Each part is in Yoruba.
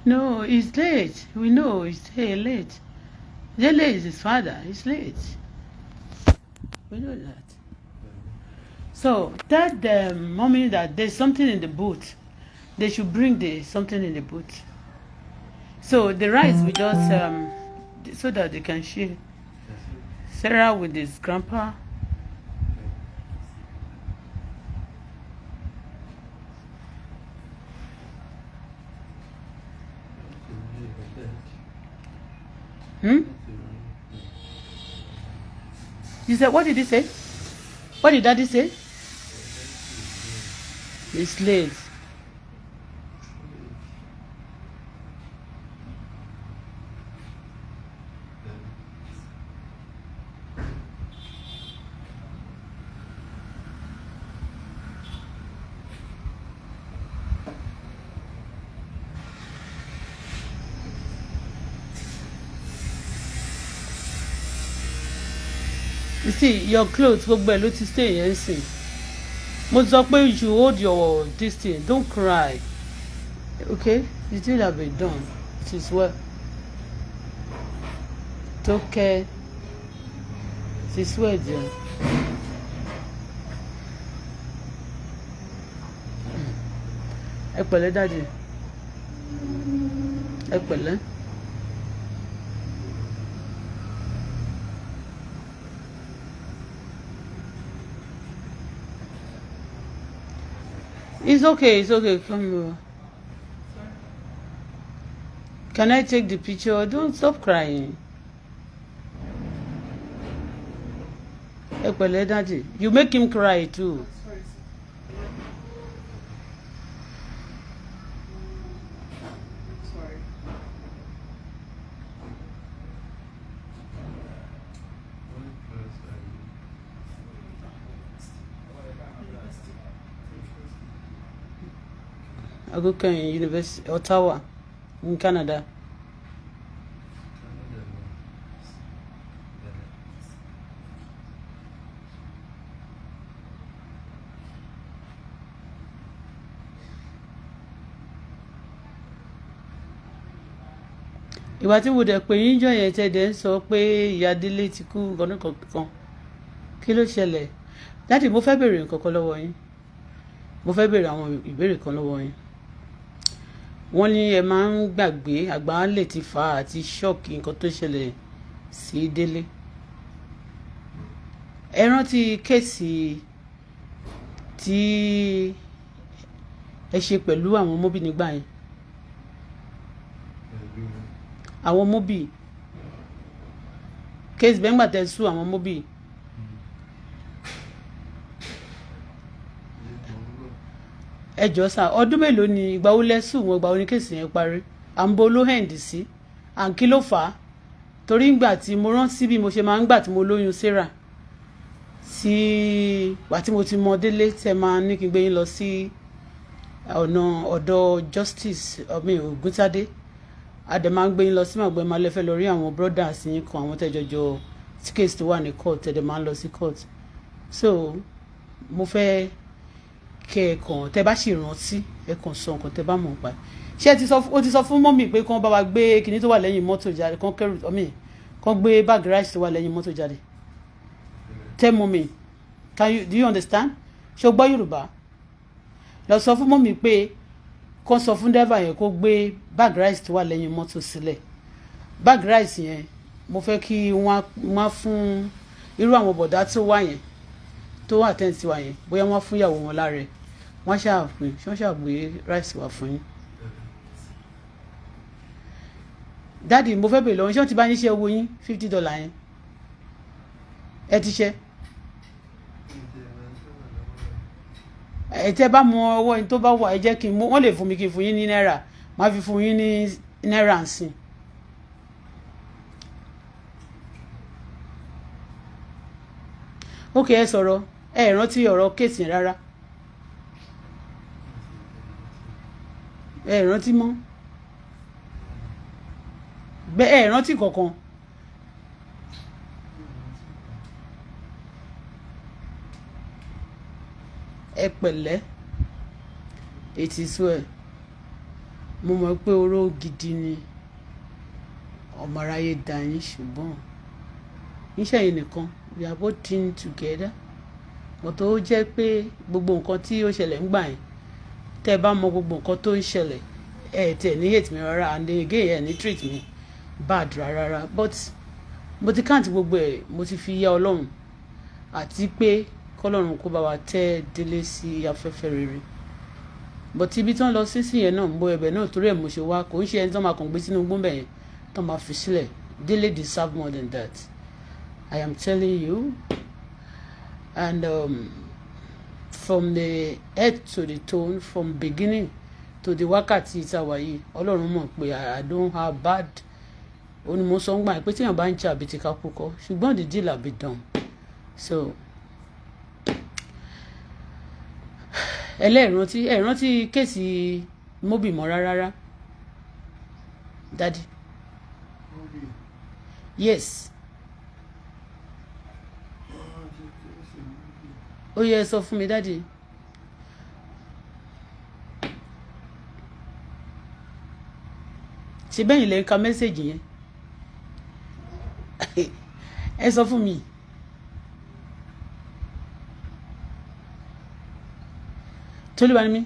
No, he's late. We know he's late. Dele is his father. He's late. We know that. So tell the mommy that there's something in the boot. They should bring the something in the boot. So the rice we just so that they can share. Sarah with his grandpa. Hmm? You said, what did he say? What did daddy say? It's late. You see, your clothes, gbogbo ẹ̀ ló ti stay yẹn sìn. Mo sọ pé you should hold your this thing. Don't cry. Okay? The thing have been done. It is well. Tókẹ́. It is well, dear. Ẹ pẹ̀lẹ́, daddy. Ẹ pẹ̀lẹ́. It's okay, it's okay. Come over. Can I take the picture? Don't stop crying. Ẹ pẹ̀lẹ́, daddy. You make him cry too. Sorry, sorry. What class are you? University. Agokan University, Ottawa, in Canada. Canada, no. Benin. Ìgbà tí mo dẹ̀ pé yín jọ yẹn, tẹ́ dẹ̀ ń sọ pé ìyá Délé ti kú nǹkan kan, kí ló ṣẹlẹ̀? Daddy, mo fẹ́ béèrè nǹkan kan lọ́wọ́ yín. Mo fẹ́ béèrè àwọn ìbéèrè kan lọ́wọ́ yín. Wọ́n ní ẹ máa ń gbàgbé, àgbà lè ti fà á àti shock nǹkan tó ṣẹlẹ̀ sí Délé. Ẹ rántí case tí ẹ ṣe pẹ̀lú àwọn Mobi nígbà yẹn? Pẹ̀lú Àwọn Mobi case bẹ́ẹ̀, ńgbà tẹ́ sue àwọn Mobi. Ilé mò ń lọ. Ẹ jọ sà, ọdún mélòó ni, ìgbà wo lẹ sue wọn? Ìgbà wo ni case yẹn parí? À ń bo ló end sí, à ń kí ló fà á? Torí ńgbà tí mo rántí bí mo ṣe máa ń gbà tí mo lóyún Sarah, tí wà tí mo ti mọ Délé, tẹ máa ní kí n gbé yín lọ sí ọ̀nà ọ̀dọ̀ Justice ọmọ Ògúntádé, a dẹ̀ máa ń gbé yín lọ sí màgbẹ́, máa lẹ́fẹ̀ẹ́ lọ rí àwọn brothers yín kan, àwọn tẹ́jọjọ tí case tó wà ní court, tẹ́dẹ̀ máa ń lọ sí court. So mo fẹ́ kẹ́ ẹ kàn, tẹ́ bá sì rántí, ẹ kàn sọ nǹkan tẹ́ bá mọ̀ pa. Ṣé ẹ ti sọ, ó ti sọ fún mummy pé kán bá wa gbé kinní tó wà lẹ́yìn mọ́tò jáde, kán kẹ́rù ọmọ, kán gbé bag rice tó wà lẹ́yìn mọ́tò jáde? Tell mummy. Can you, do you understand? Ṣé o gbọ́ Yorùbá? Lọ sọ fún mummy pé kán sọ fún driver yẹn kó gbé bag rice tó wà lẹ́yìn mọ́tò sílẹ̀. Bag rice yẹn, mo fẹ́ kí wọ́n á fún irú àwọn bọ̀dá tó wà yẹn, tó wà tẹ́ǹtì wà yẹn, bóyá wọ́n fún ìyàwó wọn lára ẹ̀, wọ́n ṣàpè, wọ́n ṣàgbé rice wá fún yín. Daddy, mo fẹ́ bèèrè lọ́wọ́, ṣé wọ́n ti bá yín ṣe owó yín, $50 yẹn? Ẹ ti ṣe? Ẹ tẹ́ bá mọ ọwọ́ yín tó bá wà, ẹ jẹ́ kí n mú. Wọ́n lè fún mi kí n fún yín ní náírà, má fi fún yín ní náírà ń sìn. Ókè, ẹ sọ̀rọ̀. Ẹ rántí ọ̀rọ̀ case yẹn rárá? Ẹ rántí mọ́ bẹ́ẹ̀? Ẹ rántí kankan? Ẹ pẹ̀lẹ́. It is well. Mo mọ̀ pé oró gidi ni ọmọ aráyé dá yín, ṣùgbọ́n níṣẹ́ yìí nìkan, we are both team together, but ó jẹ́ pé gbogbo nǹkan tí ó ṣẹlẹ̀ ń gbà yẹn, tẹ́ ẹ bá mọ gbogbo nǹkan tó ń ṣẹlẹ̀, ẹ tẹ̀ ní hate mi rárá, and again, ẹ ní treat me bad rárá. But mo ti count gbogbo ẹ̀, mo ti fi yá Ọlọ́run, àti pé kọ́lọ́run kó bá wa tẹ́ Délé sí afẹ́fẹ́ rere. But ibi tí wọ́n lọ sí sí yẹn náà, mo ẹ̀bẹ̀ náà, torí ẹ̀ mo ṣe wá. Kò ń ṣe ẹni tó máa kàn gbé sínú gbọ́nbẹ̀ yẹn tó máa fi sílẹ̀. Délé deserve more than that, I am telling you. And from the head to the toe, from beginning to the wákàtí ìtawà yìí, Ọlọ́run mọ̀ pé I don't have bad. Ó ní mo sọ ń gbà pé tíyàn bá ń jà àbí ti ká kú kọ́, ṣùgbọ́n the deal have been done. So ẹlẹ́ẹ̀rántí, ẹ̀rántí case Mobi mọ́ rárá, daddy? Mobi. Yes. Ah, ti case Mobi. Ó yẹ sọ fún mi, daddy. Ṣe bẹ́yìn lè ka message yẹn? Ẹ sọ fún mi. Toluwanimi,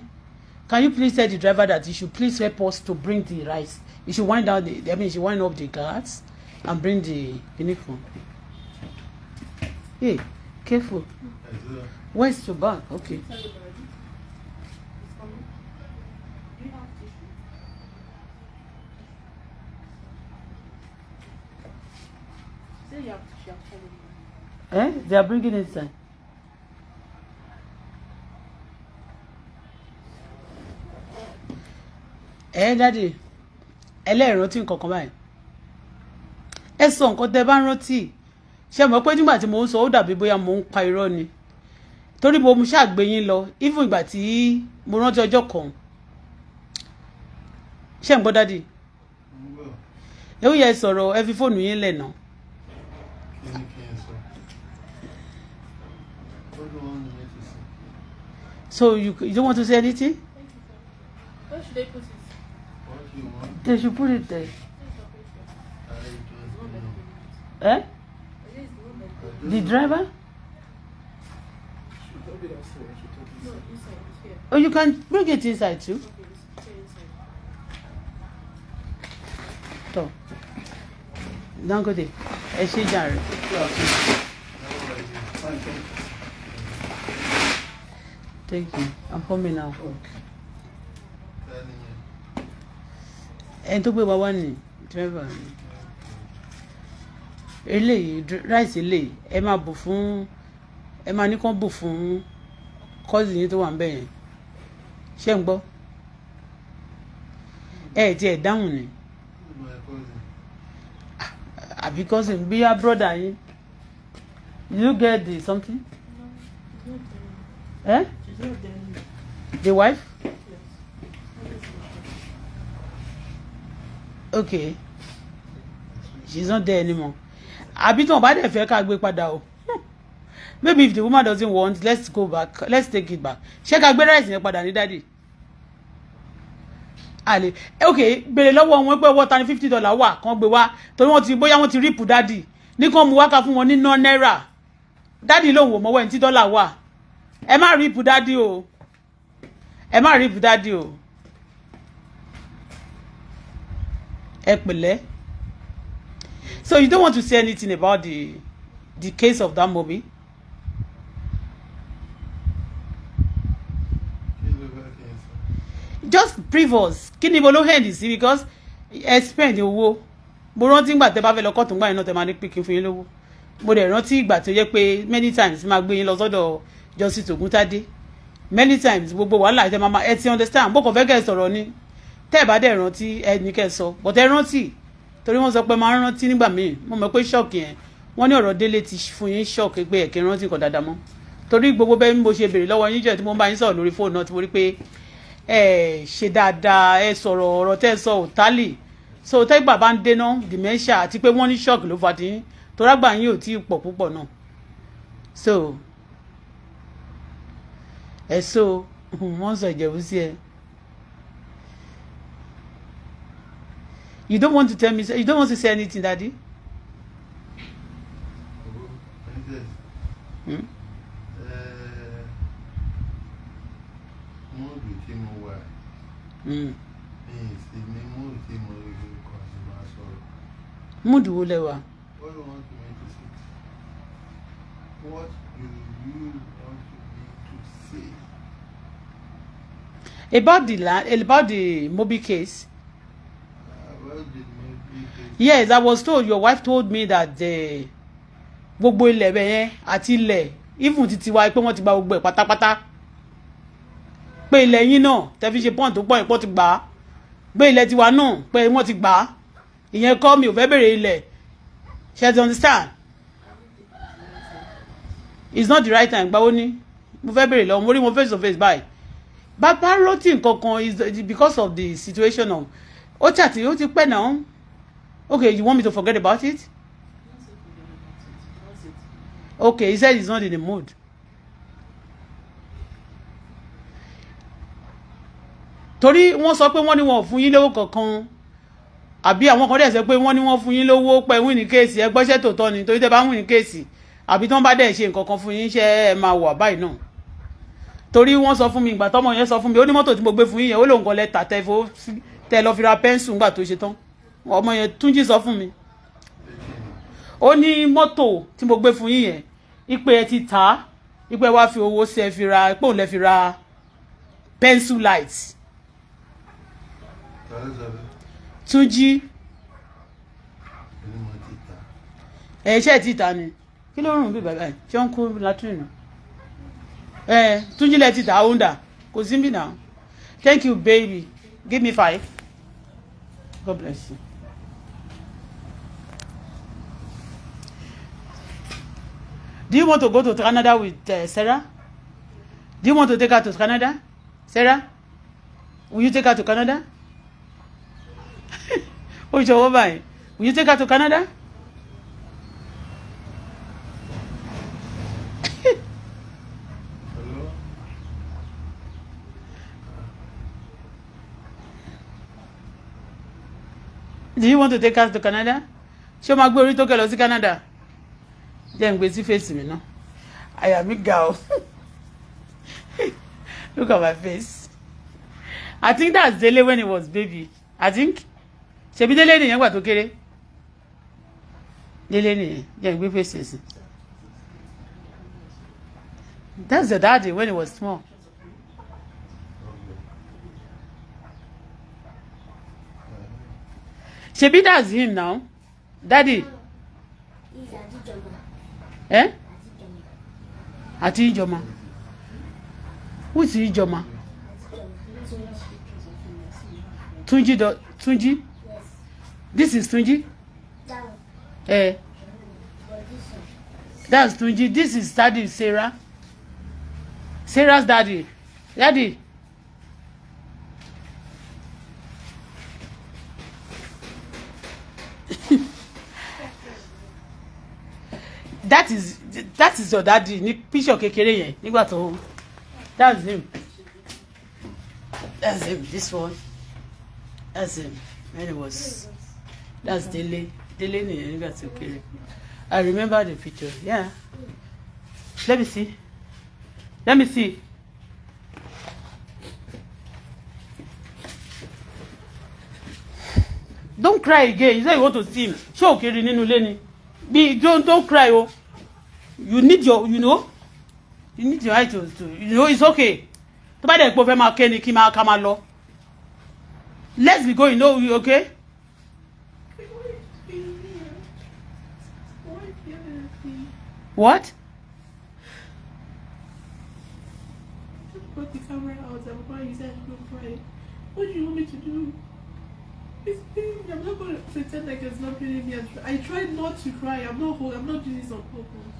can you please tell the driver that he should please help us to bring the rice? He should wind down the, I mean, he should wind up the gas and bring the uniform. Hey, careful. Where's your bag? Okay. Tell the bird. It's coming. Do you have tissue? Say you have tissue. I'm telling you. Eh? They are bringing it inside. Ẹ daddy, ẹlẹ́ẹ̀rántí nǹkan kan báyìí? Ẹ sọ nǹkan tẹ́ bá ń rántí. Ṣe mọ̀ pé nígbà tí mò ń sọ, ó dàbí bóyá mò ń pa irọ́ ni, torí mo ṣàgbé yín lọ. Even ìgbà tí mo rántí ọjọ́ kan, ṣé ń gbọ́, daddy? Ń gbọ́. Ẹ ó yẹ sọ̀rọ̀, ẹ fi fóònù yín lẹ̀ náà. Kí ni kí n sọ? What do you want me to say? So you don't want to say anything? Thank you, sir. Where should they put it? What do you want? They should put it there. This is your picture. I It's don't the one know. that Eh? came out. It is the one that I came don't The know. driver. Should not be downstairs. Should talk No, inside. inside. It's here. Oh, you can bring it inside too. Okay, it's here inside. Tọ Dangote, ẹ ṣe jàre. How are you? Fine, thank you. Thank you, I'm coming now. Okay. Ta ni yẹn? Ẹni tó gbé wa wá ní driver ni. Eléyìí, rice eléyìí, ẹ máa bù fún, ẹ máa ní kán bù fún cousin yín tó wà ń bẹ̀ yẹn. Ṣé ń gbọ́? Ẹ ti ẹ̀ dáhùn ni. Who's my cousin? Àbí cousin, bíyá brother yín. You get the something? No, she's not there. Eh? She's not there. The wife? Yes. What is the Okay, she's not there anymore. Àbí tí wọn bá dẹ̀ fẹ́ ká gbé padà o. Maybe if the woman doesn't want, let's go back, let's take it back. Ṣé ká gbé rice yẹn padà ní, daddy? Àlè, ok, béèrè lọ́wọ́ wọn pé ọwọ́ ta ni $50 wà, kán gbé wá, torí wọ́n ti bóyá wọ́n ti rip daddy ní kán mú wá, ká fún wọn ní ná náírà. Daddy lòun ò mọ̀wọ́ ẹni tí dọ́là wà. Ẹ má rip daddy o, ẹ má rip daddy o. Ẹ pẹ̀lẹ́. So you don't want to say anything about the case of that movie? Kí ló fẹ́ kí n sọ? Just brief us. Kí ni ibo ló end sí? Because ẹ spend owó. Mo rántí ìgbà tẹ bá fẹ́ lọ kóòtù ńgbà yẹn náà, tẹ máa ní pé kí n fún yín lówó. Mo dẹ̀ rántí ìgbà tó yẹ pé many times máa gbé yín lọ sọ́dọ̀ Justice Ògúntádé many times, gbogbo wàhálà ẹ máa, ẹ ti understand. Bó kàn fẹ́ kẹ́ ẹ sọ̀rọ̀ ni. Tẹ́ ẹ bá dẹ̀ rántí, ẹ ní kẹ́ ẹ sọ, but ẹ rántí, torí wọ́n sọ pé máa ń rántí nígbà míì. Mo mọ̀ pé shock yẹn, wọ́n ní ọ̀rọ̀ Délé ti fún yín shock pé ẹ̀ kí n rántí nǹkan dáadáa mọ́, torí gbogbo bẹ́ẹ̀ bí mo ṣe béèrè lọ́wọ́ yín jẹ́ tí mo ń bá yín sọ̀rọ̀ lórí fóònù náà, tí mo rí pé ẹ ṣe dáadáa, ẹ sọ̀rọ̀, ọ̀rọ̀ tẹ́ ẹ sọ ò tálì. So tẹ́gbà bá ń dénà dementia àti pé wọ́n ní shock ló fa tí torí àgbà yín ò tí ì pọ̀ púpọ̀ náà. So ẹ so wọ́n sọ Ìjẹ̀bú sí ẹ. You don't want to tell me? You don't want to say anything, Daddy? Owó, princess. Hmm? Mood tí mo wà, mi ì sí ní mood tí mo rí kàn sí máa sọ̀rọ̀. Mood wo lẹ wà? What do you want me to say? What do you want me to say? About the land, about the Mobi case. About the Mobi case? Yes, I was told, your wife told me that the gbogbo ilẹ̀ bẹ̀ yẹn àti ilẹ̀ even titi wa pé wọ́n ti gba gbogbo ẹ̀ pátápátá, pé ilẹ̀ yín náà tẹ́ fi ṣe pọ́ǹ tó pọ̀ yẹn pọ́ ti gbà á, pé ilẹ̀ tiwa náà pé wọ́n ti gbà á. Ìyẹn kọ́, mi ò fẹ́ bèrè ilẹ̀. Ṣe ti understand? It's not the right time. Gbàwó ní mo fẹ́ bèrè lọ́wọ́, mo rí wọn face to face báyìí. Bàbá rántí nǹkan kan is because of the situation of ó ti àti ó ti pẹ́ náà. Okay, you want me to forget about it? Don't say forget about it. What's it? Okay, he said he's not in the mood. Torí wọ́n sọ pé wọ́n ní wọn ò fún yín lówó kankan, àbí àwọn kan dẹ̀ sọ pé wọ́n ní wọ́n fún yín lówó pé win case. Ẹ gbọ́sẹ̀ tó tọ́ ni, torí tẹ́ bá win case àbí tí wọ́n bá dẹ̀ ṣe nǹkan kan fún yín, ṣé ẹ máa wà báyìí náà? Torí wọ́n sọ fún mi, ìgbà tọ́mọ yẹn sọ fún mi, ó ní mọ́tò tí mo gbé fún yín yẹn, ó lóun kan lẹ tà tẹ́ lọ fi ra pencil ńgbà tó ṣe tán. Ọmọ yẹn, Túnjí, sọ fún mi, ó ní mọ́tò tí mo gbé fún yín yẹn, ipe ẹ ti tà á, ipe wá fi owó sí ẹ fi ra, pé òun lẹ fi ra pencil light. Ta ló sọ bẹ́ẹ̀? Túnjí. Èmi mo ti tà. Ẹ ṣe ti tà ni? Kí ló rùn bí bàbá ẹ ṣé ń kó latrine? Ẹ Túnjí lẹ ti tà ó ń dà kò sí bí náà. Thank you, baby. Give me five. God bless you. Do you want to go to Canada with Sarah? Do you want to take her to Canada? Sarah? Will you take her to Canada? Ó ṣọwọ́ báyìí. Will you take her to Canada? Hello? Do you want to take her to Canada? Ṣé o máa gbé orí tó kẹ lọ sí Canada? Jẹ́ n gbé sí face mi náà. Àyà mi ga o. Look at my face. I think that's Dele when he was baby. I think. Ṣebí Dele nìyẹn gbà tó kéré? Dele nìyẹn. Jẹ́ n gbé face sí. That's the daddy when he was small. Okay. Ṣebí that's him now. Daddy. He's Adijoma. Eh? Adijoma. Àti Ijoma. Who is Ijoma? Adijoma. Tunji do Tunji? Yes. This is Tunji? That one. Eh. But this one. That's Tunji. This is Daddy Sarah. Sarah's daddy. Daddy. That is your daddy ní picture kékeré yẹn nígbà tó. That's him. That's him. This one. That's him. When he was, that's Dele. Dele nìyẹn nígbà tó kéré. I remember the picture. Yeah. Let me see. Let me see. Don't cry again. You say you want to see him. Ṣé o kiri nínú ilé ni? Be don't cry o. You need your you know you need your eye to it's okay. Tó bá dẹ̀ pé o fẹ́ máa ké ni kí máa ká máa lọ. Let's be going, no, you okay? Why yelling at me? What? Just put the camera out. I'm crying. You said don't cry. What do you want me to do? It's paining me. I'm not going to pretend like it's not paining me. I tried not to cry. I'm not. I'm not doing this on purpose.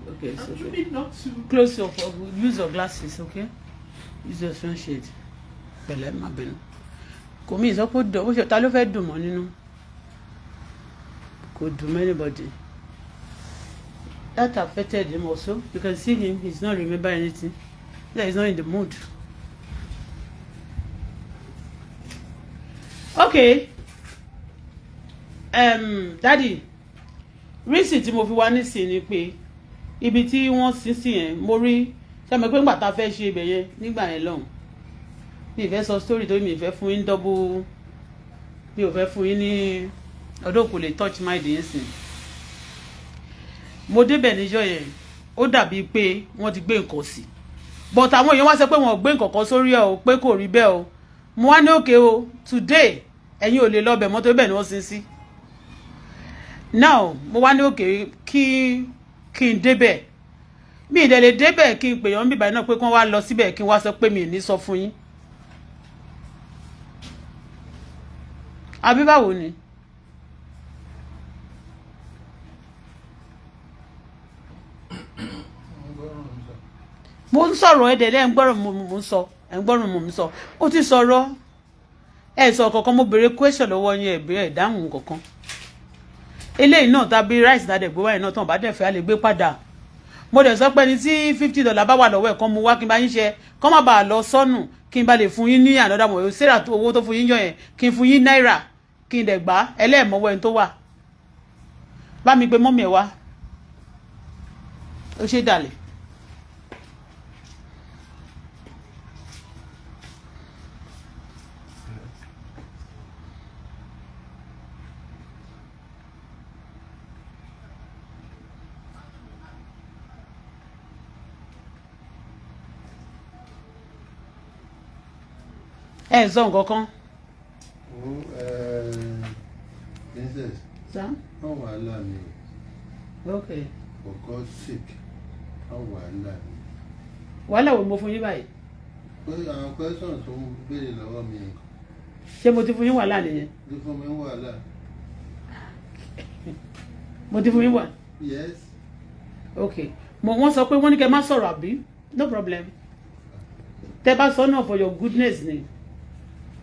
Okay, it's I'm okay. trying not to. Close your, use your glasses, okay? Use your sunshade. Pẹ̀lẹ́, má bínú. Kò mí ìsọpọ̀ dùn, ó ṣe ta ló fẹ́ dùn mọ́ nínú? Kò dùn mọ́ anybody. That affected him also. You can see him, he's not remember anything. Yeah, he's not in the mood. Okay. Daddy, reason tí mo fi wá nísìnyí ni pé ibi tí wọ́n sin sí yẹn, mo rí sẹ́mi pé ńgbà tá a fẹ́ ṣe ibẹ̀ yẹn nígbà yẹn lọ́hùn, mi ì fẹ́ sọ story tó mi ì fẹ́ fún yín double, mi ò fẹ́ fún yín ní ọdún, kò lè touch mind yín sìn. Mo débẹ̀ níjọ́ yẹn, ó dàbíi pé wọ́n ti gbé nǹkan sí, but àwọn èèyàn wá sọ pé wọn ò gbé nǹkan kan sórí ẹ̀ o, pé kò rí bẹ́ẹ̀ o. Mo wá ní okay o, today ẹ̀yin ò lè lọ bẹ̀ mọ́tò, bẹ́ẹ̀ ni wọ́n sin sí. Now mo wá ní okay, kí n débẹ̀. Mi ì dẹ̀ lè débẹ̀ kí n pè yàn bíbáyìí náà pé kí wọ́n wá lọ síbẹ̀, kí n wá sọ pé mi ì ní sọ fún yín, àbí báwo ni? Mo gbọ́ràn mi sọ. Mo ń sọ̀rọ̀, ẹ̀dẹ̀ lẹ́ ń gbọ́rọ̀ mo ń sọ, ẹ̀ ń gbọ́rọ̀ mo ń sọ. Ó ti sọ̀rọ̀, ẹ̀ sọ kankan. Mo béèrè question lọ́wọ́ yín, ẹ̀ béèrè, ẹ̀ dáhùn kankan. Eléyìí náà tàbí rice náà dẹ̀ gbé wáyé náà tán, bá dẹ̀ fẹ́, á lè gbé padà. Mo dẹ̀ sọ pé ẹni tí $50 bá wà lọ́wọ́ ẹ̀ kan, mu wá kí n bá yín ṣe kọ́, má bàa lọ sọ́nù, kí n bá lè fún yín ní another one. Sarah tó owó tó fún yín yọ yẹn, kí n fún yín náírà, kí n dẹ̀ gbà ẹlẹ́ẹ̀mọ́wọ́ ẹni tó wà. Bá mi pe mummy ẹ̀ wá. Ó ṣe dàlẹ̀. Ẹ sọ nǹkan kan. Ó princess. Sá. Má wàhálà mi o. Ok. For God's sake, má wàhálà mi. Wàhálà wo mo fún yín báyìí? Pé àwọn question tó ń béèrè lọ́wọ́ mi. Ṣé mo ti fún yín wàhálà nìyẹn? Ló fún mi wàhálà. Mo ti fún yín wà. Yes. Ok, mo wọ́n sọ pé wọ́n ní kẹ́ má sọ̀rọ̀, àbí? No problem. Tẹ́ bá sọ náà, for your goodness ni.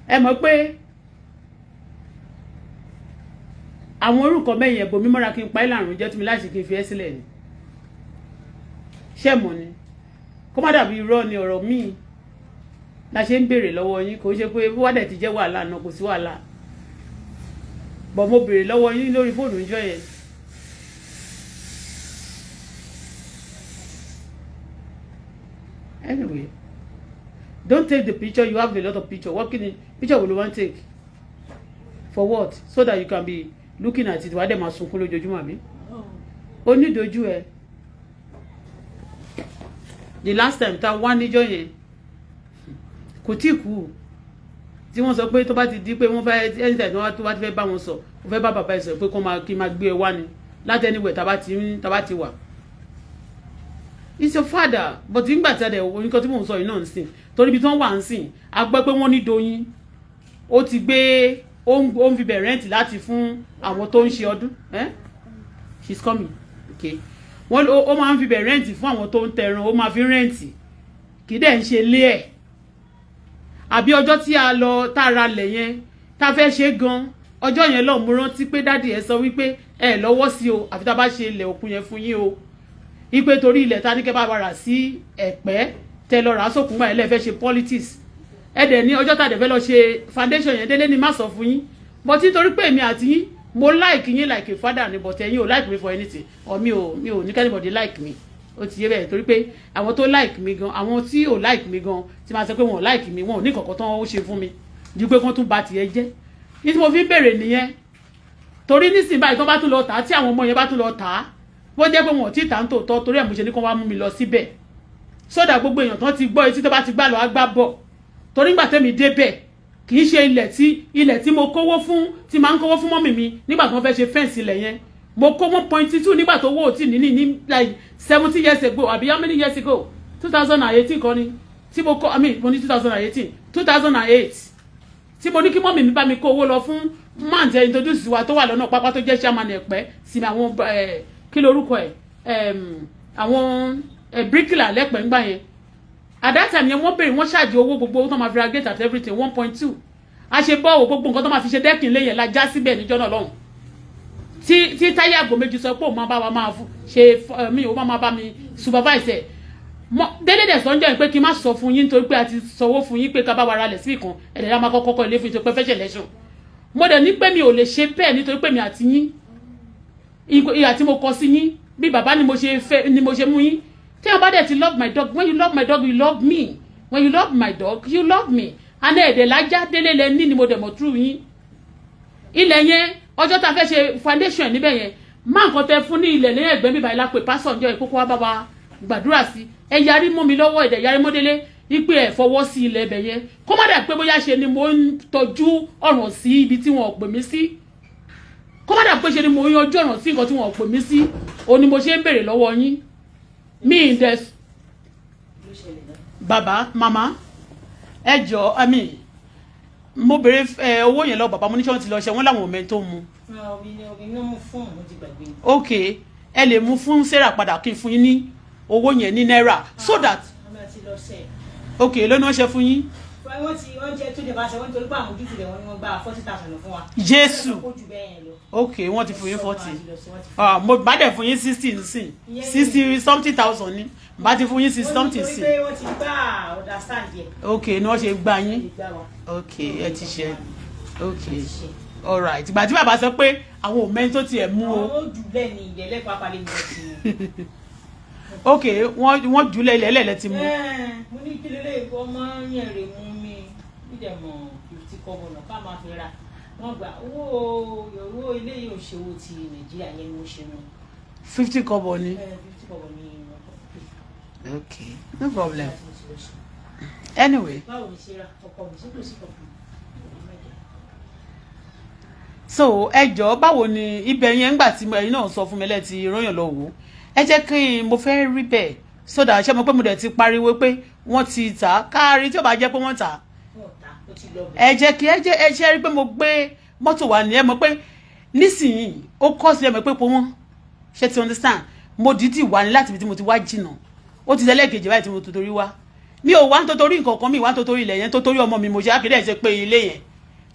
Ẹ mọ̀ pé àwọn orúkọ mẹ́yìn ẹ̀bùn mímọ́ra kí n pa ẹ́ làrùn jẹ́ tí mi láti kí n fi ẹ́ sílẹ̀ ni. Ṣé mọ̀ ni kó má dàbí irọ́ ni ọ̀rọ̀ míì la ṣe ń béèrè lọ́wọ́ yín. Kò ṣe pé wádẹ̀ ti jẹ́ wàhálà náà, kò sí wàhálà bọ̀. Mo béèrè lọ́wọ́ yín lórí fóònù ìjọ yẹn. Anyway, don't take the picture. You have a lot of picture. What can picture will you want take for? What? So that you can be looking at it, wàá dẹ̀ máa sunkún lójoojúmọ́, àbí? Onídòójú ẹ. The last time tá wá níjọ́ yẹn, kò tí kú, tí wọ́n sọ pé tó bá ti di pé wọ́n fẹ́, anytime tí wọ́n tó bá ti fẹ́ bá wọn sọ, wọ́n fẹ́ bá bàbá ẹ̀ sọ pé kó máa kí máa gbé ẹ wá ni láti anywhere tá bá ti wà. It's your father, but nígbà tí a dẹ̀ nǹkan tí mò ń sọ yìí náà ń sìn, torí ibi tí wọ́n wà ń sìn, a gbọ́ pé wọ́n ní Doyin ó ti gbé, ó ń fi bẹ̀ rent láti fún àwọn tó ń ṣe ọdún. Eh? She's coming. Okay. Wọ́n ó máa ń fi bẹ̀ rent fún àwọn tó ń tẹran, ó máa fi rent, kì í dẹ̀ ń ṣe lé ẹ̀. Àbí ọjọ́ tí a lọ tá a ra lẹ̀ yẹn, tá a fẹ́ ṣe gan, ọjọ́ yẹn lọ, mo rántí pé daddy ẹ sọ wípé ẹ lọ́wọ́ sí o, àfi tá a bá ṣe ilẹ̀ òkun yẹn fún yín o, ipe torí ilẹ̀ ta ní kẹ́ bá wa rà sí Ẹ̀pẹ́, tẹ lọ rà á sókun gbà yẹn, lẹ́ẹ̀ fẹ́ ṣe politics. Ẹ dẹ̀ ní ọjọ́ tá a dẹ̀ fẹ́ lọ ṣe foundation yẹn, délé ni má sọ fún yín, but nítorí pé èmi àti yín, mo like yín like a father ni, but ẹ̀yin ò like me for anything, or mi ò ní anybody like me. Ó ti yé bẹ́ẹ̀, torí pé àwọn tó like mi gan, àwọn tí ò like mi gan, tí máa sọ pé wọn ò like mi, wọn ò ní kankan tán ó ṣe fún mi ju pé kán tún ba tiẹ̀ jẹ́. Ní tí mo fi ń bèrè nìyẹn, torí nísìnyí báyìí, tó bá tún lọ tà á, tí àwọn ọmọ yẹn bá tún lọ tà á, bó jẹ́ pé wọn ò tí ì tà ń tòótọ́, torí ẹ̀ mo ṣe ní kán wá mú mi lọ síbẹ̀, sódà gbogbo èèyàn tán ti gbọ́ etí tó bá ti gbá lọ á gbá bọ̀. Torí nígbà tẹ́mi débẹ̀, kì í ṣe ilẹ̀ tí mo kówó fún, tí máa ń kówó fún mummy mi nígbà tí wọ́n fẹ́ ṣe fence ilẹ̀ yẹn. Mo kó 1.2 nígbà tó owó ò tí ní like 70 years ago, àbí how many years ago? 2018 kan ni tí mo kó, I mean, mo ní 2018, 2008, tí mo ní kí mummy mi bá mi kó owó lọ fún man tẹ introduce wa tó wà lọ́nà pápá, tó jẹ́ chairman Ẹ̀pẹ́ sí àwọn, kí lorúkọ ẹ̀, àwọn bíríkìlà lẹ́pẹ́ ńgbà yẹn. At that time yẹn, wọ́n béèrè, wọ́n ṣáàjì owó, gbogbo owó tó máa fi ra gate at everything, 1.2. A ṣe bọ́ọ̀, gbogbo nǹkan tó máa fi ṣe dẹ́kìn lé yẹn la já síbẹ̀ níjọ́ náà lọ́hùn, tí táyà àgbò méjì sọ pé òun máa bá wa máa ṣe mí, òun máa bá mi supervise ẹ̀. Dédé dẹ̀ sọ́njọ́ yẹn pé kí n má sọ fún yín, nítorí pé a ti sanwó fún yín pé ká bá wa ra lẹ̀ síbì kan, ẹ̀dẹ̀ máa kọ́kọ́ kọ́ ilé fún yín tó pé fẹ́ ṣe election. Mo dẹ̀ ní pé mi ò lè ṣe bẹ́ẹ̀, nítorí pé mi àti yín, ìhà tí mo kọ sí yín bí bàbá ni mo ṣe fẹ́ ni mo ṣe mú yín. Tí wọn bá dẹ̀ ti love my dog, when you love my dog, you love me. When you love my dog, you love me. Àná ẹ̀dẹ̀ lájá délé lẹ ní ni mo dẹ̀ mọ̀ true yín. Ilẹ̀ yẹn, ọjọ́ tá a fẹ́ ṣe foundation níbẹ̀ yẹn, má nǹkan tẹ fún ní ilẹ̀ lẹ́yìn ẹ̀gbẹ́ mi báyìí lápè pásọ̀ ǹjọ́ ìkókó wa bá wa gbàdúrà sí. Ẹ yarí mọ́ mi lọ́wọ́, ẹ̀dẹ̀ yarí mọ́délé wípé ẹ fọwọ́ sí ilẹ̀ ẹbẹ̀ yẹn, kó má dà pé bóyá ṣe ni mo ń tọ́jú ọ̀ràn sí ibi tí wọn ò pè mí sí, kó má dà pé ṣe ni mo ń yanjú ọ̀ràn sí nǹkan tí wọn ò pè mí sí. Òun ni mo ṣe ń béèrè lọ́wọ́ yín. Mi ì dẹ̀ bàbá, màmá, ẹ jọ, I mean, mo béèrè ẹ owó yẹn lọ bàbá. Mo ní ṣé wọ́n ti lọ ṣe wọ́n láwọn ọmọ tó mu. Omi náà mú fún mo ti gbàgbé. Ok, ẹ lè mú fún Sarah padà kí n fún yín ní owó yẹn ní náírà so that. Àmì àti lọ sẹ. Ok, lónìí wọ́n ṣe fún yín. Wọ́n ti wọ́n jẹ́ tó dé bá ṣe wọ́n, nítorí pé àmójútó rẹ̀, wọ́n ní wọ́n gba 40,000 fún wa. Jésù! Ó jù bẹ́ẹ̀ yẹn lọ. Ok, wọ́n ti fún yín 40. Wọ́n ti Ah, mo bá dẹ̀ fún yín 60 nsìn, 60 something thousand ni bá ti fún yín, 60 something Nítorí sìn. pé wọ́n ti gbà understand yẹ. Ok, ni wọ́n ṣe gbà yín. Gbà wa. Ok, ẹ ti ṣe. Ok, alright. Ìgbà tí bàbá sọ pé àwọn ò mẹ́ni tó tiẹ̀ mú o. Àwọn ó jù bẹ́ẹ̀ ni ìyẹlẹ́ pápá lè mọ̀ sí i. Ok, wọ́n jùlẹ̀ ilẹ̀ ẹlẹ́lẹ́ ti mú. Mo ní kí lélẹ̀ ọmọ yẹn rè mú mi nídẹ̀ mọ̀ 50 kọ́bọ̀ náà ká máa fi ra wọ́n gbà owó. Owó ilé yìí ò ṣe owó ti Nàìjíríà yẹn ni mo ṣe mú. 50 kọ́bọ̀ ni. 50 kọ́bọ̀ ni wọ́n kọ́. Ok, no problem. Láti mo ti lọ ṣe. Anyway. Báwo ni ṣe ra ọkọ mi sí kò sí kankan? So ẹ jọ̀ọ́, báwo ni ibẹ̀ yẹn ńgbà tí ẹ̀yin náà sọ fún mi lẹ́ẹ̀tì ròyìn lọ wò ó? Ẹ jẹ́ kí n mo fẹ́ rí bẹ́ẹ̀ sódà ṣé mo pé mo dẹ̀ ti pariwo pé wọ́n ti tà á káàrí, tí ò bá jẹ́ pé wọ́n tà á. Wọ́n ta ó ti lọ bẹ̀. Ẹ jẹ́ kí ẹ jẹ́ ẹ ṣe rí pé mo gbé mọ́tò wà ní. Ẹ mọ̀ pé nísìnyìí ó kọ́ sí, ẹ mọ̀ pé po wọ́n ṣe ti understand. Mo dídì wà ní láti ibi tí mo ti wá jìnnà. Ó ti tẹ́lẹ̀ kejì báyìí tí mo torí wá. Mi ò wá ń torí nǹkan kan, mi wá ń torí ilẹ̀ yẹn, tó torí ọmọ mi mo ṣe ákéde ẹ̀ ṣe pé ilé yẹn,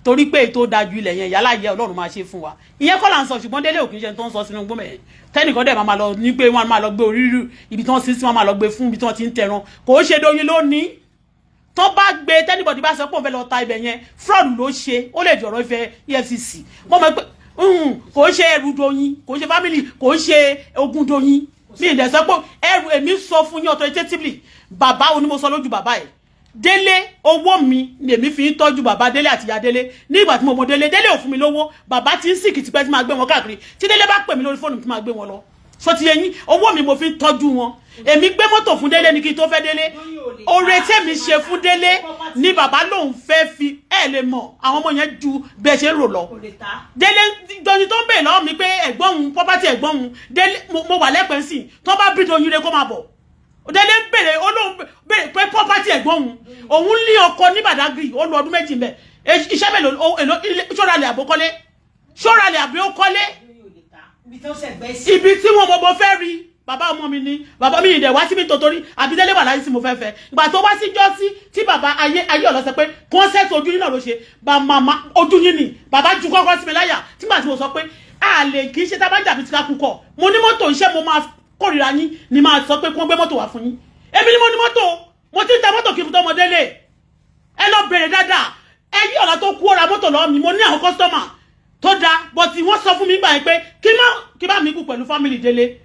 torí pé ètò dájú ilẹ̀ yẹn yálà yẹ Ọlọ́run máa ṣe fún wa. Ìyẹn kọ́ là ń sọ. Ṣùgbọ́n délé òkè ṣe tó ń sọ sínú gbọ́mọ̀ yẹn, tẹ́nìkan dẹ̀ máa lọ ní pé wọ́n máa lọ gbé oríru ibi tí wọ́n ti ń sí, wọ́n máa lọ gbé fún ibi tí wọ́n ti ń tẹran. Kò ó ṣe Doyin lónìí tó bá gbé. Tẹ́nìbọ̀dì bá sọ pé òun fẹ́ lọ ta ibẹ̀ yẹn, fraud ló ṣe, ó lè jọ̀rọ̀ ìfẹ́ EFCC. Mo mọ̀ pé kò ń ṣe ẹrù Doyin, kò ń ṣe family, kò ń ṣe ogun Doyin. Mi ì dẹ̀ sọ pé ẹrù èmi sọ fún yín authoritatively. Bàbá onímọ̀ sọ lójú bàbá ẹ̀ délé, owó mi ni èmi fi ń tọ́jú bàbá délé àti ìyá délé. Nígbà tí mo mọ délé, délé ò fún mi lówó. Bàbá ti ń sìkì tipẹ́ tí máa gbé wọn káàkiri. Tí délé bá pè mí lórí fóònù, tí máa gbé wọn lọ so ti yẹn, owó mi mo fi ń tọ́jú wọn. Èmi gbé mọ́tò fún délé ní kí n tó fẹ́ délé. Oore tèmi ṣe fún délé ni bàbá lòun fẹ́ fi ẹ̀ lè mọ̀. Àwọn ọmọ yẹn ju bẹ́ẹ̀ ṣe ń rò lọ. Kò lè ta. Délé Doyin tó ń bèèrè lọ́wọ́ mi pé ẹ̀gbọ́n òun, property ẹ̀gbọ́n òun délé, mo wà lẹ́pẹ̀ẹ́ sí. Tó bá bí Doyin rẹ kó máa bọ̀. Délé ń bèèrè, ó lóun bèèrè pé property ẹ̀gbọ́n òun. Òun lé ọkọ ní Badagry, ó lu ọdún 2 mẹ́. Iṣẹ́ mélòó èlò ṣọ́ra lè àbókọ́lé, ṣọ́ra lè àbí ó kọ́lé. Doyin ò lè ta ibi tí wọ́n ṣẹ̀gbẹ́ sí. Ibi tí wọn mọ̀ fẹ́ rí bàbá ọmọ mi ni bàbá mi ìdẹ̀ wá síbi tòtórí àbí délé wà láyé tí mo fẹ́ fẹ́. Ìgbà tó wá sí jọ́sí tí bàbá ayé ayé ọ̀lọ́sẹ pé kọ́nsẹ́tì ojú yín náà ló ṣe bá màmá ojú yín ni bàbá ju kọ́kọ́ sí mi láyà. Tígbà tí mo sọ pé a lè kì í ṣe tá a bá jàbí tí ká kú kọ̀, mo ní mọ́tò iṣẹ́, mo máa kórìíra yín ni máa sọ pé kí wọ́n gbé mọ́tò wá fún yín. Èmi ni mo ní mọ́tò, mo ti ń ta mọ́tò kí n tó ọmọdé lè. Ẹ lọ bèrè dáadáa. Ẹ yí ọ̀la tó kú ó ra mọ́tò lọ́wọ́ mi. Mo ní àwọn customer tó dáa, but wọ́n sọ fún mi gbà yẹn pé kí má mi kú pẹ̀lú family délé.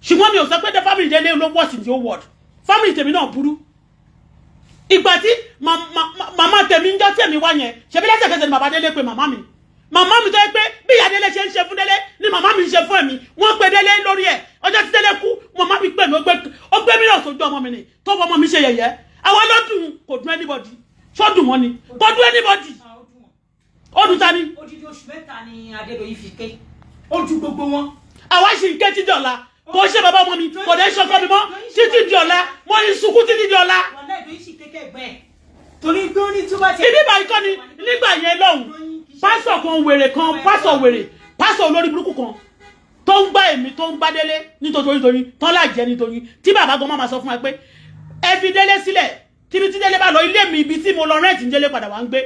Ṣùgbọ́n mi ò sọ pé the family délé ló worst in the whole world. Family tèmi náà burú. Ìgbà tí màmá tèmi ń jọ́ tèmi wá yẹn, ṣebí lẹ́sẹ̀kẹsẹ̀ ni bàbá délé pé màmá mi. Màmá mi tó yẹ pé bí ìyá délé ṣe ń ṣe fún délé ni màmá mi ń ṣe fún èmi. Wọ́n pe délé lórí ẹ̀. Ọjọ́ tí délé kú, màmá mi pè mí, ó gbé mílíọ̀nù sójú ọmọ mi ni tó fọ ọmọ mi ṣe yẹ̀yẹ́. Àwọn lọ́dún kò dùn anybody. Ṣó dùn wọ́n ni? Kò dùn anybody. Ó dùn ta ni? Odidi oṣù 3 ni Adédoyin fi ké, ó ju gbogbo wọn. Àwa sì ń ké títí ọ̀la. Kò ṣe bàbá ọmọ mi, kò dé ṣọkọ mi mọ́ títí di ọ̀la. Mo ní sunkún títí di ọ̀la. Wọn náà Doyin sì kékè gbẹ torí pé ó ní tó bá ti. Ibi ìbàyí kọ́ ni nígbà yẹn lọ́hùn, pásọ̀ kan wèrè kan, pásọ̀ wèrè, pásọ̀ olórí burúkú kan tó ń gbá èmi, tó ń gbá délé nítorí torí tán lájẹ, nítorí tí bàbá gan máa sọ fún wa pé ẹ fi délé sílẹ̀. Tíbi tí délé bá lọ, ilé mi, ibi tí mo lọ rent ń délé padà wá ń gbé.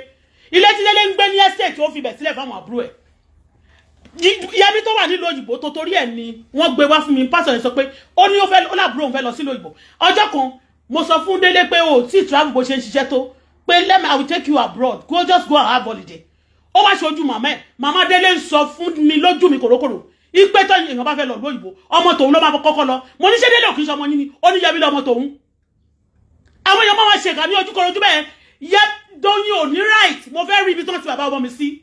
Ilé tí délé ń gbé ní estate, ó fi bẹ̀ sílẹ̀ fáwọn àbúrò ẹ̀. Yẹmi tó wà nílùú òyìnbó tó torí ẹ̀ ni wọ́n gbé wá fún mi. Pásọ̀ yẹn sọ pé ó ní ó fẹ́, ó láàbúrò òun fẹ́ lọ sílùú òyìnbó. Ọjọ́ kan mo sọ fún délé pé o tí travel bó ṣe ń ṣiṣẹ́ tó pé let me, I will take you abroad, go, just go and have holiday. Ó wá ṣojú màmá ẹ̀. Màmá Délé ń sọ fún mi lójú mi kòrókòrò ipe tó èèyàn bá fẹ́ lọ lóyìnbó, ọmọ tòun ló máa kọ́kọ́ lọ. Mo ní, ṣé Délé ò kì í ṣe ọmọ yín ni? Ó ní Yẹmi lọmọ tòun. Àwọn èèyàn máa wá ṣèkà ní ojúkọrojú bẹ́ẹ̀ yẹ. Dóyin ò ní right. Mo fẹ́ rí ibi tí wọ́n ti bàbá ọmọ mi sí.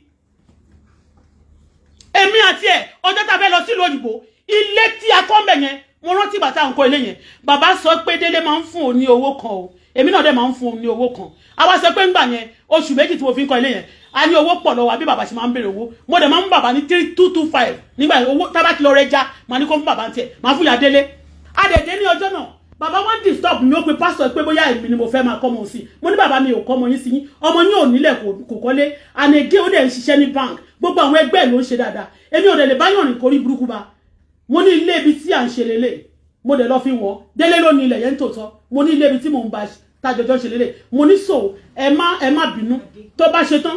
Èmi àti ẹ̀, ọjọ́ tá a fẹ́ lọ sílùú òyìnbó, ilé tí a kọ́ mbẹ̀ yẹn, mo rántí ìgbà tá à ń kọ́ ilé yẹn, bàbá sọ pé Délé máa ń fún òun ní owó kan o, èmi náà dẹ̀ máa ń fún òun ní owó kan. Àwa sọ pé ńgbà yẹn, oṣù 2 tí mo fi ń kọ́ ilé yẹn, a ní owó pọ̀ lọ́wọ́. Àbí bàbá ṣe máa ń béèrè owó, mo dẹ̀ máa ń bàbá ní 3225 nígbà yẹn. Owó tá bá ti lọ rẹ já, màá ní kó fún bàbá ń tiẹ̀, máa fún ìyá Délé. Adẹ̀dẹ̀ ní ọjọ́ náà, bàbá wọn disturb mi. Ó pe pásítọ̀ pé bóyá èmi ni mo fẹ́ máa kọ́ ọmọ sí. Mo ní, bàbá mi ò kọ́ ọmọ yín sí yín. Ọmọ yín ò nílẹ̀, kò kọ́lé. And again, ó dẹ̀ ń ṣiṣẹ́ ní bank. Gbogbo àwọn ẹgbẹ́ ẹ̀ ló ń ṣe dáadáa. Èmi ò dẹ̀ lè báyọ̀ rìn kórí burúkú bá. Mo ní ilé ibi tí à ń ṣe lélẹ̀, mo dẹ̀ lọ fi wọ́n. Délé ló ní ilẹ̀ yẹn ń tòótọ́. Mo ní ilé ibi tí mò ń bá tájọjọ́ ṣe lélẹ̀. Mo ní so ẹ má bínú tó bá ṣe tán.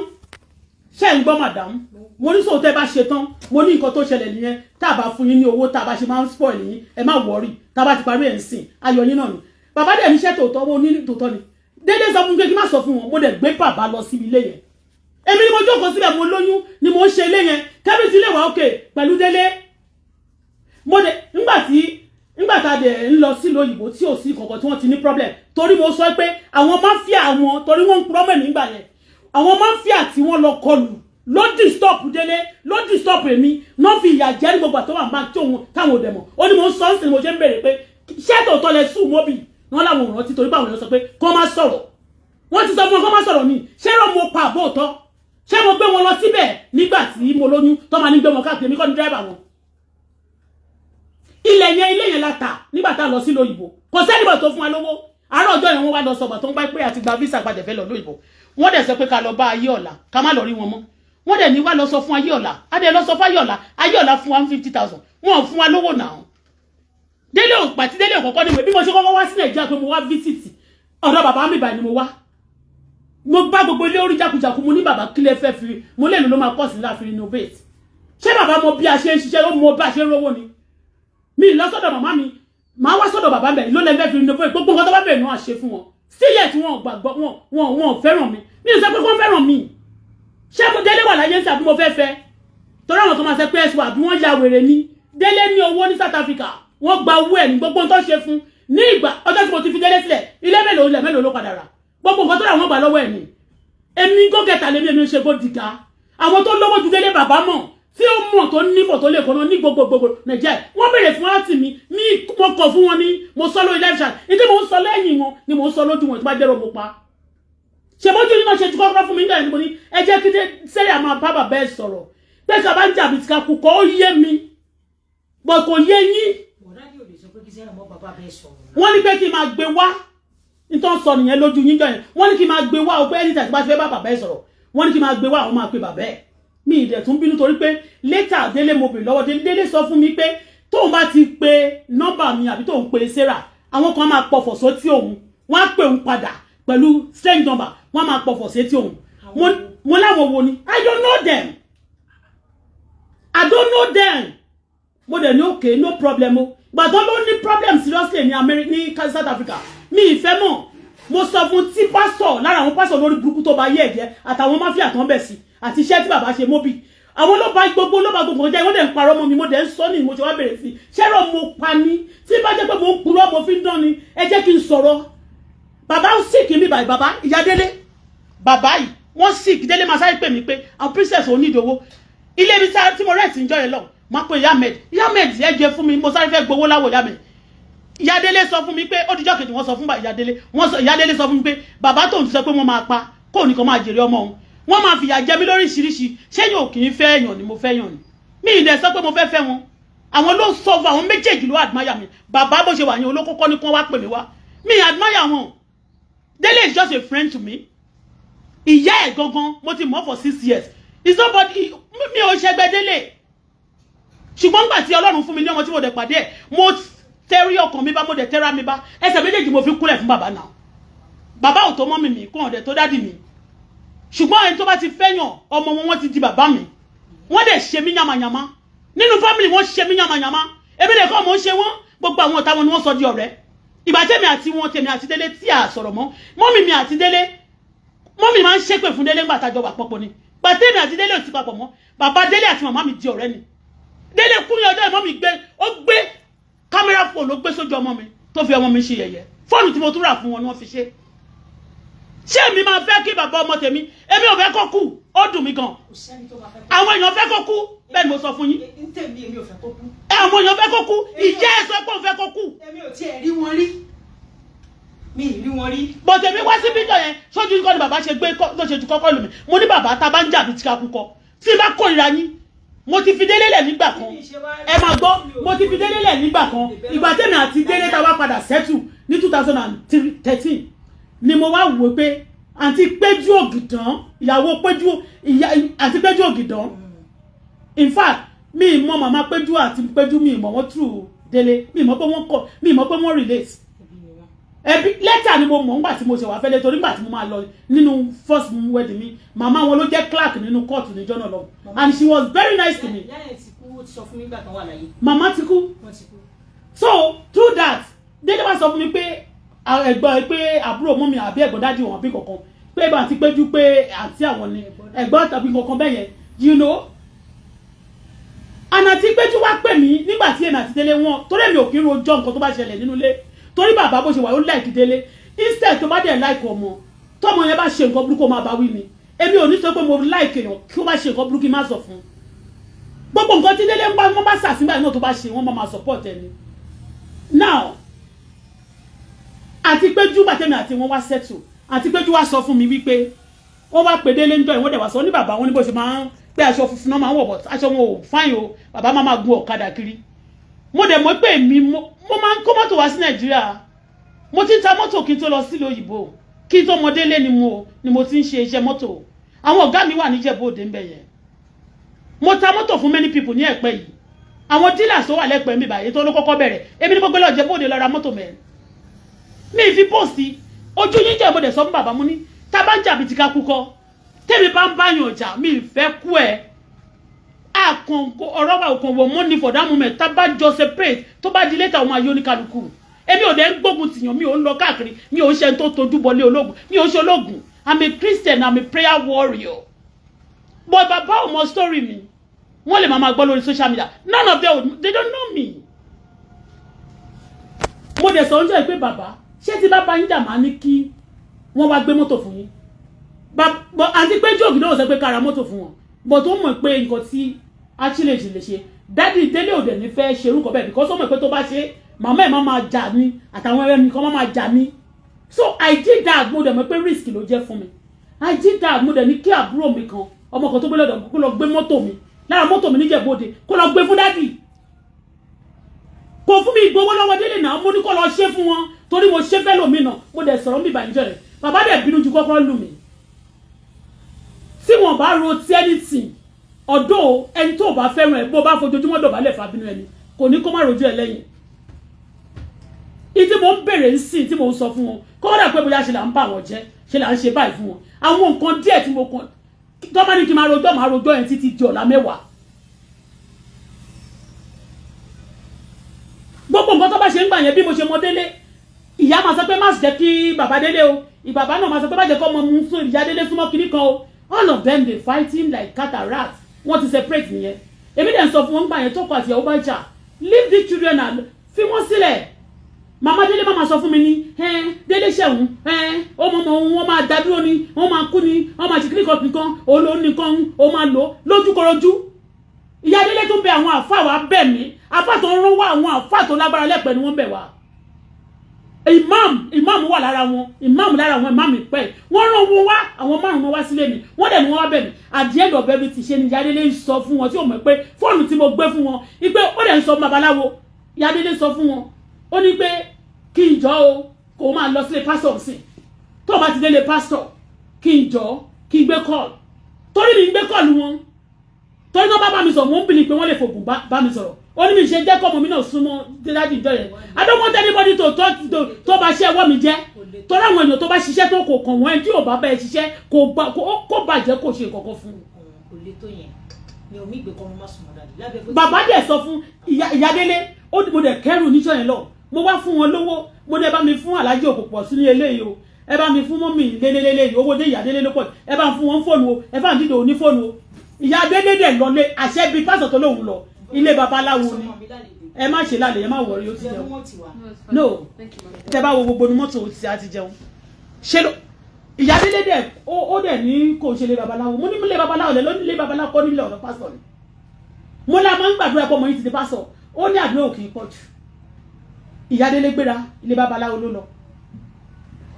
Ṣé ń gbọ́, madam? Mo ní so tẹ́ bá ṣe tán, mo ní nǹkan tó ṣẹlẹ̀ nìyẹn. Tá a bá fún yín ní owó, tá a bá ṣe máa ń spoil yín, ẹ má worry. Tá a bá ti parí ẹ̀ ń sìn, ayọ̀ yín náà ni. Bàbá dẹ̀ níṣẹ́ tòótọ́, mo ní tòótọ́ ni. Dédé sọ fún mi pé kí n má sọ fún wọn. Mo dẹ̀ gbé bàbá lọ síbi ilé yẹn. Èmi ni mo jókòó síbẹ̀, mo lóyún ni mo ń ṣe ilé yẹn. Kẹ́bí ti lè wà òkè pẹ̀lú Délé. Mo dẹ̀ nígbà tá a dẹ̀ ń lọ sílùú òyìnbó tí ò sí kankan tí wọ́n ti ní problem, torí mo sọ pé àwọn mafia, àwọn torí wọ́n ń purọ́ mọ̀ nígbà yẹn, àwọn mafia tí wọ́n lọ kọlù ló disturb Délé, ló disturb èmi náà, fi ìyà jẹ ní gbogbo àtọwà máa tí òun táwọn òdẹ̀ mọ̀. Ó ní mo ń sọ ń sìn, mo ṣe ń béèrè pé ṣé tòótọ́ lẹ sùn mọ́bì wọn láwọn ò rántí, torí pé àwọn èèyàn sọ pé kó má sọ̀rọ̀. Wọ́n ti sọ fún wọn kó má sọ̀rọ̀ ni. Ṣé rọ mo pa àbó òótọ́? Ṣé mo gbé wọn lọ síbẹ̀ nígbà tí mo lóyún tó máa ní gbé wọn káàkiri? Mi kọ́ ní driver wọn. Ilẹ̀ yẹn, ilé yẹn la tà nígbà tá a lọ sí lóyìnbó. Kò sẹ́nìbọ̀ tó fún wa lówó. Àárọ̀ ọjọ́ yẹn, wọ́n wá lọ sọ̀gbà tó ń bá pé àti gba visa padà fẹ́ lọ lóyìnbó. Wọ́n dẹ̀ sọ pé ká lọ bá ayé ọ̀la, ká má lọ rí wọn mọ́. Wọ́n dẹ̀ ní wá lọ sọ fún ayé ọ̀la. Á dẹ̀ lọ sọ fún ayé ọ̀la. Ayé ọ̀la fún wa 50,000. Wọn ò fún wa lówó náà. Délé ò pàtí Délé ò kọ́kọ́ níwèé. Bí mo ṣe kọ́kọ́ wá sí Nàìjíríà pé mo wá visit ọ̀dọ̀ bàbá mi báyìí ni mo wá, mo bá gbogbo ilé orí jákujàku. Mo ní, bàbá, kílẹ̀ fẹ́ fi mo lè lò ló máa pọ̀ sí láfi renovate. Ṣé bàbá mo bí a ṣe ń ṣiṣẹ́, ó mọ bí a ṣe ń rówó ni. Mi lọ sọ́dọ̀ màmá mi, màá wá sọ́dọ̀ bàbá mi ló lẹ́ fẹ́ fi renovate. Gbogbo nǹkan tó bá bẹ̀rẹ̀ náà ṣe fún wọn síyẹ̀ tí wọ́n gbàgbọ́. Wọn fẹ́ràn mi. Mi ò sọ pé wọ́n fẹ́ràn mi. Ṣé mo Délé wà láyé ń sàbí mo fẹ́ fẹ́? Torí àwọn tó máa sọ pé ẹ̀sùn àbí wọ́n ya wèrè ni. Délé ní owó ní South Africa, wọ́n gba owó ẹ̀ ní gbogbo tó ṣe fún ní ìgbà ọjọ́ tí mo ti fi Délé sílẹ̀. Ilé mélòó, ilẹ̀ mélòó ló padà rà? Gbogbo nǹkan tó rà, wọ́n gbà lọ́wọ́ ẹ̀ ní. Èmi go-getter lèmi, èmi ń ṣe gold digger. Àwọn tó lówó ju Délé, bàbá mọ̀ tí ó mọ̀ tó nífọ̀ tó lè kọ́nà ní gbogbo gbogbo Nàìjíríà. Wọ́n béèrè fún láti mi, mo kọ̀ fún wọn ní. Mo sọ lórí live chat ní tí mo ń sọ lẹ́yìn wọn ni mo ń sọ lójú wọn. Tí bá jẹ́rọ mo pa ṣe bójú nínú ṣe tí kọ́kọ́rọ́ fún mi nígbà yẹn ni. Mo ní ẹ jẹ́ kí sẹ́yà máa bá bàbá ẹ̀ sọ̀rọ̀ pé ká bá ń jà bí ti ká kú kọ́. Ó yé mi bọ̀, kò yé yín. Bọ̀dá yóò lè sọ pé kí sẹ́yìn mọ́ bàbá bẹ́ẹ̀ sọ̀rọ̀. Wọ́n ní pé kí n máa gbé wá. Nítorí sọ nìyẹn lójú yín jọ yẹn. Wọ́n ní kí n máa gbé wá o, pé anytime tí bá ti fẹ́ bá bàbá ẹ̀ sọ̀rọ̀, wọ́n ní kí n máa gbé wá, àwọn máa pe bàbá ẹ̀. Mi ì dẹ̀ tún bínú, torí pé later Délé, mo bèrè lọ́wọ́ Délé. Délé sọ fún mi pé tóun bá ti pe nọ́mbà mi àbí tóun pe Sarah, àwọn kan máa pọ̀fọ̀ sótí òun, wọ́n á pè òun padà pẹ̀lú strange number, wọ́n á máa pọ̀fọ̀ sétí òun. Mo láwọn wo ni? I don't know them, I don't know them. Mo dẹ̀ ní okay, no problem o. Gbàgbọ́ ló ní problem seriously ní America, ní South Africa. Mi ìfẹ́ mọ̀. Mo sọ fún tí pásítọ̀ lára àwọn pásítọ̀ lórí burúkú tó bá yé ẹ̀jẹ̀ àtàwọn mafia tó ń bẹ̀ sí àti iṣẹ́ tí bàbá ṣe móbì, àwọn ló bá gbogbo ló bá gbogbo jẹ́. Wọ́n dẹ̀ ń parọ́ mọ́ mi. Mo dẹ̀ ń sọ ní mo ṣe wá bẹ̀rẹ̀ sí ṣẹ́rọ̀ mo pa ní. Tí bá jẹ́ pé mo ń purọ́, mo fi ń dán ni, ẹ jẹ́ kí n sọ̀rọ̀. Bàbá ń sick mi báyìí. Bàbá ìyá Délé, bàbá yìí, wọ́n sick. Délé máa sáré pè mí pé àwọn princess ò ní ìdòwò ilé ibi tí mo rent ń jọ yẹn lọ. Máa pe ìyá Ahmed. Ìyá Ahmed, ẹ jẹ fún mi, mo sáré fẹ́ gbowó láwọ̀ ìyá Ahmed. Ìyá Délé sọ fún mi pé ó dijọ́ kejì, wọ́n sọ fún ìyá Délé, wọ́n sọ, ìyá Délé sọ fún mi pé bàbá tóun ti sọ pé wọ́n máa pa kóun nìkan máa jèrè ọmọ òun, wọ́n máa fìyà jẹ mí lóríṣiríṣi. Ṣé yóò kì í fẹ́ èèyàn ni? Mo fẹ́ yàn ni. Mi ì dẹ̀ sọ pé mo fẹ́ fẹ́ wọn. Àwọn ló sọ fún àwọn méjèèjì ló admire mi. Bàbá bó ṣe wà yẹn, olókókó ní kí wọ́n wá pè mí wá. Mi admire wọn. Délé is just a friend to me. Ìyá ẹ̀ gangan, mo ti mọ̀ for 6 years. Is nobody. Mi ò ṣẹgbẹ́ Délé, ṣùgbọ́n nígbà tí Ọlọ́run fún mi ní ọmọ tí mo dẹ̀ pàdé ẹ̀, mo tẹ́rí ọkàn mi bá, mo dẹ̀ tẹ́ra mi bá, ẹsẹ̀ méjèèjì mo fi kúnlẹ̀ fún bàbá náà. Bàbá ò tó mọ́mì mi, kó ọ̀dẹ̀ tó daddy mi, ṣùgbọ́n ẹni tó bá ti fẹ́yàn ọmọ wọn, wọ́n ti di bàbá mi. Wọ́n dẹ̀ ṣe mí yàmàyàmá nínú family. Wọ́n ṣe mí yàmàyàmá. Èmi lè kọ́ mò ń ṣe wọ́n. Gbogbo àwọn ọ̀tá wọn ni wọ́n sọ di ọ̀rẹ́. Ìgbà tèmi àti wọn, tèmi àti Délé tí a sọ̀rọ̀ mọ́, mọ́mì mi àti Délé, mọ́mì máa ń ṣépè fún Délé ńgbà tájọ wà pọ̀pọ̀ ni. Pàtẹ́mi àti Délé ò ti papọ̀ mọ́. Bàbá Délé àti màmá mi di ọ̀rẹ́ ni. Délé kú ní ọjọ́ ìmọ̀ mi gbé, ó gbé camera phone ló gbé sójú ọmọ mi, tó fi ọmọ mi ṣe yẹ̀yẹ́. Fóònù tí mo tún rà fún wọn ni wọ́n fi ṣe. Ṣé èmi máa fẹ́ kí bàbá ọmọ tèmi? Èmi ò fẹ́ kó kú, ó dùn mí gan. Kò sẹ́ni tó máa fẹ́ kó. Àwọn èèyàn fẹ́ kó kú, bẹ́ẹ̀ ni mo sọ fún yín. Ń tèmi, èmi ò fẹ́ kó kú. Ẹ, àwọn èèyàn fẹ́ kó kú. Ìjẹ́ ẹ sọ pé òun fẹ́ kó kú. Èmi ò tiẹ̀ rí wọn rí, mi ì rí wọn rí. Bọ̀dẹ̀ mi wá sí bíjọ yẹn sójú kọ́ ni bàbá ṣe gbé ló ṣe ju kọ́kọ́ lù mí. Mo ní bàbá, tá a bá ń jà bí tí ká kú kọ, tí n bá kórìíra yín, mo ti fi délé lẹ̀ nígbà kan. Ẹ máa gbọ́, mo ti fi délé lẹ̀ nígbà kan. Ìgbà tèmi àti délé tá a wá padà settle ní 2013 ni mo wá wò pé àǹtí Péjú Ògìdán, ìyàwó Péjú, ìyá àǹtí Péjú Ògìdán, in fact, mi ì mọ màmá Péjú àti Péjú, mi ì mọ̀ wọ́n through délé, mi ì mọ̀ pé wọ́n kọ, mi ì mọ̀ pé wọ́n relate. Ẹbí ni wọn. Ẹbí lẹ́tà ni mo mọ̀ ńgbà tí mo ṣe wà fẹ́lẹ́, torí ńgbà tí mo máa lọ nínú first wedding mi, màmá wọn ló jẹ́ clerk nínú court níjọ́ náà lọ, and she was very nice to me. Ìyá ẹ̀ ti kú, ó ti sọ fún mi nígbà kan wà láyé. Màmá ti kú. Wọ́n ti kú. So through that, délé wá sọ fún mi pé ẹ̀gbọ́n, pé àbúrò mọ́ mi àbí ẹ̀gbọ́n daddy wọn àbí kankan, pé bá àti péjú pé àǹtí àwọn ni ẹ̀gbọ́n tàbí kankan bẹ́ẹ̀ yẹn. And àti péjú wá pè mí nígbà tí èmi àti délé wọn, torí èmi ò kí ń rojọ́ nǹkan tó bá ṣẹlẹ̀ nínú ilé, torí bàbá bó ṣe wà, ó like délé. Instead tó bá dẹ̀ like ọmọ, tọmọ yẹn bá ṣe nǹkan burúkú, ó máa bá wí ni. Èmi ò ní sọ pé mo like èèyàn, kí ó bá ṣe nǹkan burúkú, má sọ fún un. Gbogbo nǹkan tí délé ń bá wọn bá sàsígbà náà tó bá ṣe, wọ́n máa support ẹni. Now, àti péjú bàtẹ́mi àti wọn wá settle, àti péjú wá sọ fún mi wípé wọ́n wá pè délé ńjọ́ ìwọ́n dẹ̀ wá sọ ní bàbá wọn ní bó ṣe máa ń pé aṣọ funfun náà máa ń wọ̀ bọ̀, aṣọ wọn ò fáyìn o, bàbá máa máa gun ọ̀kadà kiri. Mo dẹ̀ mọ̀ pé èmi mo máa ń kó mọ́tò wá sí Nàìjíríà. Mo ti ń ta mọ́tò kí n tó lọ sílùú òyìnbó, kí n tó mọ délé ni mo ti ń ṣe iṣẹ́ mọ́tò. Àwọn ọ̀gá mi wà níjẹ̀bú Òde ńbẹ̀ yẹn. Mo ta mọ́tò fún many people ní Ẹ̀pẹ́ yìí. Àwọn dealers tó wà lẹ́pẹ́ mi báyìí tó ló kọ́kọ́ bẹ̀rẹ̀, èmi ni mo gbé lọ Ìjẹ̀bú Òde lọ ra mọ́tò mẹ́rin. Mi fi post ojú yín jẹ́. Mo dẹ̀ sọ fún bàbá, mo ní tá a bá ń jà bí ti ká kú kọ́, tèmi bá ń báyàn jà, mi fẹ́ kú ẹ̀ àkànkò ọ̀rọ̀ wa òkàn wọ̀ mọ́ ni. For that moment, tá a bá jọ separate, tó bá di later, ọmọ ayé oníkálukú. Èmi ò dẹ̀ ń gbógun tìyàn, mi ò ń lọ káàkiri, mi ò ń ṣe tó tojú bọlé ológun, mi ò ń ṣe ológun. I'm a Christian, I'm a prayer warrior. But bàbá ò mọ story mi. Wọ́n lè máa ma gbọ́ lórí social media. None of them, they don't know me. Mo dẹ̀ sọ oúnjẹ pé bàbá, ṣé tí bàbá yín jà, máa ní kí wọ́n wá gbé mọ́tò fún yín? Àti pé jóògì náà sọ pé ká ra mọ́tò fún wọn, but ó mọ̀ pé nǹkan tí achille lè ṣe, daddy délé òdẹ̀ ní fẹ́ ṣe orúkọ bẹ́ẹ̀, because ó mọ̀ pé tó bá ṣe, màmá ẹ̀ máa máa jà ní, àtàwọn ẹrẹ́ nìkan máa máa jà ní. So I did that. Mo dẹ̀ mọ̀ pé risk ló jẹ́ fún mi. I did that. Mo dẹ̀ ní kí àbúrò mi kan, ọmọ kan tó gbé lọ́dọ̀, kó lọ gbé mọ́tò mi lára mọ́tò mi níjẹ̀bọ́dẹ, kó lọ gbé fún daddy. Kò fún mi ìgbowó lọ́wọ́ délé náà. Mo ní kó lọ ṣe fún wọn torí mo ṣe fẹ́ lómi náà. Mo dẹ̀ sọ̀rọ̀ mi ìbànújẹ́ rẹ̀. Bàbá dẹ̀ bínú ju kọ́kọ́ lù mí. Tí wọn bá ro tí anything ọ̀dọ́ ẹni tó bá fẹ́ràn ẹ̀, bó bá fojoojúmọ́ dọ̀bálẹ̀ fàbínú ẹni, kò ní kó má rojú ẹ lẹ́yìn. Ìtí mo ń bèrè ń sìn, tí mo ń sọ fún wọn, kó wọ́n dà pé bóyá ṣe là ń bà wọ́n jẹ́, ṣe là ń ṣe báyìí fún wọn. Àwọn nǹkan díẹ̀ tí mo kàn tó bá ní kí n máa rojọ́, máa rojọ́ yẹn títí di ọ̀la mẹ́wàá. Gbogbo nǹkan tó bá ṣe ń gbà yẹn, bí mo ṣe mọ délé, ìyá máa sọ pé má jẹ́ kí bàbá délé o, ìbàbá náà máa sọ pé má jẹ́ kó ọmọ mú sún ìyá délé súnmọ́ kinní kan o. All of them dey fighting like cat and rat. Wọ́n ti separate nìyẹn. Èmi dẹ̀ ń sọ fún wọn gbà yẹn, tó kọ àtìyàwó bá jà, leave the children and fi wọ́n sílẹ̀. Màmá délé má máa sọ fún mi ní délé ṣẹ̀wọ̀n ọmọ ọmọ wọn máa dá dúró ni, wọ́n máa kú ni, wọ́n máa ṣe kíní kan nìkan, òun ló nìkan, òun máa lò lójúkọrojú. Ìyá délé tún bẹ àwọn àfáà wa bẹ̀ mí, àfáà tó ń rán wá, àwọn àfáà tó lágbára lẹ́pẹ́ ni wọ́n bẹ̀ wá. Imam, imam wà lára wọn, imam lára wọn, imam ìpẹ́ wọ́n rán wọn wá. Àwọn márùn-ún wá sílé mi, wọ́n dẹ̀ ni wọ́n wá bẹ̀ mí. At the end of everything, ṣe ni ìyá délé ń sọ fún wọn tí ò mọ̀ pé fóònù tí mo gbé fún wọn ipe ó dẹ̀ ń sọ fún babaláwo. Ìyá délé sọ fún wọn, ó ní pé kí n jọ o, kò máa lọ sílé pásítọ̀ sí, tó o bá ti délé pásítọ̀, kí n jọ kí n gbé call, torí mi ń gbé call wọn, torí tó bá bá mi sọ̀rọ̀, mo ń believe pé wọ́n lè fògùn bá mi sọ̀rọ̀. Ó ní mi ṣe jẹ́ kọ́ ọmọ mi náà súnmọ́ daddy ìjọ yẹn. I don't want anybody to touch tó bá ṣe ẹwọ́ mi jẹ́, torí àwọn èèyàn tó bá ṣiṣẹ́ tó kò kàn wọ́n, ẹni tí ò bá bá ẹ ṣiṣẹ́ kó bàjẹ́, kò ṣe kankan fún un. Kò le tó yẹn ni omi ìgbé kọ́ mo má sùn mọ́ daddy lábẹ́ bó ti. Bàbá dẹ̀ sọ fún ìyá délé ó, mo dẹ̀ kẹ́rù níjọ́ yẹn lọ, mo wá fún wọn lówó, mo dẹ̀ bá mi fún aláàjì òkùpọ̀ sí ní eléyìí o. Ẹ bá mi fún mummy lélẹ́lẹ́lẹ́ owó dé, ìyá délé ló pọ̀. Ẹ bá ń fún wọn fóònù o, ẹ bá ń dídò ní fóònù o. Ìyá délé dẹ̀ lọlé àṣẹ bíi pásọ̀ tó lóun lọ ilé babaláwo ni. Ẹ má ṣe lálẹ́, ẹ má wọrí, ó ti jẹun. No, tẹ bá wo gbogbo ní mọ́tò tí a ti jẹun ṣe ló ìyá délé dẹ̀ ó dẹ̀ ní kò ṣe lé babaláwo. Mo ní lé babaláwo lẹ ló ní lé babaláwo kọ́ nílé ọ̀dọ̀ pásọ̀ ni. Mo lá máa ń gbàdúrà pé ọmọ yìí ti di pásọ̀. Ó ní àdúrà òkè pọ̀ jù. Ìyá délé gbéra, ilé babaláwo ló lọ.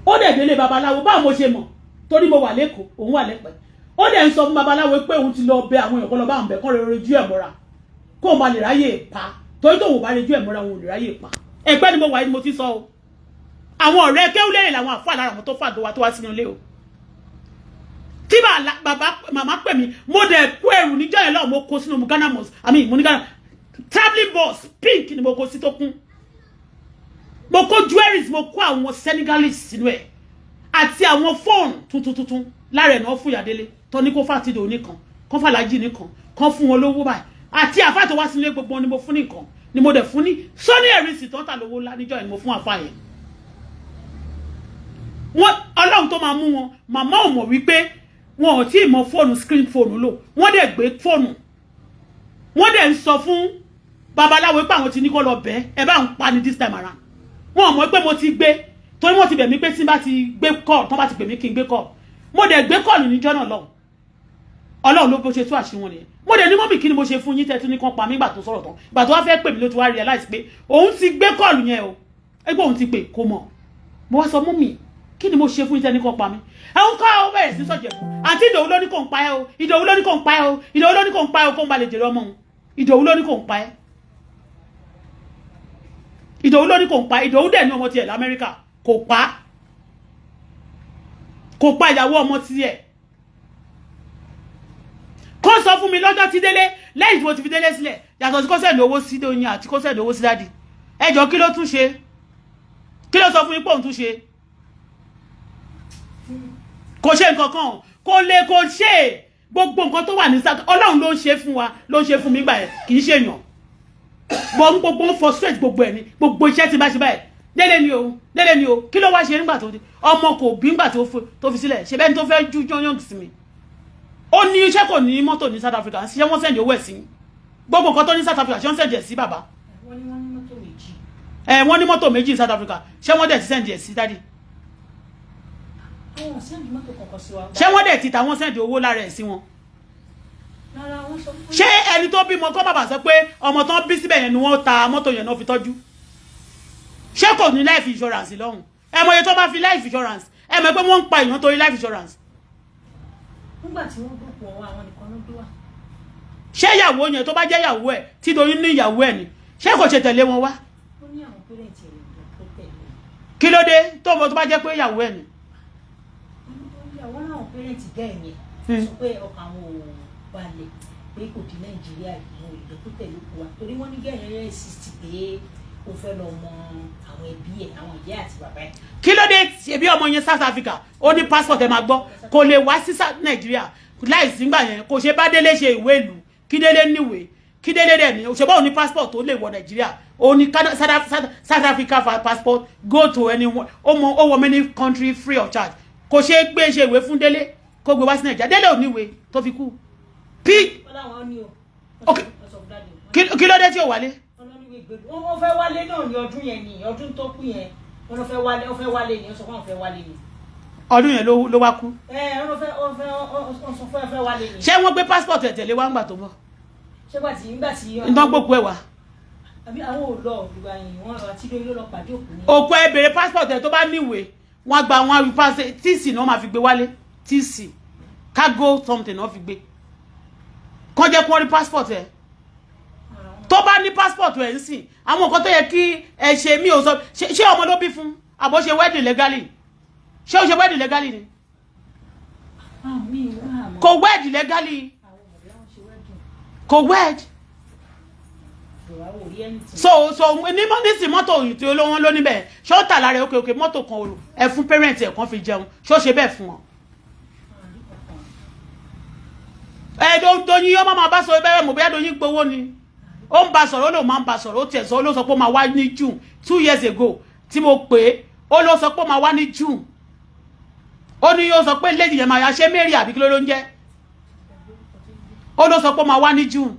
Ó dẹ̀ délé babaláwo. Báwo mo ṣe mọ̀? Torí mo wà lẹ́kọ̀ọ́, òun wà lẹ́pẹ́. Ó dẹ̀ ń sọ fún babaláwo pé òun ti lọ bẹ àwọn èèyàn kan, lọ bá àwọn bẹ̀ kán lè rojú ẹ̀ mọ́ra kó o máa lè ráyè pa, torí tóun ò bá rojú ẹ̀ mọ́ra, òun ò lè ráyè pa. Ẹgbẹ́ ni mo wà ní mo ti sọ o. Àwọn ọ̀rẹ́ kéwúlẹ̀ làwọn àfáà lára àwọn tó fà tó wá sínú ilé o. Tí bàbá màmá pè mí, mo dẹ̀ kó ẹrù níjọ́ yẹn lọ́wọ́. Mo kó sínú Ghana must, I mean, mo ní Ghana travelling bus pink ni mo kó sí tó kún. Mo kó jewelries, mo kó àwọn Senegalese sínú ẹ̀ àti àwọn fóònù tuntun tuntun lára ẹ̀ náà fún Ìyádélé tó ní kó fàtìdò nìkan kán fàlájì nìkan kán fún wọn lówó báyìí àti àfáà tó wá sínú ilé. Gbogbo ni mo fún nìkan ni mo dẹ̀ fún ní Sony Ericsson tó ń tà lówó ńlá níjọ́ yẹn ni mo fún àfáà yẹn. Wọn Ọlọ́run tó máa mú wọn, màmá ò mọ̀ wípé wọn ò tí ì mọ fóònù, screen fóònù lò. Wọ́n dẹ̀ gbé fóònù, wọ́n dẹ̀ ń sọ fún babaláwo pé àwọn ti ní kó lọ bẹ́ẹ̀, ẹ bá ń pa ni this time around. Wọn ò mọ̀ pé mo ti gbé, torí wọ́n ti bẹ̀ mí pé tí n bá ti gbé call, tán bá ti pè mí kí n gbé call. Mo dẹ̀ gbé call níjọ́ náà lọ́hùn. Ọlọ́run ló bó ṣe tú àṣírí wọn nìyẹn. Mo dẹ̀ ní, "Mummy, kí ni mo ṣe fún yín tẹ́tún ní kán pa mí?" Gbà tó sọ̀rọ̀ tán, gbà tó wá fẹ́ pè mí, ló ti wá realize pé òun ti gbé call yẹn o, ẹgbẹ́ òun ti pè kó mọ̀. Mo wá sọ, "Mummy, kí ni mo ṣe fún yín tẹ́ ní kán pa mí?" Ẹ̀hún kọ́ ọ bẹ̀rẹ̀ sí sọ̀jẹ̀ àti Ìdòwú ló ní kò ń pa ẹ́ o, Ìdòwú ló ní kò ń pa ẹ́ o, Ìdòwú ló ní kò ń pa ẹ́ o, kó ń ba lè jèrè ọmọ òun. Ìdòwú ló ní kò ń pa ẹ́, Ìdòwú ló ní kò ń pa. Ìdòwú dẹ̀ ní ọmọ tiẹ̀ lamẹ́ríkà, kò pa, kò pa ìyàwó ọmọ tiẹ̀. Kó sọ fún mi lọ́jọ́ tí délé, lẹ́yìn tí mo ti fi délé sílẹ̀, yàtọ̀ sí kó send owó sí Dóyin àti kó send owó sí daddy, ẹjọ́ kí ló tún ṣe? Kí ló sọ fún mi pé òun tún ṣe? Kò ṣe nǹkan kan, kò lè kò ṣe. Gbogbo nǹkan tó wà ní sáà, Ọlọ́run ló ń ṣe fún wa, ló ń ṣe fún mi gbà yẹn, kì í ṣe èèyàn bọ́ ń gbogbo ń frustrate gbogbo ẹ̀ ní gbogbo iṣẹ́ tí bá ṣe báyìí. Délé ni o, délé ni o. Kí ló wá ṣe nígbà tó ọmọ kò bí, nígbà tó fi sílẹ̀? Ṣe bẹ́ẹ̀ ni tó fẹ́ jú yányán sí mi. Ó ní iṣẹ́, kò ní mọ́tò ní South Africa. Ṣé wọ́n send owó ẹ̀ sí? Gbogbo nǹkan tó ní South Africa, ṣé wọ́n send ẹ̀ sí bàbá? Wọ́n ní wọ́n ní mọ́tò méjì. Ẹ wọ́n ní mọ́tò méjì ní South Africa. Ṣé wọ́n dẹ̀ ti send ẹ̀ sí daddy? Àwọn ò send mọ́tò kankan sí wa. Ṣé wọ́n dẹ̀ ti ta, wọ́n send owó lára ẹ̀ sí wọn? Rárá, wọ́n sọ fún. Ṣé ẹni tó bímọ kọ́, bàbá sọ pé ọmọ tó ń bí síbẹ̀ yẹn ni wọ́n ta mọ́tò yẹn náà fi tọ́jú? Ṣé kò ní life insurance lọ́hùn? Ẹ mọ̀ iye tó bá fi life insurance, ẹ mọ̀ pé wọ́n ń pa èèyàn torí life insurance. Nígbà tí wọ́n gbókùn ọwọ́, àwọn nìkan ló gbé wá. Ṣé ìyàwó yẹn, tó bá jẹ́ ìyàwó ẹ̀ tí Doyin ní ìyàwó ẹ̀ ni, ṣé kò ṣe tẹ̀lé wọn wá? Ó ní àwọn parents rẹ̀ lọ tó tẹ̀lé. Kí ló dé tó mọ̀ tó bá jẹ́ pé ìyàwó ẹ̀ ni? Wọ́n láwọn parents gẹ́ yẹn sọ pé ọkàn àwọn ò balẹ̀ pé kò di Nàìjíríà yìí, wọn ò lè tó tẹ̀lé kú wa, torí wọ́n ní gẹ́ yẹn insist pé ó fẹ́ lọ mọ àwọn ẹbí ẹ̀, àwọn ìyá àti bàbá ẹ̀. Kí ló dé? Ṣebí ọmọ yẹn South Africa, ó ní passport. Ẹ máa gbọ́, kò lè wá sí Nàìjíríà láìsí ngbà yẹn. Kò ṣe bá délé ṣe ìwé ìlú, kí délé níwèé, kí délé dẹ̀ ní ṣe báwo ní passport tó lè wọ Nàìjíríà. Ó ní South Africa passport, go to anyone. Ó mọ ó wọ many country free of charge. Kò ṣe gbé ṣe ìwé fún délé kó gbé wá sí Nàìjíríà. Délé ò níwèé tó fi kú p. Wọ́n láwọn ní o. Ok. Wọ́n sọ fún daddy. Kí ló dé tí ò wálé? Wọ́n lọ níwèé gbèlú. Wọ́n fẹ́ wálé náà ní ọdún yẹn, ní ọdún tó kú yẹn. Wọ́n lọ fẹ́ wálé, wọ́n fẹ́ wálé ni, wọ́n sọ fún àwọn fẹ́ wálé ni. Ọdún yẹn ló wá kú? Ẹ wọ́n fẹ́, wọ́n fẹ́, wọ́n sọ fún ẹ fẹ́ wálé ni. Ṣé wọ́n gbé passport ẹ̀ tẹ̀lé wá ńgbà tó bọ̀? Ṣé gbà tí nígbà tí. Nǹkan gbókù ẹ̀ wá. Àbí àwọn ò lọ ìgbà yìí, wọ́n àti lóyún ló lọ pàdé òkú ní. Òkú ẹ bèrè passport ẹ. Tó bá níwèé, wọ́n gba wọn àwí pass TC náà máa fi gbé wálé, TC cargo something náà fi gbé. Kàn jẹ́ kí wọ́n rí passport ẹ. Tó bá ní passport ẹ ń sìn, àwọn nǹkan tó yẹ kí ẹ ṣe, mí ò sọ. Ṣé ọmọ ló bí fún àbọ̀ ṣe wedding legally? Ṣé ó ṣe wedding legally ni? Àmì ìwà àmọ́. Kò wed legally. Àwọn ọmọdé wọn ṣe wedding. Kò wed. Bọ̀wá ò rí anything. So ní nísìn, mọ́tò tí olówó ló níbẹ̀, ṣé ó tà lára ẹ̀? Òkè mọ́tò kan òru ẹ fún parent ẹ̀ kan fi jẹun, ṣé ó ṣe bẹ́ẹ̀ fún wọn? Àrí kankan. Ẹ Doyin yọ máa bá sọ bẹ́ẹ̀ mọ̀ bóyá Doyin gbowó ni ó ń bá sọ̀rọ̀. Ó lóun máa ń bá sọ̀rọ̀. Ó tiẹ̀ sọ, ó ló sọ pé ó máa wá ní June 2 years ago tí mo pè é. Ó ló sọ pé ó máa wá ní June. Ó ní ó sọ pé lady yẹn máa ya ṣé Mary àbí kí ló ń jẹ́. Ó ló sọ pé ó máa wá ní June.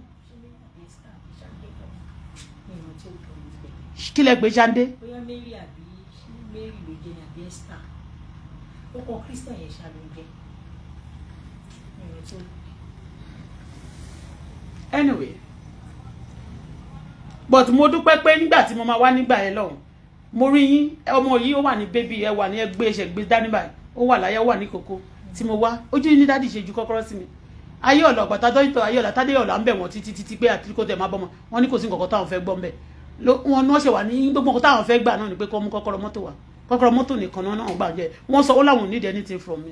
Kí lẹ gbé Ṣándé? Bóyá Mary àbí Mary ló jẹ́ ní àbí Esther. Ó kọ Christian yẹn ṣá ló ń jẹ́. Anyway, but mo dúpẹ́ pé nígbà tí mo máa wá nígbà yẹn lọ́hùn, mo rí yín. Ọmọ yìí ó wà ní baby, ẹ wà ní ẹgbẹ́ ẹsẹ̀ gbé dání báyìí, ó wà láyé, ó wà ní kókó tí mo wá. Ojú yín ní daddy ṣe ju kọ́kọ́rọ́ sí mi. Ayé ọ̀la ọ̀gbàtà dọ́yìntàn ayé ọ̀la tádé ọ̀la ń bẹ̀ wọ́n títí títí pé àti kó tẹ̀ máa bọ́mọ wọn ní kò sí nǹkan táwọn fẹ́ gbọ́ ń bẹ̀. Wọn ní wọ́n ṣe wà ní gbogbo nǹkan táwọn fẹ́ gbà náà ni pé kó mú kọ́kọ́rọ́ mọ́tò wá. Kọ́kọ́rọ́ mọ́tò nìkan náà gbà jẹ́ wọ́n sọ ó láwọn ò need anything from me.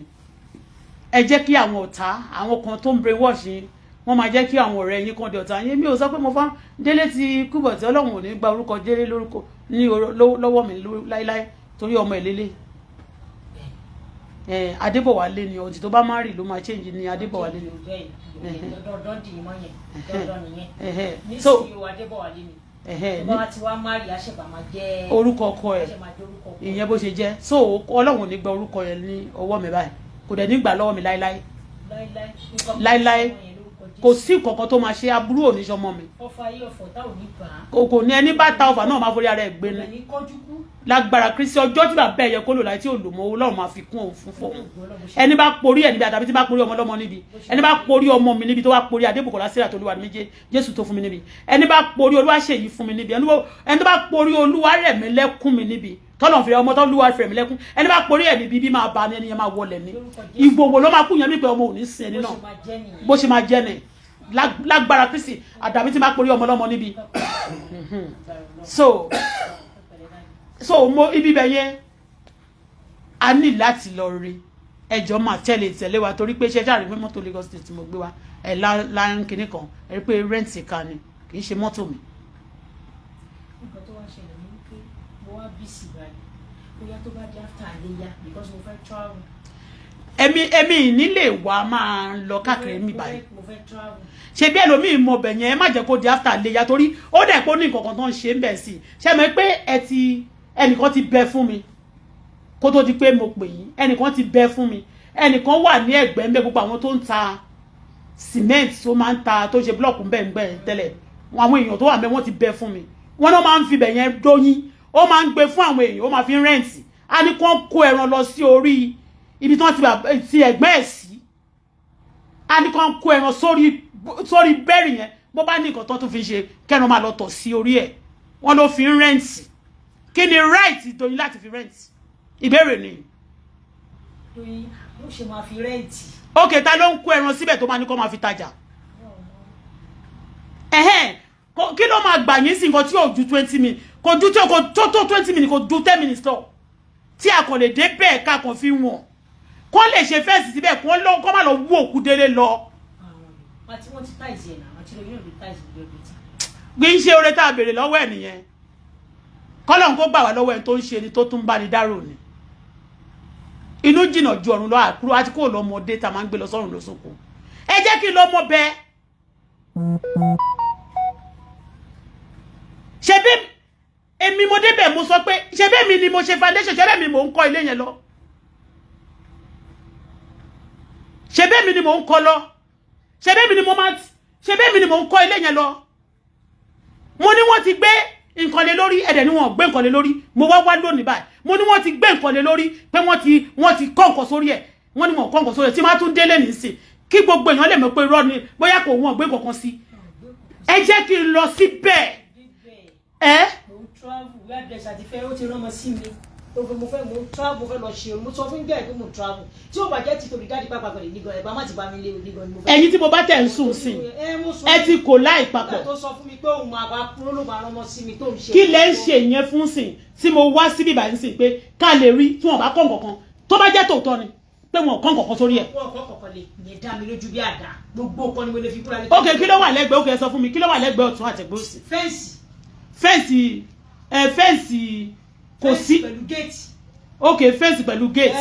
Ẹ jẹ́ kí àwọn ọ̀tá, àwọn kan tó ń brainwash yín, wọ́n máa jẹ́ kí àwọn ọ̀rẹ́ yín kan di ọ̀tá yín. Mi ò sọ pé mo fá Délé ti kúbọ̀ tí Ọlọ́run ò ní gba orúkọ Délé lórúkọ ní lọ́wọ́ mi láíláí, torí ọmọ ìlélẹ̀ Adébọ̀wálé ni. Ọtí tó bá má rì ló máa change ní Adébọ̀wálé ni. Dandan dì í mọ́ yẹn, dandan nìyẹn. So nísìnyí o, Adébọ̀wálé ni. Tó bá ti wá má rí, àṣẹ̀bà máa jẹ́ orúkọ ọkọ ẹ̀. Àṣẹ máa jẹ́ orúkọ ọkọ ẹ̀. Ìyẹn bó ṣe jẹ́. So Ọlọ́run ò ní gba orúkọ yẹn ní ọwọ́ mi báyìí, kò dẹ̀ ní gbà lọ́wọ́ mi láíláí. Láíláí. Láíláí. Kò sí nǹkan kan tó máa ṣe aburú òní sọmọ mi. Ọfà ayé, ọ̀fọ̀ tá ò ní bà á. Kò ní. Ẹni bá ta ọfà náà máa forí ara ẹ̀ gbé ni. Ní kọjú kú. Lágbára Kristi, ọjọ́ tí bàbá ẹ̀ yẹ kó lò láì tí ò lò mọ́, Ọlọ́run máa fi kún òun fún fóun. Ẹni bá porí ẹ̀ níbi, àtàbí tí bá porí ọmọ ọlọ́mọ níbi, ẹni bá porí ọmọ mi níbi, tó bá porí Adébùkọ́lá síra tó Olúwa mi jẹ́ Jésù tó fún mi níbi, ẹni bá porí Olúwa ṣèyí fún mi níbi, ẹni bá porí Olúwa rẹ̀ mí lẹ́kún mi níbi, tọ́lọ̀ fi ọmọ tó lúwa fẹ̀mí lẹ́kún, ẹni bá porí ẹ̀ níbi bí máa ba ni, ẹni yẹn máa wọlé ní ìgbòho ló máa kú yẹn, wípé ọmọ ò ní sin ẹni náà bó ṣe máa jẹ́ ni. Lágbára Kristi, àdàbí tí máa porí ọmọ ọlọ́mọ níbi. So mo ibi bẹ̀ yẹn, a ní láti lọ rí. Ẹjọ́ máa tẹ̀lé tẹ̀lé wa, torí pé ṣẹ́jà rí pé mọ́tò Lagos State tí mo gbé wa ẹ̀ láńkìní kan, ẹ rí pé rent car ni, kì í ṣe mọ́tò mi. Nǹkan tó wá ṣẹlẹ̀ ní wípé mo wá busy báyìí. Bóyá tó bá di after àléyá, because mo fẹ́ travel. Èmi ìnílé wa máa ń lọ káàkiri mi báyìí. Mo fẹ́ travel. Ṣe bí ẹlòmíì mọ ọbẹ̀ yẹn, ẹ má jẹ́ kó di after léya, torí ó dẹ̀ pé ó ní nǹkan kan tó ń ṣe ń bẹ̀ sí i. Ṣe mọ̀ pé ẹ ti ẹnìkan ti bẹ fún mi kó tó di pé mo pè yín? Ẹnìkan ti bẹ fún mi, ẹnìkan wà ní ẹ̀gbẹ́ ńbẹ. Gbogbo àwọn tó ń ta cement, tó máa ń ta, tó ṣe block ńbẹ ńbẹ tẹ́lẹ̀, àwọn èèyàn tó wà ńbẹ, wọ́n ti bẹ fún mi. Wọ́n náà máa ń fi bẹ̀ yẹn dóyín, ó máa ń gbé fún àwọn èèyàn, ó máa fi ń rent. Á ní kó kó ẹran lọ sí orí ibi tí wọ́n ti ẹ̀gbẹ́ ẹ̀ sí. Á ní kó kó ẹran sórí bẹ́ẹ̀rì yẹn. Bó bá ní nǹkan tó tún fi ṣe kẹ́ran máa lọ tọ̀ sí orí ẹ̀, wọ́n ló fi ń rent. Kí ni right Doyin láti fi rent? Ìbéèrè ni. Doyin ló ṣe máa fi rent. Ok, ta ló ń kó ẹran síbẹ̀ tó máa ní kó máa fi tajà? Ẹ̀hẹ́n, kí ló máa gbà yín sí nǹkan tí yóò ju 20 minutes, kò ju tí kò tó 20 minutes, kò ju 10 minutes lọ, tí a kàn lè dé bẹ́ẹ̀, ká kàn fi wọ̀n, kó lè ṣe fence síbẹ̀, kó má lọ wú òkú délé lọ. Àti wọ́n ti tiles yẹn náà, àti Doyin náà ló tiles gbogbo ẹbí tí. Kì í ṣe oore tá a béèrè lọ́wọ́ ẹ̀ nìyẹn. Kọ́lọ́n kó gbà wá lọ́wọ́ ẹ̀ tó ń ṣe ni tó tún bá ní dárò ni. Inú jìnnà ju ọ̀run lọ. Àkúrò àti kó lọ́mọdé tá a máa ń gbé lọ sọ́run lọ́sọ̀kò. Ẹ jẹ́ kí n lọ́mọ bẹ́ẹ̀. Ṣebí èmi mo débẹ̀, mo sọ pé ṣebí èmi ni mo ṣe foundation, ṣebí èmi mò ń kọ́ ilé yẹn lọ, ṣebí èmi ni mò ń kọ́ lọ, ṣebí èmi ni mo máa, ṣebí èmi ni mò ń kọ́ ilé yẹn lọ. Mo ní wọ́n ti gbé nǹkan lé lórí, ẹ̀dẹ̀ ni wọ́n gbé nǹkan lé lórí. Mo wá wá lónìí báyìí, mo ní wọ́n ti gbé nǹkan lé lórí, pé wọ́n ti kọ́ nǹkan sórí ẹ̀. Wọ́n ní wọ́n kọ́ nǹkan sórí ẹ̀. Tí máa tún délé nísìn, kí gbogbo èèyàn lè mọ̀ pé irọ́ ni, bóyá kò wọ́n gbé nǹkan kan sí. Ẹ jẹ́ kí n lọ síbẹ̀. Ẹ. Mo ń travel, wíwá dress àti fẹ́, ó ti rán ọmọ sí mi. Mo fẹ́, mo ń travel, mo fẹ́ lọ ṣe. Mo sọ fún gẹ́ẹ̀ pé mo ń travel. Tí ó bá jẹ́ ti torí daddy pápá pẹ̀lú nígan, ẹ̀bá má ti bá mi lé onígan ni mo fẹ́. Ẹ̀yin tí mo bá tẹ̀ ń sùn sí, Ẹ mo sùn. ẹ ti kò láì papọ̀. Nígbà tó sọ fún mi pé òun máa bá kúrò, ló máa rán ọmọ sí mi tó ń ṣe. Kí lẹ ń ṣe ìyẹn fún sìn tí mo wá síbí báyìí sìn, pé ká lè rí tí wọn bá kọ́ nǹkan kan, tó bá jẹ́ tòótọ́ ni pé wọn kọ́ nǹkan kan sórí ẹ̀. Wọn kọ́ kọ̀ọ̀kan lè yẹn dá mi lójú bí àdá. Gbogbo nǹkan ni mo lè fi kúra lé. Ok, kí ló wà lẹ́gbẹ̀ẹ́? Ok, sọ fún mi, kí ló wà lẹ́gbẹ̀ẹ́ ọ̀tún àtẹ̀gbẹ́ òsì? Fence. Fence ẹ, fence kò sí. Pẹ̀lú géètì. Ok, fence pẹ̀lú gate.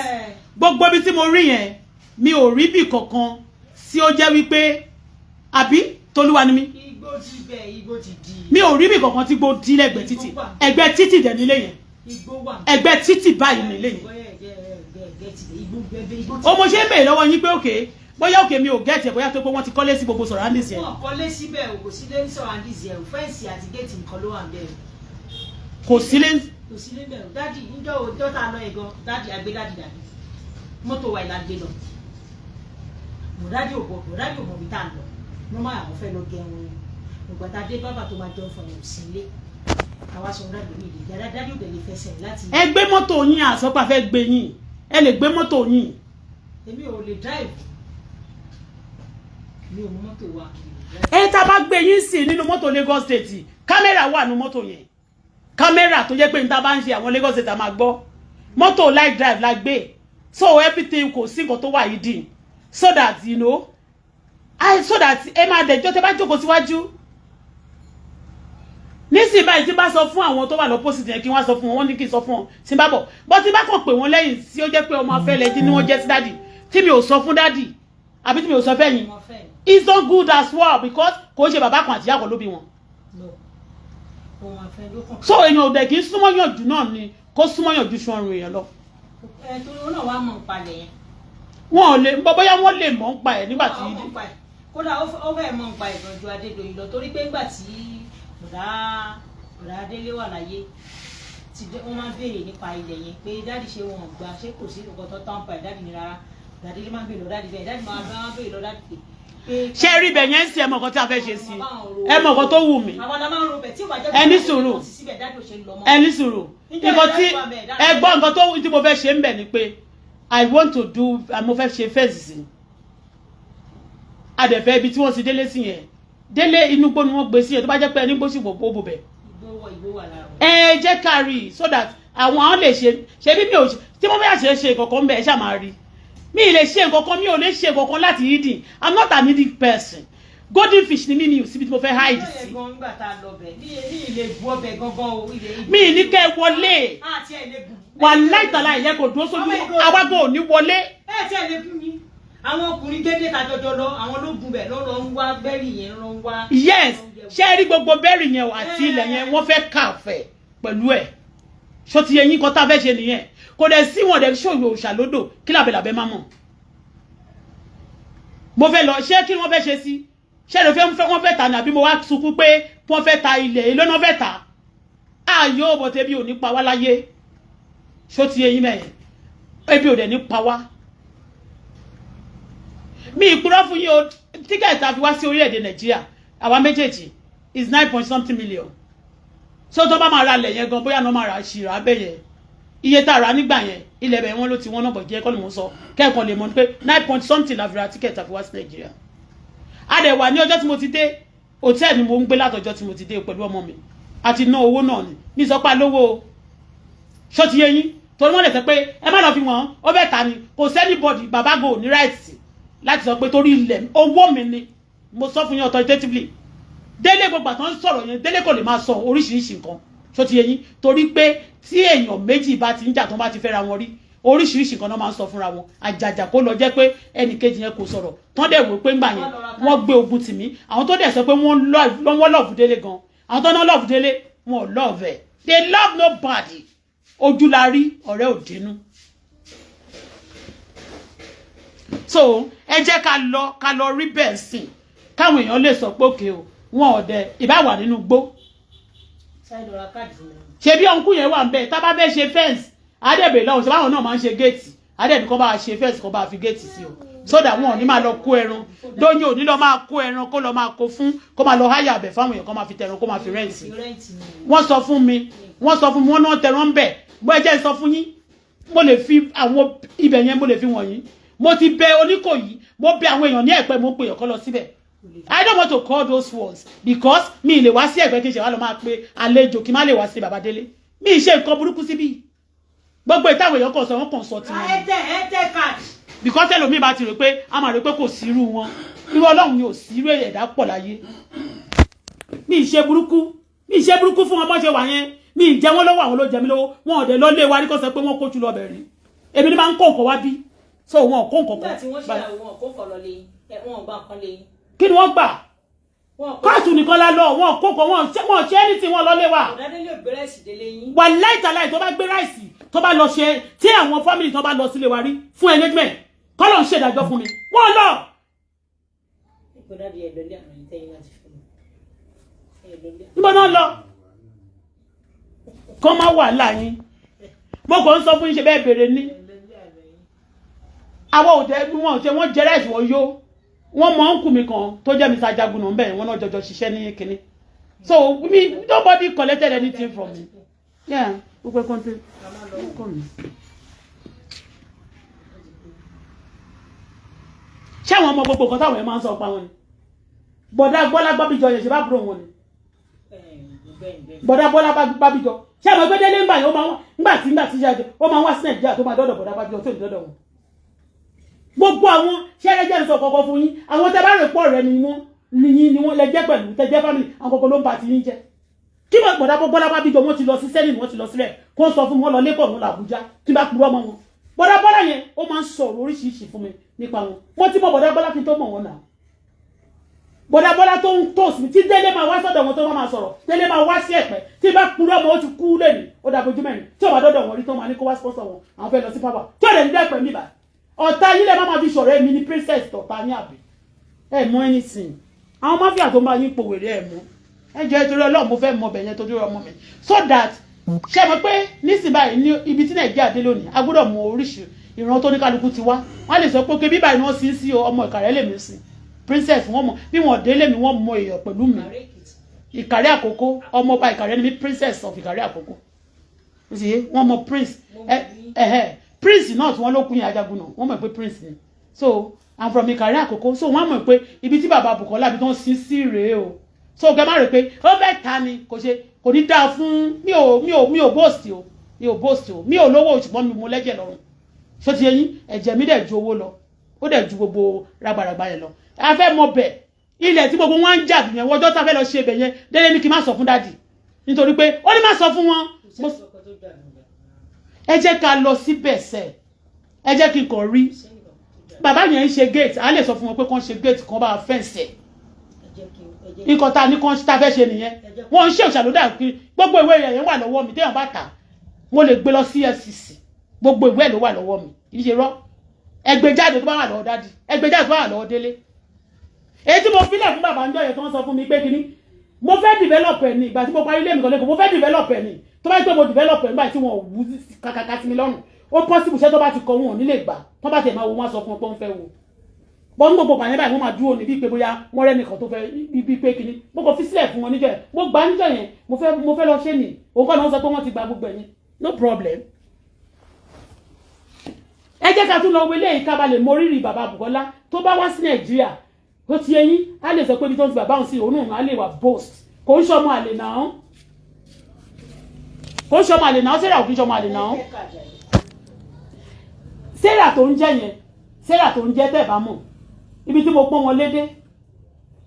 Gbogbo ibi tí mo rí yẹn, mi ò rí bì kankan tí ó jẹ́ wípé àbí tolúwa ni mí. Igbó ti bẹ̀, igbó ti di. Mi ò rí bì kankan tí gbó dí lẹ́gbẹ̀ẹ́ títì. Ẹ̀gbẹ́ títì dẹ̀ nílé yẹn. Igbó wà. Ẹ̀gbẹ́ títì báyìí nílé yẹn. Ẹ get igbó bẹ́ẹ̀ igbó. Ó mo ṣe ń bèèrè lọ́wọ́ yín pé okay, bóyá okay, mi ò get ẹ̀, bóyá tó pé wọ́n ti kọ́lé sí gbogbo surroundings yẹn. Wọn kọ́lé síbẹ̀ o, kò sí lé ní surroundings yẹn o. Fence àti gate nìkan ló wà ń bẹ̀ o. Kò sílé. Kò sí lé bẹ̀ o. Daddy, níjọ́ o dọ́tà lọ ẹ̀ gan, daddy àgbé daddy dàbí mọ́tò wa ìlà gbé lọ. Bọ̀dádì ò bọ̀, bọ̀dádì ò mọ̀ bí tá a lọ. Normal, àwọn fẹ́ lọ gẹrun. Ìgbà tá a dé, bábà tó máa jẹun fún ẹ̀ ò sí ilé. Àwa sọ daddy mi ìlè dáadáa, daddy ò dẹ̀ lè fẹsẹ̀ láti. Ẹ gbé mọ́tò yín, àsọpá fẹ́ gbé yín, ẹ lè gbé mọ́tò yín. Èmi ò lè drive, mi ò mú mọ́tò wa, mi ò lè drive. Ẹ tá a bá gbé yín sí nínú mọ́tò Lagos State, camera wà nínú mọ́tò yẹn, camera tó jẹ́ pé níta bá ń ṣe, àwọn Lagos State a máa gbọ́. Mọ́tò light drive la gbé, so everything, kò sí nǹkan tó wà yìí dín, so that you know I so that ẹ máa dẹjọ́ tẹ́ bá jókòó síwájú nísìnyí báyìí. Tí bá sọ fún àwọn tó wà l'opposite yẹn, kí wọ́n sọ fún wọn, wọ́n ní kí n sọ fún wọn tí n bá bọ̀ bọ́, tí bá kàn pè wọ́n lẹ́yìn tí ó jẹ́ pé ọmọ afẹ́lẹ́ jí ni wọ́n jẹ́ sí daddy, tí mi ò sọ fún daddy àbí tí mi ò sọ fẹ́yìn, Ọmọ fẹ́ mi. it's not good as well, because kò ń ṣe bàbá kan àti ìyá kan ló bí wọn. No, òun àfẹ́ ló kàn. So èèyàn ò dẹ̀ kì í súnmọ́ yànjú náà ni kó súnmọ́ yànjú sun ọrùn èèyàn lọ. Ẹ torí ó náà wàá mọ̀ nípa lẹ̀ yẹn. Wọn ò lè bọ́, bóyá wọ́n lè mọ̀ ń pa ẹ̀ nígbà tí. Ó mọ̀ nípa ẹ̀. Kódà ó fẹ́ mọ̀ nípa ẹ̀ gan ju Adédoyin lọ, torí pé ńgbà tí bọ̀dá Adélé wà láyé tí wọ́n máa ń béèrè nípa ilẹ̀ yẹn pé daddy, ṣé wọn ò gbà, ṣé kò sí nǹkan tó tán pa ẹ̀? Daddy ní rárá. Bọ̀dá Adélé máa ń béèrè lọ daddy bẹ́ẹ̀, daddy máa ń béèrè lọ daddy pé. Ṣé rí ibẹ̀ yẹn ń sin? Ẹ mọ̀ nǹkan tí a fẹ́ ṣe sí, ẹ mọ̀ nǹkan tó wù mí. Àwọn la máa ń ro bẹ̀ tí ò bá jẹ́ Ẹ ní sùúrù. wọ́n ti síbẹ̀, daddy ò ṣe ń lọ mọ́. Ẹ ní sùúrù. Nǹkan tí ẹ gbọ́, nǹkan tó tí mo fẹ́ ṣe ń bẹ̀ ni pé I want to do, mo fẹ́ ṣe fence sí. Adẹ̀fẹ́ ibi tí wọ́n ti délé sí yẹn, délé inú gbó ni wọ́n gbé sí yẹn. Tó bá jẹ́ pé ẹni gbó sì wò bó bò bẹ̀. Igbó wọ, igbó wà lára wọn. Ẹ jẹ́ ká rí i so that àwọn lè ṣe ṣe bí mi ò ṣe tí wọ́n bá ṣe ṣe nǹkan kan bẹ̀, ẹ ṣáà máa rí mi ì lè ṣe nǹkan kan, mi ò lè ṣe nǹkan kan láti hidden. I'm not an hidden person. Golden fish ni mí, mi ò síbi tí mo fẹ́ hide Ìjọ sí. yẹn gan, nígbà tá a lọ bẹ̀ ní ilé bu ọbẹ̀ gangan o ilé. Mi ì ní kẹ́ ẹ wọlé. Àti ẹ̀ lè bu. Wà láìtàlá ìyẹn kò dúró sójú awágbó ò ní wọlé. Ẹ tí ẹ lè fún mi, àwọn ọkùnrin gédé ta jọjọ lọ, àwọn ló gun bẹ̀ lọ́rọ̀ ń wá berry yẹn ló ń wá. Yes, ṣé ẹ rí gbogbo berry yẹn o àti ilẹ̀ yẹn, wọ́n fẹ́ kàfẹ́ pẹ̀lú ẹ̀. Ṣó ti yẹ yín? Kan tá a fẹ́ ṣe nìyẹn. Kò dẹ̀ sí wọn dẹ̀ ṣòro òṣàlódò kí làbẹ̀làbẹ̀ má mọ̀. Mo fẹ́ lọ ṣé kí wọ́n fẹ́ ṣe sí, ṣé ló fẹ́ wọ́n fẹ́ ta ni, àbí mo wá sunkún pé wọ́n fẹ́ ta ilẹ̀, èló náà fẹ́ ta ayò bọ̀tẹ́ bí ò ní pa wá láyé. Ṣó ti yẹ yín mẹ́yẹn? Ebi ò dẹ̀ ní pa wá. Mi ìpúrọ́ fún yín o. Ticket àfi wá sí orílẹ̀-èdè Nàìjíríà àwa méjèèjì is nine point something million. So tó bá máa ra ilẹ̀ yẹn gan, bóyá náà máa ra ṣìrà abẹ́ yẹn, iye tá a rà nígbà yẹn, ilẹ̀ bẹ̀ wọ́n ló ti wọ́n náà bọ̀ jẹ́ kọ́ ni mò ń sọ. Kẹ́ẹ̀kan lè mọ̀ ní pé nine point something la fi ra ticket àfi wá sí Nàìjíríà. A dẹ̀ wà ní ọjọ́ tí mo ti dé, hòtẹ́ẹ̀lì ni mo ń gbé látọjọ́ tí mo ti dé pẹ̀lú ọmọ mi. Àti ná owó náà ni mi sọ pé alówó o. Ṣó ti yé yín? Torí wọ́n lè sọ pé ẹ má lọ fi wọ́n ó bẹ́ẹ̀ ta ni. Kò sí anybody, bàbá go ní right láti sọ pé torí ilẹ̀ owó mi ni. Mo sọ fún yín authoritatively, délé gbogbo àtọ́ ń sọ̀rọ̀ yẹn, délé kò lè máa sọ oríṣiríṣi nǹkan. Ṣó ti yé yín? Torí pé tí èèyàn méjì bá ti ń jà, tó bá ti fẹ́ra wọn rí, oríṣiríṣi nǹkan náà máa ń sọ fúnra wọn. Àjàjà kó lọ jẹ́ pé ẹnì kejì yẹn kò sọ̀rọ̀ tán, dẹ̀ wò pé ńgbà yẹn wọ́n gbé ogun tì mí. Àwọn tó dẹ̀ sọ pé wọ́n love délé gan, àwọn tó náà love délé, wọn ò love ẹ̀. They love nobody. Ojú la rí, ọ̀rẹ́ ò dénú. So ẹ jẹ́ ká lọ rí bẹ́ẹ̀ sìn, káwọn èèyàn lè sọ pé okay o, wọn ò dẹ ìbá wà nínú gbó. Sáré lọ ra káàdì fún mi. Ṣe bí uncle yẹn wà ń bẹ, tá bá fẹ́ ṣe fence, àdẹ̀bẹ̀ lọ́wọ́ ṣe báwọn náà máa ń ṣe gate, àdẹ̀bí kọ́ bá ṣe fence, kọ́ bá fi gate sí o, so that wọn ò ní máa lọ kó ẹran. Dóyin ò ní lọ máa kó ẹran, kó lọ máa kó fún, kó máa lọ háyà bẹ̀ fáwọn èèyàn, kó máa fi tẹran, kó máa fi rent. Rent ni. Wọ́n sọ fún mi, wọ́n náà tẹran bẹ̀ bó. Ẹ jẹ́ sọ fún yín, mo lè fi àwọn ibẹ̀ yẹn, mo lè fi wọ̀nyí. Mo ti bẹ Oníkòyí, mo bẹ àwọn èèyàn ní Ẹ̀pẹ́, mo pe èèyàn kọ́ lọ síbẹ̀. I don't want to call those ones because mi lè wá sí Ẹ̀pẹ́ kí n ṣe wá lọ máa pe àlejò, kí n má lè wá sí bàbá délé. Mi ì ṣe nǹkan burúkú síbí. Gbogbo ìtàwọn èèyàn kàn sọ, wọn kàn sọ tiwọn ni. Airtel card. Because ẹlòmíì bá ti rò pé a máa rò pé kò sí irú wọn, irú Ọlọ́run ni ò sí, irú ẹ̀dá pọ̀ láyé. Mi ì ṣe burúkú, mi ì ṣe burúkú fún wọn bọ́ ṣe wà yẹn. Mi ì jẹ wọ́n lọ́wọ́, àwọn ló jẹ mí lówó. Wọn ò dẹ̀ lọ lé wa rí kó sọ pé wọ́n kójú lọ bẹ̀rẹ̀. Èmi ni máa ń kó nǹkan wá bí, so wọn ò kó nǹkan Nígbà kan. tí wọ́n ṣe àwọn wọn kó kọ̀ lọ lé yín, wọn ò gbà kan lé yín. Kí ni wọ́n gbà? Wọn kò Kóòtù nìkan la lọ. Wọn kó nǹkan, wọn ṣe anything, wọn lọ lé wa. Ọ̀dádélé ò gbé rice délé yín. Wà láìtàláì tó bá gbé rice Tó bá lọ ṣe tí àwọn family tó bá lọ sílé wa rí fún engagement, kọ́lọ̀ ń ṣèdájọ́ fún mi, wọ́n lọ. Ipò daddy ẹ lọlé àwọn ẹni tẹ́yìn láti fún mi. Ẹ lọlé. Níbo náà lọ kọ́ má wà láyín. Mo kàn ń sọ fún yín, ṣe bẹ́ẹ̀ bèrè ní Ẹ lọlé àná yín. Àwọn òtẹ wọn ò ṣe, wọ́n jẹ rice, wọ́n yó. Wọ́n mọ uncle mi kan tó jẹ́ Mr. Jagunà ń bẹ̀, wọ́n náà jọjọ ṣiṣẹ́ ní kinní. So me, nobody collected anything from me. Yeah, gbogbo ẹ̀ kọ́ńtẹ́ kọ́ mi. Ṣé àwọn ọmọ gbogbo nǹkan táwọn yẹn máa ń sọ pa wọn ni? Bọ̀dá Gbọ́lá Gbábíjọ yẹn, ṣe bá búrò wọn ni? Bọ̀dá Bọ́lá Bábíjọ, ṣé àwọn ẹgbẹ́ délé ń bà yẹn, ó máa ń ńgbà tí ṣe ó máa ń wá sí Nàìjíríà, tó máa dọ́dọ̀ bọ̀dá Bábíjọ tó ń dọ́dọ̀ wọn. Gbogbo àwọn ṣẹ́rẹ́jẹ́ ń sọ kọ̀ọ̀kan fún yín, àwọn tẹ́ bá rè pọ̀ rẹ ni wọ́n níyìn ni wọ́n lẹ jẹ́ pẹ̀lú tẹ́ jẹ́ family, àwọn kọ̀ọ̀kan ló ń ba ti yín jẹ́. Kí wọ́n bọ̀dá Bọ́lá Bábíjọ, wọ́n ti lọ sí sẹ́yìn, wọ́n ti lọ sílẹ̀ kó sọ fún mi, wọ́n lọ lẹ́kọ̀ọ́, wọn lọ Àbújá. Tí bá purọ́ mọ́ wọn, bọ̀dá Bọ́lá yẹn, ó máa ń sọ̀rọ̀ oríṣiríṣi fún mi nípa wọn. Mo ti mọ bọ̀dá Bọ́lá kí n tó mọ̀ wọn náà. Bọ̀dá Bọ́lá tó ń tòsí mi, tí Délé máa wá sọ́dọ̀ wọn, tó máa sọ̀rọ̀, Délé máa wá sí Ẹ̀pẹ́. Tí bá purọ́ mọ́, ó ti kú lẹ́nu, ó dàbí ojú mẹ́rin tí ò bá dọ́dọ̀ wọn rí, tó máa ní kó wá sponsor wọn, àwọn fẹ́ lọ sí power, tí ò lè ní dẹ́pẹ́ mi bá ọ̀tá yín lè má máa fi sọ̀rọ̀. Èmi ní princess tọ̀tá yín, àbí ẹ mọ anything? Àwọn mafia tó ń bá yín pòwèrè ẹ mú. Ẹ jẹ́ torí Ọlọ́run, mo fẹ́ mọ ọbẹ̀ yẹn torí ọmọ mi, so that ṣe mọ̀ pé nísìnyí báyìí, ní ibi tí Nàìjíríà dé lónìí, a gbọ́dọ̀ mọ oríṣi ìran tó ní kálukú ti wá. Wọ́n lè sọ pé kébí báyìí ni wọ́n sì ń sí o, ọmọ Ìkàrẹ́ lèmi sí, princess. Wọ́n mọ̀ bí wọ́n délé mi, wọ́n mọ èèyàn pẹ̀lú mi. Ìkàrẹ́ Àkókò, ọmọọba Ìkàrẹ́ ni mi, princess of Ìkàrẹ́ Àkókò. Ó sì yé wọ́n mọ prince ẹ ẹ prince náà tí wọ́n ló kún yẹn, Ajagun náà, wọ́n mọ̀ pé prince ni. So I'm from Ìkàrẹ́ Àkókò, so wọ́n mọ̀ pé ibi tí bàbá Bùkọ́lá, ibi tó ń sin sí rèé o. So kẹ má rò pé ó fẹ́ ta ni, kò ṣe, kò ní dáa fún mi ò mi ò boast o, mi ò boast o. Mi ò lówó, ṣùgbọ́n mi mo lẹ́jẹ̀ lọ́rùn. Ṣó ti yé yín? Ẹ̀jẹ̀ mi dẹ̀ ju owó lọ, ó dẹ̀ ju gbogbo rágbàràgbà yẹn lọ. A fẹ́ mọ bẹ̀, ilẹ̀ tí gbogbo wọn ń jà yẹn, wọ́jọ́ tá a fẹ́ lọ ṣe ibẹ̀ yẹn, Délé ní kí n má sọ fún daddy, nítorí pé ó ní má sọ fún wọn. Ẹ jẹ́ ká lọ síbẹ̀ sẹ̀, ẹ jẹ́ kí n kàn rí bàbá yẹn ń ṣe gate. A lè sọ fún wọn pé kàn ṣe gate, kan bá fence ẹ̀. Nǹkan tá a ní kàn tá a fẹ́ ṣe nìyẹn. Wọ́n ń ṣe òṣàlódà kiri. Gbogbo ìwé rẹ̀ yẹn wà lọ́wọ́ mi. Téèyàn bá tà, mo lè gbé lọ sí EFCC. Gbogbo ìwé ẹ̀ ló wà lọ́wọ́ mi, kì í ṣe rọ́. Ẹgbẹ́ jáde tó bá wà lọ́wọ́ daddy, ẹgbẹ́ jáde tó bá wà lọ́wọ́ Délé. Èyí tí mo filẹ̀ fún bàbá ńjọ́ yẹn, tó ń sọ fún mi pé kíní mo fẹ́ develop ẹ̀ ní ìgbà tí mo parí ilé mi kan lẹ́kọ̀ọ́, mo fẹ́ develop ẹ̀ ní. Tó bá yẹ pé mo develop ẹ̀ nígbà tí wọn ò wú kàkàkà sí mi lọ́rùn, ó possible. Iṣẹ́ tó bá ti kọ, wọn ò ní lè gbà. Tó bá tẹ̀ máa wo, wọn sọ fún wọn pé wọ́n fẹ́ wo bọ́n ní gbogbo pàyẹ́ báyìí, wọ́n máa dúró ní bíi pé bóyá wọ́n rẹ́ nìkan tó fẹ́ bíi pé kíní. Mo kàn fi sílẹ̀ fún wọn níjọ́ yẹn, mo gbà níjọ́ yẹn, mo fẹ́ lọ ṣé nì. Òun kọ́ ni wọ́n sọ pé wọ́n ti gba gbogbo ẹ̀yìn, no problem. Ẹ jẹ́ ká tún lọ wọlé yìí, ká ba lè mọ rírì bàbá Bùkọ́lá. Tó bá wá sí Nàìjíríà, ó ti eyín, á lè sọ pé ibi tó ń ti bàbá òun sí, òun náà á lè wà boast. Kò ń ṣọmọ àlè náà, kò ń ṣọmọ àlè náà. Sarah ò kí ń ṣọmọ àlè náà. Sarah tó ń jẹ́ yẹn, Sarah tó ń jẹ́, tẹ́ ẹ̀ bá mọ̀ ibi tí mo pọ́n wọn lédè,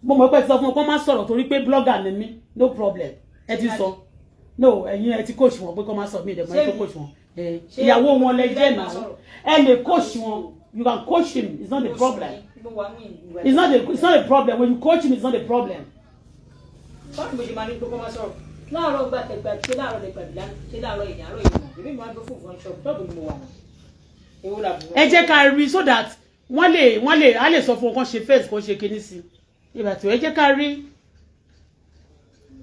mo mọ̀ pé ti sọ fún wọn kó má sọ̀rọ̀ torí pé blogger ni mí. No problem, ẹ ti sọ. No, ẹ̀yin ẹ ti coach wọn pé kó má sọ mí ìdẹ̀mọ́. Ẹ tó coach wọn, ìyàwó wọn lẹ jẹ́ náà, ẹ lè coach wọn. You can coach him, it's not a problem. It's not a problem when you coach him, it's not a problem. Báwo ni mo ṣe máa ní pé kó má sọ̀rọ̀ láàárọ̀ gbà tẹ̀gbà? Ṣé láàárọ̀ lè gbàgbé lánàá? Ṣé láàárọ̀ ìyá àárọ̀ ìmọ̀ èmi máa gbé fún fún ṣọ́ọ̀bù, ṣọ́ọ̀bù ni mo wà náà. Èwo làbúrò. Ẹ jẹ́ ká rí so that wọ́n lè á lè sọ fún wọn kán ṣe face, kán ṣe kinní sí ìgbà tí. Ẹ jẹ́ ká rí.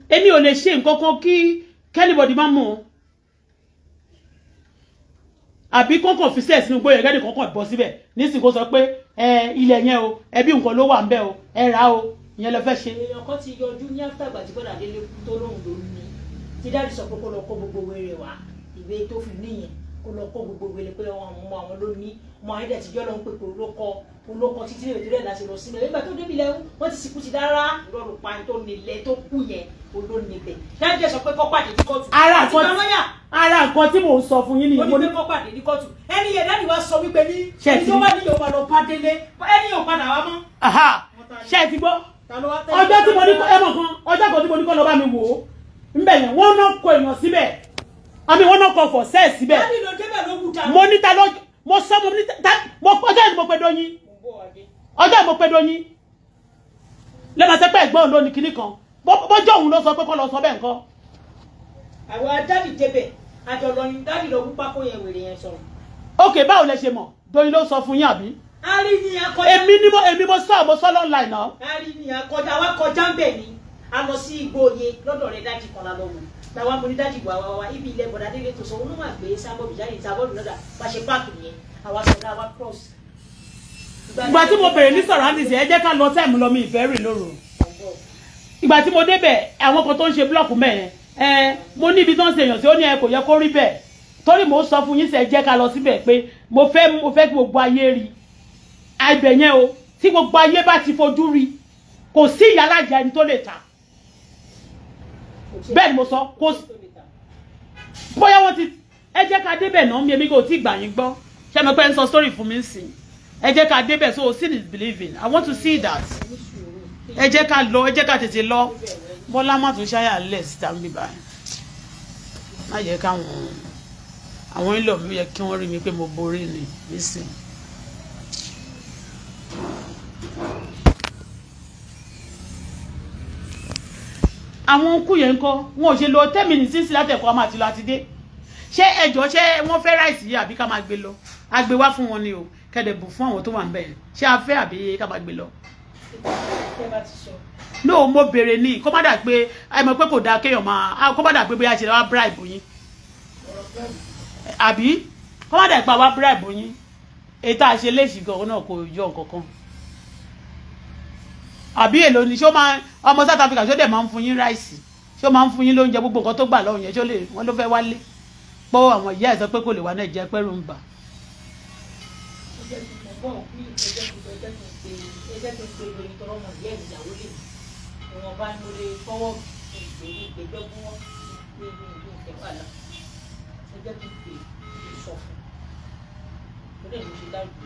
Èmi ò lè ṣe nǹkan kan kí k'anybody má mọ̀, àbí kọ́kàn fi sílẹ̀ sínú gbóyè, kẹ́ni kọ́kàn bọ́ síbẹ̀ nísìnyí, kó sọ pé ẹ ilẹ̀ yẹn o, ẹbí nǹkan ló wà ń bẹ̀ o, ẹ rà o. Ìyẹn lọ fẹ́ ṣe. Èèyàn kan ti yọjú ní after ìgbà tí bọ́dà Délé kú, tó lóhùn ló ní, tí daddy sọ pé kó lọ kó gbogbo wèrè wá, ìwé tó fi níyẹn, kó lọ kó gbogbo wèrè pé àwọn ọmọ àwọn ló ní ọmọ àwọn ẹ̀dẹ̀ tíjọ́ ló ń pè pé olókọ olókọ títí lè torí ẹ̀ láti lọ sílẹ̀. Nígbà tó débi lẹ́hún, wọ́n ti sìnkú ti dára ìrọ̀rùn pa ẹni tó nílẹ̀ tó kú yẹn olóníbẹ̀. Daddy sọ pé kó pàdé ní kóòtù. Ara àti nǹkan gba lọ́yà. Ara nǹkan tí mò ń sọ fún yín nìyẹn. Ó Mo ní ní pé kó pàdé ní kóòtù. Ẹni yẹn, daddy wa sọ wípé ní Ṣé ẹ ẹni ti tó rí? bá níyọ̀ máa lọ bá Délé, ẹni yóò padà wá mọ́. Aha, ṣé ẹ ti gbọ́? Ta ló wá tẹ́lẹ̀? Ọjọ́ tí mo ní kọ́ ẹ mọ̀ kan, ọjọ́ kan tí mo ní kọ́ lọ bá mi wò ó ńbẹ̀ yẹn, wọ́n náà kọ èèyàn síbẹ̀, àmì wọ́n náà kọ for sale síbẹ̀. Daddy ló débẹ̀ ló wù dànù. Mo ní ta lọ, mo sọ, mo ní ta mo. Ọjọ́ yìí mo pe Dóyin, ọjọ́ yìí mo pe Dóyin lẹ́nu àti pé ẹ̀gbọ́n òun ló ní kinní kan. Bọ́jọ́ òun ló sọ pé kọ́ lọ sọ bẹ́ẹ̀ nǹkan. Àwọn daddy débẹ̀. Àjọ lọ ni daddy lọ wú pákó yẹn, wèrè yẹn sọ̀rọ̀. Ok, báwo lẹ ṣe mọ̀? Doyin ló sọ fún yín, àbí? A rí ni akọjá. Èmi ni mo, èmi mo sọ online náà. A rí ni akọjá, wa kọjá ń bẹ̀ ni. A lọ sí igbó oye lọ́dọ̀ rẹ̀, daddy kan la lọ wò. Làwa mo ní daddy wà wá wá ibi ilẹ̀ bọ̀dá délé tó sọ wọn máa gbé sábọ̀dù jáde, sábọ̀dù lọ́dà bá ṣe páàkì nìyẹn, àwa sọ̀dá wa cross. Ìgbà tí mo bèrè ní surroundings, ẹ jẹ́ ká lọ time lọ, mi ìfẹ́ rìn lóru. Ìgbà tí mo débẹ̀, àwọn kan tó ń ṣe block mẹ́ẹ̀ ẹ, mo ní ibi tó ń ṣe èèyàn sí, ó ní ẹ kò yẹ kó rí bẹ́ẹ̀, torí mo sọ fún yín sẹ́, jẹ́ ká lọ síbẹ̀ pé mo fẹ́ kí gbogbo ayé rí ibẹ̀ yẹn o. Tí gbogbo ayé bá ti fojú rí, kò sí ìyálàjà ẹni tó lè ta. Bẹ́ẹ̀ ni mo sọ. Kò sí bóyá wọ́n ti, ẹ jẹ́ ká débẹ̀ náà. Mi èmi kò tí gbà yín gbọ́. Ṣé mo pẹ́ ń sọ story fún mi sìn? Ẹ jẹ́ ká débẹ̀. So seeing is believing. I want to see that. Ẹ jẹ́ ká lọ, ẹ jẹ́ ká tètè lọ. Bọ́lá má tún ṣáyà lẹ̀ síta ń bí báyìí. Má jẹ́ káwọn àwọn ìlọ mi yẹ kí wọ́n rí mi pé mo borí ni nísìn. Àwọn kú yẹn ń kọ́ wọn ò ṣe lọ 10 minutes sí látẹ̀kọ́ a máa ti lọ àti dé. Ṣé ẹjọ́, ṣé wọ́n fẹ́ rice yìí àbí ká máa gbé lọ? A gbé wá fún wọn ni o, kẹ́dẹ̀ bù fún àwọn tó wà ń bẹ̀. Ṣé a fẹ́ àbí ká máa gbé lọ? Tẹ́ bá ti sọ. No, mo béèrè ní kó má dà pé ẹ mọ̀ pé kò dáa kéèyàn máa, kó má dà pé bóyá ṣe wá bribe yín, àbí kó má dà pé wá bribe yín. Èyí tá a ṣe léṣì gan náà kò yọ nǹkan kan, àbí èlò ni? Ṣó máa ọmọ South Africa, ṣó dẹ̀ máa ń fún yín rice? Ṣó máa ń fún yín lóúnjẹ? Gbogbo nǹkan tó gbà lọ́hùn yẹn, ṣó lè wọ́n ló fẹ́ wálé pọ́? Àwọn ìyá ẹ̀ sọ pé kò lè wá Nàìjíríà, pẹ́rù ń bà. Ẹ jẹ́ kí n mọ̀ bọ́ọ̀ ní, ẹ jẹ́ kí n, ẹ jẹ́ kí n pe, ẹ jẹ́ kí n pe Doyin tọrọ mọ̀ ìyá ẹ̀, ìyàwó lè mi. Ìwọ̀nba ni mo lè fọwọ́ ìgbé ìgbẹ́jọ́ fún wọn ní ní ìlú ìfẹ́ wàhálà. Ẹ jẹ́ kí n pè é, sọ fún un. Ó dẹ̀ mo ṣe dárúkọ.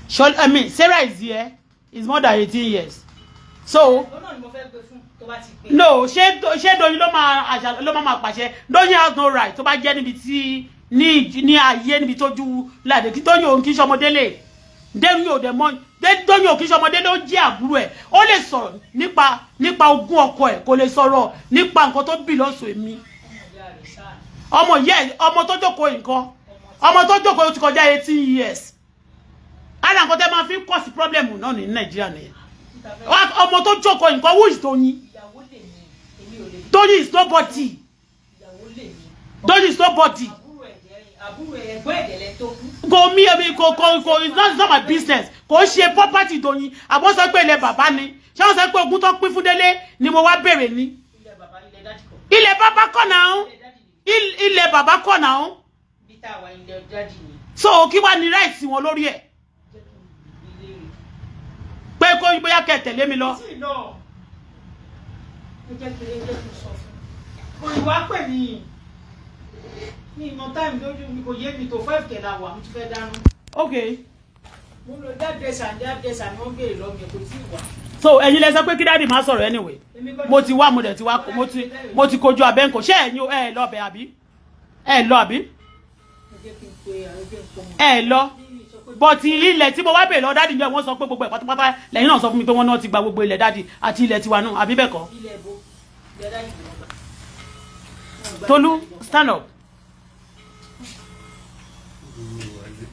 Shol, I mean, Sarah is here, is more than 18 years. So Ó náà ni mo fẹ́ gbé fún tó bá ti gbé. No, ṣé Doyin ló máa àṣà ló máa pàṣẹ? Doyin has no right. Tó bá jẹ́ níbi tí ní ayé níbi tójú láde kí Doyin òun kì í ṣọmọdé lè Doyin ò dẹ̀ mọ́. Doyin ò kì í ṣọmọdé, ló jẹ́ àbúrò ẹ̀. Ó lè sọ̀rọ̀ nípa ogún ọkọ ẹ̀, kò lè sọ̀rọ̀ nípa nǹkan tó bì lọ́sọ̀ èmi. Ọmọ ìyá rẹ̀ sáà. Ọmọ ìyá ẹ̀, ọmọ tó jókòó, nǹkan ọmọ tó jókòó, ó ti kọjá 18 years. Ara nǹkan tẹ́ máa fi ń kọ̀ sí problem náà ní Nàìjíríà nìyẹn. Níta fẹ́ Ọmọ tó jókòó nǹkan, who is Doyin? Ìyàwó lè mi, èmi ò lè. Doyin is nobody. Ìyàwó lè mi. Doyin is nobody. Àbúrò ẹ̀jẹ̀, àbúrò ẹ̀gbọ́n ẹ̀jẹ̀ tó kú. Kò mí, èmi kò, it's not my business. Kò ṣe property Doyin. Àbọ̀ sọ pé ilẹ̀ bàbá ni. Ṣé wọ́n sọ pé ogún tó pín fún Délé ni mo wá béèrè ni? Ilẹ̀ bàbá, ilẹ̀ daddy kọ́. Ilẹ̀ bàbá kọ̀ náà. Ilẹ̀ daddy ni. Ilẹ̀ bàbá kọ̀ náà. Bí tá a wà, ilẹ̀ daddy ni. So kí wàá ní right wọn lórí ẹ̀? Jẹ́ kí n ilé rẹ̀. Pé kó bóyá kẹ́ tẹ̀lé mi lọ. Tí lọ, ẹ jẹ́ kí n sọ fún un. Kò ìwà pè mí ní ìmọ̀ time lójú mi, kò yé mi tó 5 kẹ̀lá wà, mo ti fẹ́ dáná. Ok. Mo ń lo hairdresser ní hairdresser ni wọ́n béèrè lọ́mọ ẹ̀, kò tí ì wà. So ẹ̀yin lẹ sọ pé kí daddy má sọ̀rọ̀. Anyway, Èmi kọ́ ni. mo ti wá, mo dẹ̀ ti wá, mo ti kojú abẹ́ǹkò. Ṣé ẹ̀yin ẹ lọ bẹ̀ àbí ẹ lọ àbí? Ẹ jẹ́ kí n pe àwọn ẹgbẹ́ nǹkan mọ̀. Ẹ lọ. Ní sọ pé But ilẹ̀ tí mo wá bèèrè lọ daddy yẹn, wọ́n sọ pé gbogbo ẹ̀ pátápátá lẹ́yìn náà sọ fún mi pé wọ́n náà ti gba gbogbo ilẹ̀ daddy àti ilẹ̀ tiwa náà, àbí bẹ́ẹ̀ kọ́? Ilẹ̀ bo? Ilẹ̀ daddy kò wọ́n gbà. Wọ́n gbà. Tolú, Ilẹ̀ daddy lọ. Stand up. Olúwa ayé.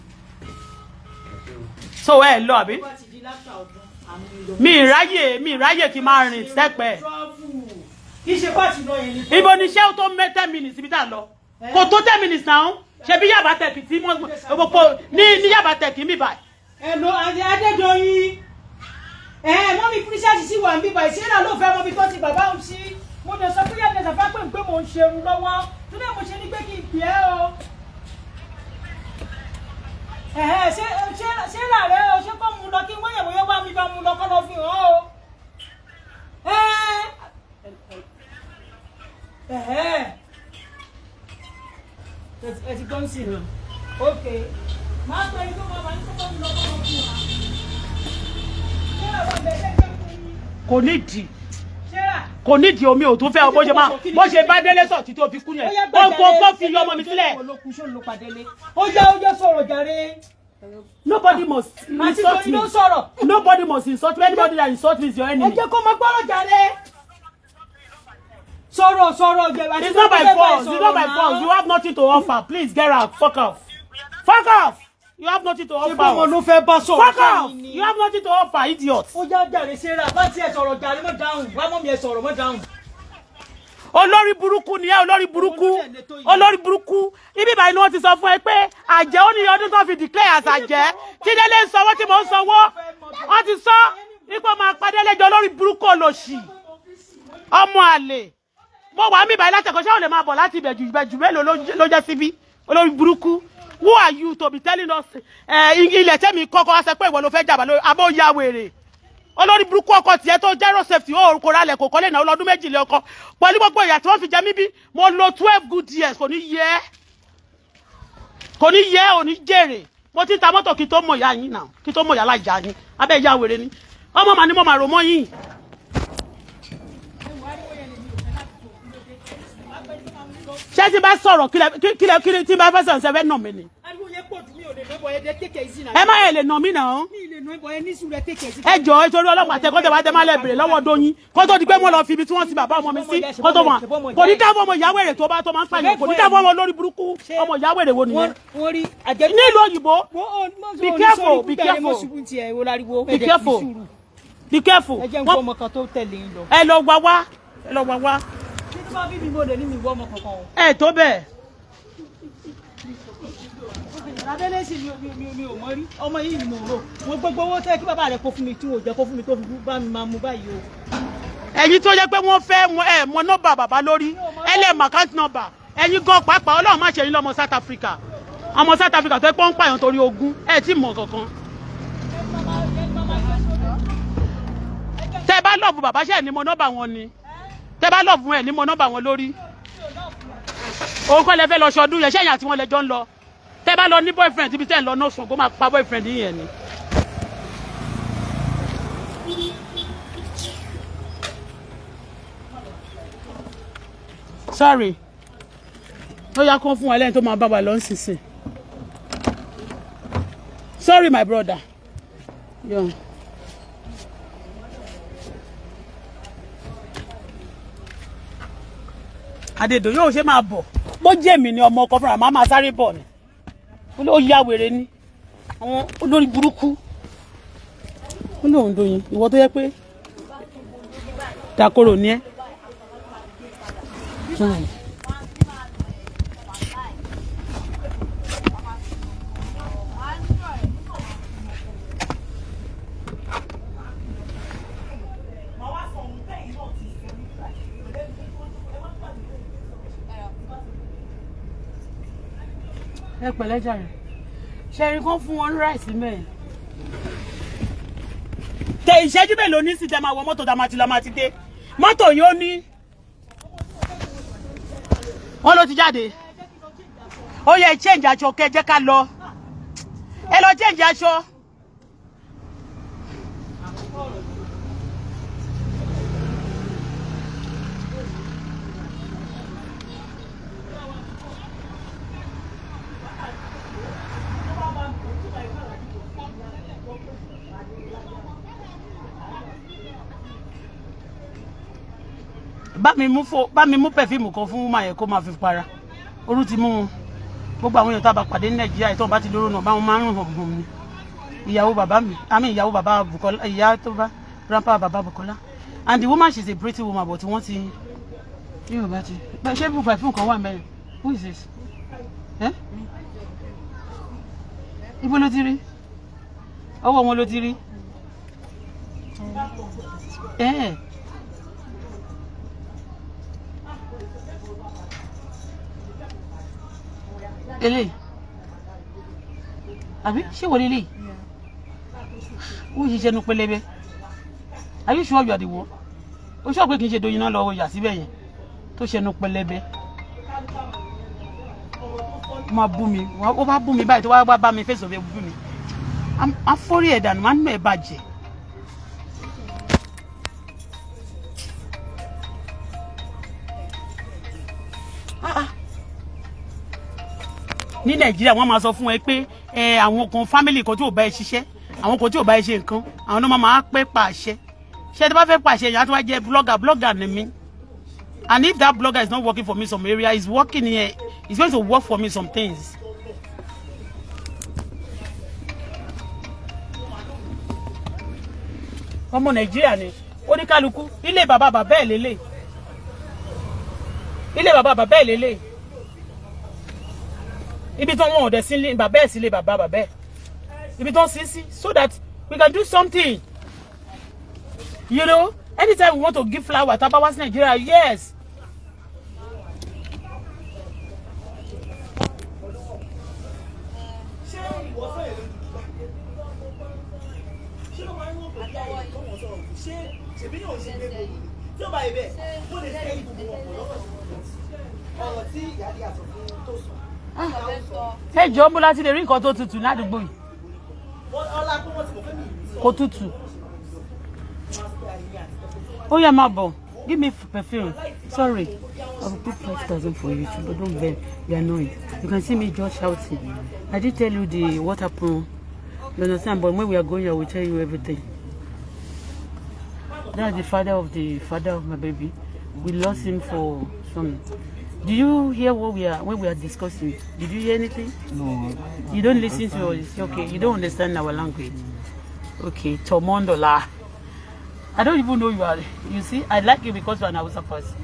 Àṣẹ o. So ẹ lọ àbí? Tó bá ti di láfta ọdún, àmì ìlọ. Mi ìráyè kí n máa rìn sẹ́pẹ̀. Kì í ṣe pàtì lọ yẹn ni. Ibo ni iṣẹ́ tó mẹ́ 10 minutes ibi tá a lọ kò tó 10 minutes náà. Ṣe bí Yaba Tech tí mo ní Yaba Tech mi báyìí. Ẹ̀lò Adédoyin, ẹ̀ mummy Princess sì wà ń bíbá ìṣẹ́ra ló fẹ́ mọ́bi tó ti bàbá òun sí. Mo dẹ̀ sọ pé yàtọ̀ sàfá pé pé mò ń ṣerun lọ́wọ́ tó dẹ̀ mo ṣe ní pé kí n pè é o. Ẹ̀hẹ́, ṣé rà rẹ o, ṣé kó mu lọ kí wọ́n yẹ̀wò yóò bá mi bá mu lọ kọ́ lọ fi hàn o. Ẹ̀hẹ́, ẹ ti gbọ́n sí i. Ok, máa pẹ́ inú màmá ní kó bá mi lọ kọ́ lọ fi hàn. Ṣé àwọn ọbẹ̀ ẹgbẹ́ fún yín? Kò nídìí. Ṣé rà? Kò nídìí, omi ò tún fẹ́ ọ. Bó ṣe máa bó ṣe bá délé sọ̀ títí ó fi kú yẹn, ó kó fi ọmọ mi sílẹ̀. Ó yá, ó yá, sọ̀rọ̀ jàre. Nobody must Àti insult Doyin ló me. sọ̀rọ̀. Nobody must insult me. Anybody that insult me is your Ẹ enemy. jẹ́ kó máa gbọ́rọ̀ jàre. Sọ̀rọ̀ sọ̀rọ̀ jẹ̀ àti It's not by Doyin fẹ́ bá ẹ force. It's not by sọ̀rọ̀ force. náà. You have nothing to offer. Please get out. Fuck off. Fuck off. You have nothing to Ṣé bọ́mọ offer. ló fẹ́ bá sọ̀rọ̀ Fuck off. sẹ́yìn ni? You have nothing to offer, idiot. Ó yá jàre Sarah, bá tiẹ̀ sọ̀rọ̀ jàre, mọ́ dáhùn, wá mọ́ mi ẹ sọ̀rọ̀, mọ́ dáhùn. Olórí burúkú ni ẹ, olórí burúkú, olórí burúkú. Ibi ìbàyìí ni wọ́n ti sọ fún ẹ pé àjẹ́ ó ní ọdún tó fi declare as àjẹ́ tí Délé ń sanwó tí mò ń sanwó. Wọ́n ti sọ ipò máa padà lẹ́jọ́. Olórí burúkú, olòṣì, ọmọ àlè. Mo wà mí báyìí láti ẹ̀kọ́, ṣé ò lè máa bọ̀ láti ìbẹ̀jù? Ìbẹ̀jù mélòó ló jẹ́ síbí? Olórí burúkú. Who are you to be telling us ilẹ̀ tẹ́mi kọ́kọ́ wá sọ pé ìwọ ló fẹ́ jàbá lórí abó ya wèrè? Olórí burúkú. Ọkọ tiẹ̀ tó jẹ́ road safety, ó kò ralẹ̀, kò kọ́lé náà lọ́dún 2 lé ọkọ pẹ̀lú gbogbo ìyà tí wọ́n fi jẹ mí. Bí mo lo 12 good years, kò ní yẹ ẹ́, kò ní yẹ ẹ́, ò ní jèrè. Mo ti ń ta mọ́tò kí tó mọ̀ ìyá yín náà, kí tó mọ̀ ìyá láìjà yín. Abẹ́ ìyá wèrè ni ọmọ màá ní mo máa rò mọ́ yín. Ṣé tí bá sọ̀rọ̀ kílẹ̀ kílẹ̀ tí bá fẹ́ sọ̀rọ̀, ṣe fẹ́ nà mí ni? Ariwo yẹn pọ̀ jù, mi ò lè nà bọ̀ ẹ dẹ́ take it easy náà. Ẹ má ẹ lè nà mí náà. Mi ì lè nà bọ̀ ẹ ní sùúrù, ẹ take it easy. Ẹ jọ̀ọ́, nítorí ọlọ́pàá tẹ kọ́tẹ̀ wá tẹ má lẹ bèrè lọ́wọ́ Dóyin kó tó di pé wọ́n lọ fi ibi tí wọ́n ti bàbá ọmọ mi sí kó tó mọ̀. Kò ní dáàbò ọmọ ìyáwó èrè tó bá tó máa ń pààyàn, kò ní dáàbò ọmọ lórí burúkú. Ọmọ ìyáwó èrè wo nìyẹn Wọ́n rí àjẹ́. Nílùú òyìnbó. Be careful, be careful. Be careful, be careful. Ẹ jẹ́ ń gbọ́ ọmọ kan tó tẹ̀lé yín lọ. Ẹ lọ wá wá, ẹ lọ wá wá. Kí ló bá bí mi, mo lè ní mi wọ́ ọmọ kankan o. Ẹ tó bẹ́ẹ̀. Abẹ́lé sì mi ò mọ̀ rí ọmọ yìí ni mo rò mo gbogbo owó tẹ́ kí bàbá rẹ̀ kó fún mi tí wò jẹ́ kó fún mi tó fi bá mi máa mú báyìí o. Ẹ̀yin tó yẹ pé wọ́n fẹ́ ẹ mọ nọ́mbà bàbá lórí, ẹ lè mọ account number. Ẹ̀yin gan pàápàá, Ọlọ́run má ṣe yín lọ́mọ South Africa, ọmọ South Africa tó yẹ pé ó ń pààyàn torí ogún. Ẹ tí mọ̀ kankan. Tẹ bá love bàbá, ṣe ní mọ nọ́mbà wọn ni? Tẹ bá love ẹ ní mọ nọ́mbà wọn lórí. Òun kọ́ lẹ fẹ́ lọ ṣọdún yẹn, ṣẹ́yìn àti wọn lẹjọ́ ń lọ. Tẹ bá lọ ní boyfriend ibi tẹ́ ń lọ náà sùn, kó máa pa boyfriend yín yẹn ni. Sorry, ó yá, kó fún wa lẹ́yìn tó máa bá wa lọ nísinsìn. Sorry, my brother. Yeah. Adédò yóò ṣe máa bọ̀. Bó jẹ́ mi ni ọmọ ọkọ fúnra máa máa sáré bọ̀ ni. Ó yá wèrè ni àwọn olórí burúkú. Ó lóun dóyin ìwọ tó yẹ pé dàkóró ni ẹ. Fine. Ẹ pẹ̀lẹ́ jàre. Ṣe rí kán fún wọn ní rice mẹ́rin tẹ ìṣẹ́jú mélòó ní sí tẹ máa wọ mọ́tò tá a máa ti lọ máa ti dé. Mọ́tò yóò ní wọ́n ló ti jáde. Ó yẹ change aṣọ, kẹ́ jẹ́ ká lọ. Ẹ lọ change aṣọ. Bá mi mú perfume kan fún woman yẹn kó máa fi para. Orú ti mú wọn. Gbogbo àwọn èèyàn tá a bá pàdé ní Nàìjíríà, ìtàn bá ti lóró náà, báwọn máa ń rùn hùn ni. Ìyàwó bàbá mi, àmì ìyàwó bàbá Bukola, ìyá tó bá grandpa bàbá Bukola, and the woman, she's a pretty woman, but wọ́n ti yóò bá ti ṣé bí perfume kan wà mẹ́rin. Who is this? Eh? Ibo ló ti rí? Ọwọ́ wọn ló ti rí. Eh. Eléyìí àbí ṣé wọlé eléyìí ó ṣiṣẹ́ nu pẹlẹbẹ? Are you sure you are the one? Ó sọ pé kì í ṣe Doyin náà lọ yà síbẹ̀ yẹn tó ṣẹnu pẹlẹbẹ. Ó máa bú mi, ó bá bú mi báyìí, tó wá bá mi fèsì òfin bú mi, á fórí ẹ̀ dànù, má nù ẹ̀ bàjẹ́. Ah, ah. Ní Nàìjíríà, wọ́n máa sọ fún ẹ pé Ẹ àwọn kan, family kan tí ò bá ẹ ṣiṣẹ́, àwọn kan tí ò bá ẹ ṣe nǹkan, àwọn náà máa pẹ́ pàṣẹ. Ṣé tí bá fẹ́ pàṣẹ yẹn, á tún wá jẹ́ blogger. Blogger ni mí, and if that blogger is not working for me some area, is working here, he's going to work for me some things. Ọmọ Nàìjíríà ni oníkálukú. Ilé bàbá bàbá ẹ̀ lélẹ̀, ilé bàbá bàbá ẹ̀ lélẹ̀, ibi tí wọn ò dẹ̀ sí bàbá ẹ̀, sílé bàbá bàbá ẹ̀, ibi tí wọ́n sí sí, so that we can do something. Anytime we want to give flower, tá a bá wá sí Nàìjíríà, yes. Ṣé ìwọ fẹ́ lójú dúdú? Ṣé ló máa ń wọ́n pẹ̀lú ayé tó wọ́n sọ̀rọ̀? Ṣé ṣèbí yóò ṣe gbé gbogbo ni tí ó bá yẹ bẹ́ẹ̀, ó lè fẹ́ gbogbo wọn pọ̀ lọ́wọ́ ọ̀rọ̀ tí ìyá àdìyà sọ fún tó sọ. Ẹ jọ̀ọ́, mo láti lè rí nǹkan tó tutù ládùúgbò yìí? Ọlá pé wọ́n ti mọ̀ pé mi ì sọ. Kò tutù. Ó yá, máa bọ̀. Give me perfume. Sorry, I will put 5,000 for you too, but don't be annoyed. You can see me just shouting. I did tell you the what happened, you understand? But when we are going, I will tell you everything. That's the father of the father of my baby. We lost him for some. Do you hear what we are when we are discussing? Did you hear anything? No. You don't listen to us. Okay, you don't understand our language. Okay, Tomondola. I don't even know you are. You see, I like you because you are an Hausa person.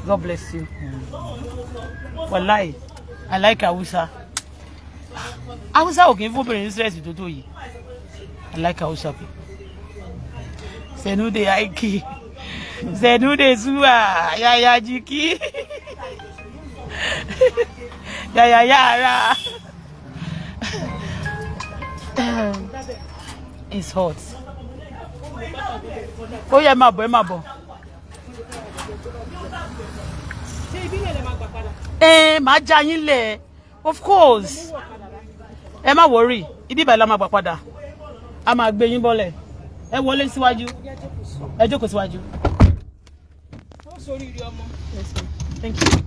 God bless you. Wallahi, I like Hausa. Hausa ò kì í fún obìnrin stress tó tó yìí. I like Hausa people. Sannu da aiki. Sannu da zuwa. Yaya jiki. Yaya yara. It's hot. Ó yẹ, máa bọ̀, ẹ máa bọ̀. Ṣé ibi yẹn lè máa gbà padà? Ẹ máa já yín lẹ̀, of course. Ẹ má worry, ibi ìbàlẹ̀ la máa gbà padà. A máa gbé yín bọ́lẹ̀. Ẹ wọlé síwájú. Ẹ jókòó síwájú. Ó sóríire ọmọ. Thank you.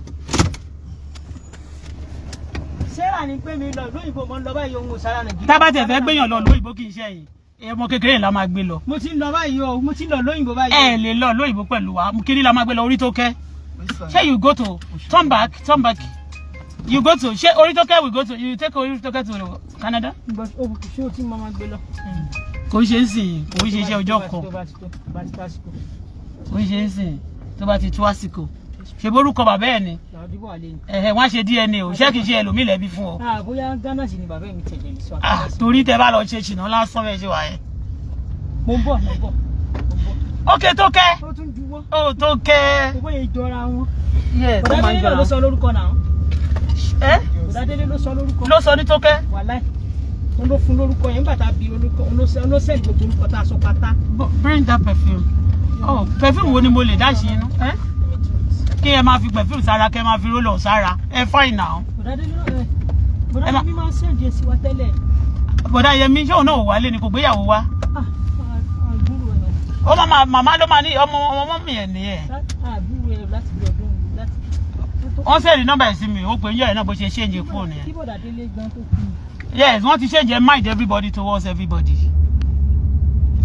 Sarah ní pé mi lọ ìlú òyìnbó, mo ń lọ báyìí, ohun òsára Nàìjíríà. Tá bá tẹ̀ fẹ́ gbéyàn lọ lóyìnbó, kì í ṣe ẹ̀yìn ọmọ kékeré la máa gbé lọ. Mo ti ń lọ báyìí o, mo ti ń lọ lóyìnbó báyìí. Ẹ lè lọ lóyìnbó pẹ̀lú wa. Kí la máa gbé lọ? Orí tó kẹ́. Ṣé you go to, turn back, turn back, you go to, ṣé orí tó kẹ́ we go to, you take orí tó kẹ́ to Canada? But o ṣé o ti mọ máa gbé lọ? Kò ń ṣe ń sìn, kò ń ṣe iṣẹ́ ọjọ́ kan. Tó bá ti tó, bá ti tó àsìkò. Kò ń ṣe ń sìn, tó bá ti tó àsìkò. Ṣe borúkọ bàbá ẹ̀ ni? Làwọn dìbò àlè ni. Ẹ̀hẹ̀, wọ́n á ṣe DNA o. Ṣé kìí ṣe ẹlòmíì lẹ́bi fún ọ? Ah, bóyá Ghana sì ni bàbá mi tẹ̀lé mi sọ. Ah, torí tẹ bá lọ ṣe ṣìnà lásán bẹ́ẹ̀ ṣe wà yẹn. Mo ń bọ̀, mo ń bọ̀, mo ń bọ̀. Ok, tó kẹ́. Ó tún juwọ́. Ó tó kẹ́. Owó yẹn jọra wọn. Yes, ó Bọ̀dá máa ń Délé náà jọra. ló sọ lórúkọ náà. Ẹ Bọ̀dá Délé ló sọ lórúkọ. Ló sọ ní tó kẹ́. Wàláì. Òun ló fún lórúkọ yẹn nígbà tá a bí orúkọ, òun ló send gbogbo orúkọ tá a sọ pátá. Bring that perfume. Oh, perfume wo ni mo lè dá sí inú? Ẹ kí ẹ máa fi perfume sára, kí ẹ máa fi roll on sára. Ẹ fine now. Bọ̀dá Délé náà ẹ. Bọ̀dá Ẹ má- Yẹmí máa ń send ẹ̀ sí wa tẹ́lẹ̀. Bọ̀dá Yẹmí, ṣé òun náà ò wálé ni? Kò gbéyàwó wá? Ah, àbúrò ẹ̀. Ó máa màmá ló máa ní ọmọ ọmọ mi ẹ̀ nìyẹn. Àbúrò ẹ̀ láti bí ọdún láti. Wọ́n send nọ́mbà ẹ̀ sí mi, ó pè ń yọ̀ ẹ̀ náà bó ṣe change fóònù yẹn. Kí Bọ̀dá Délé gan tó kú. Yes, wọ́n ti change mind everybody towards everybody.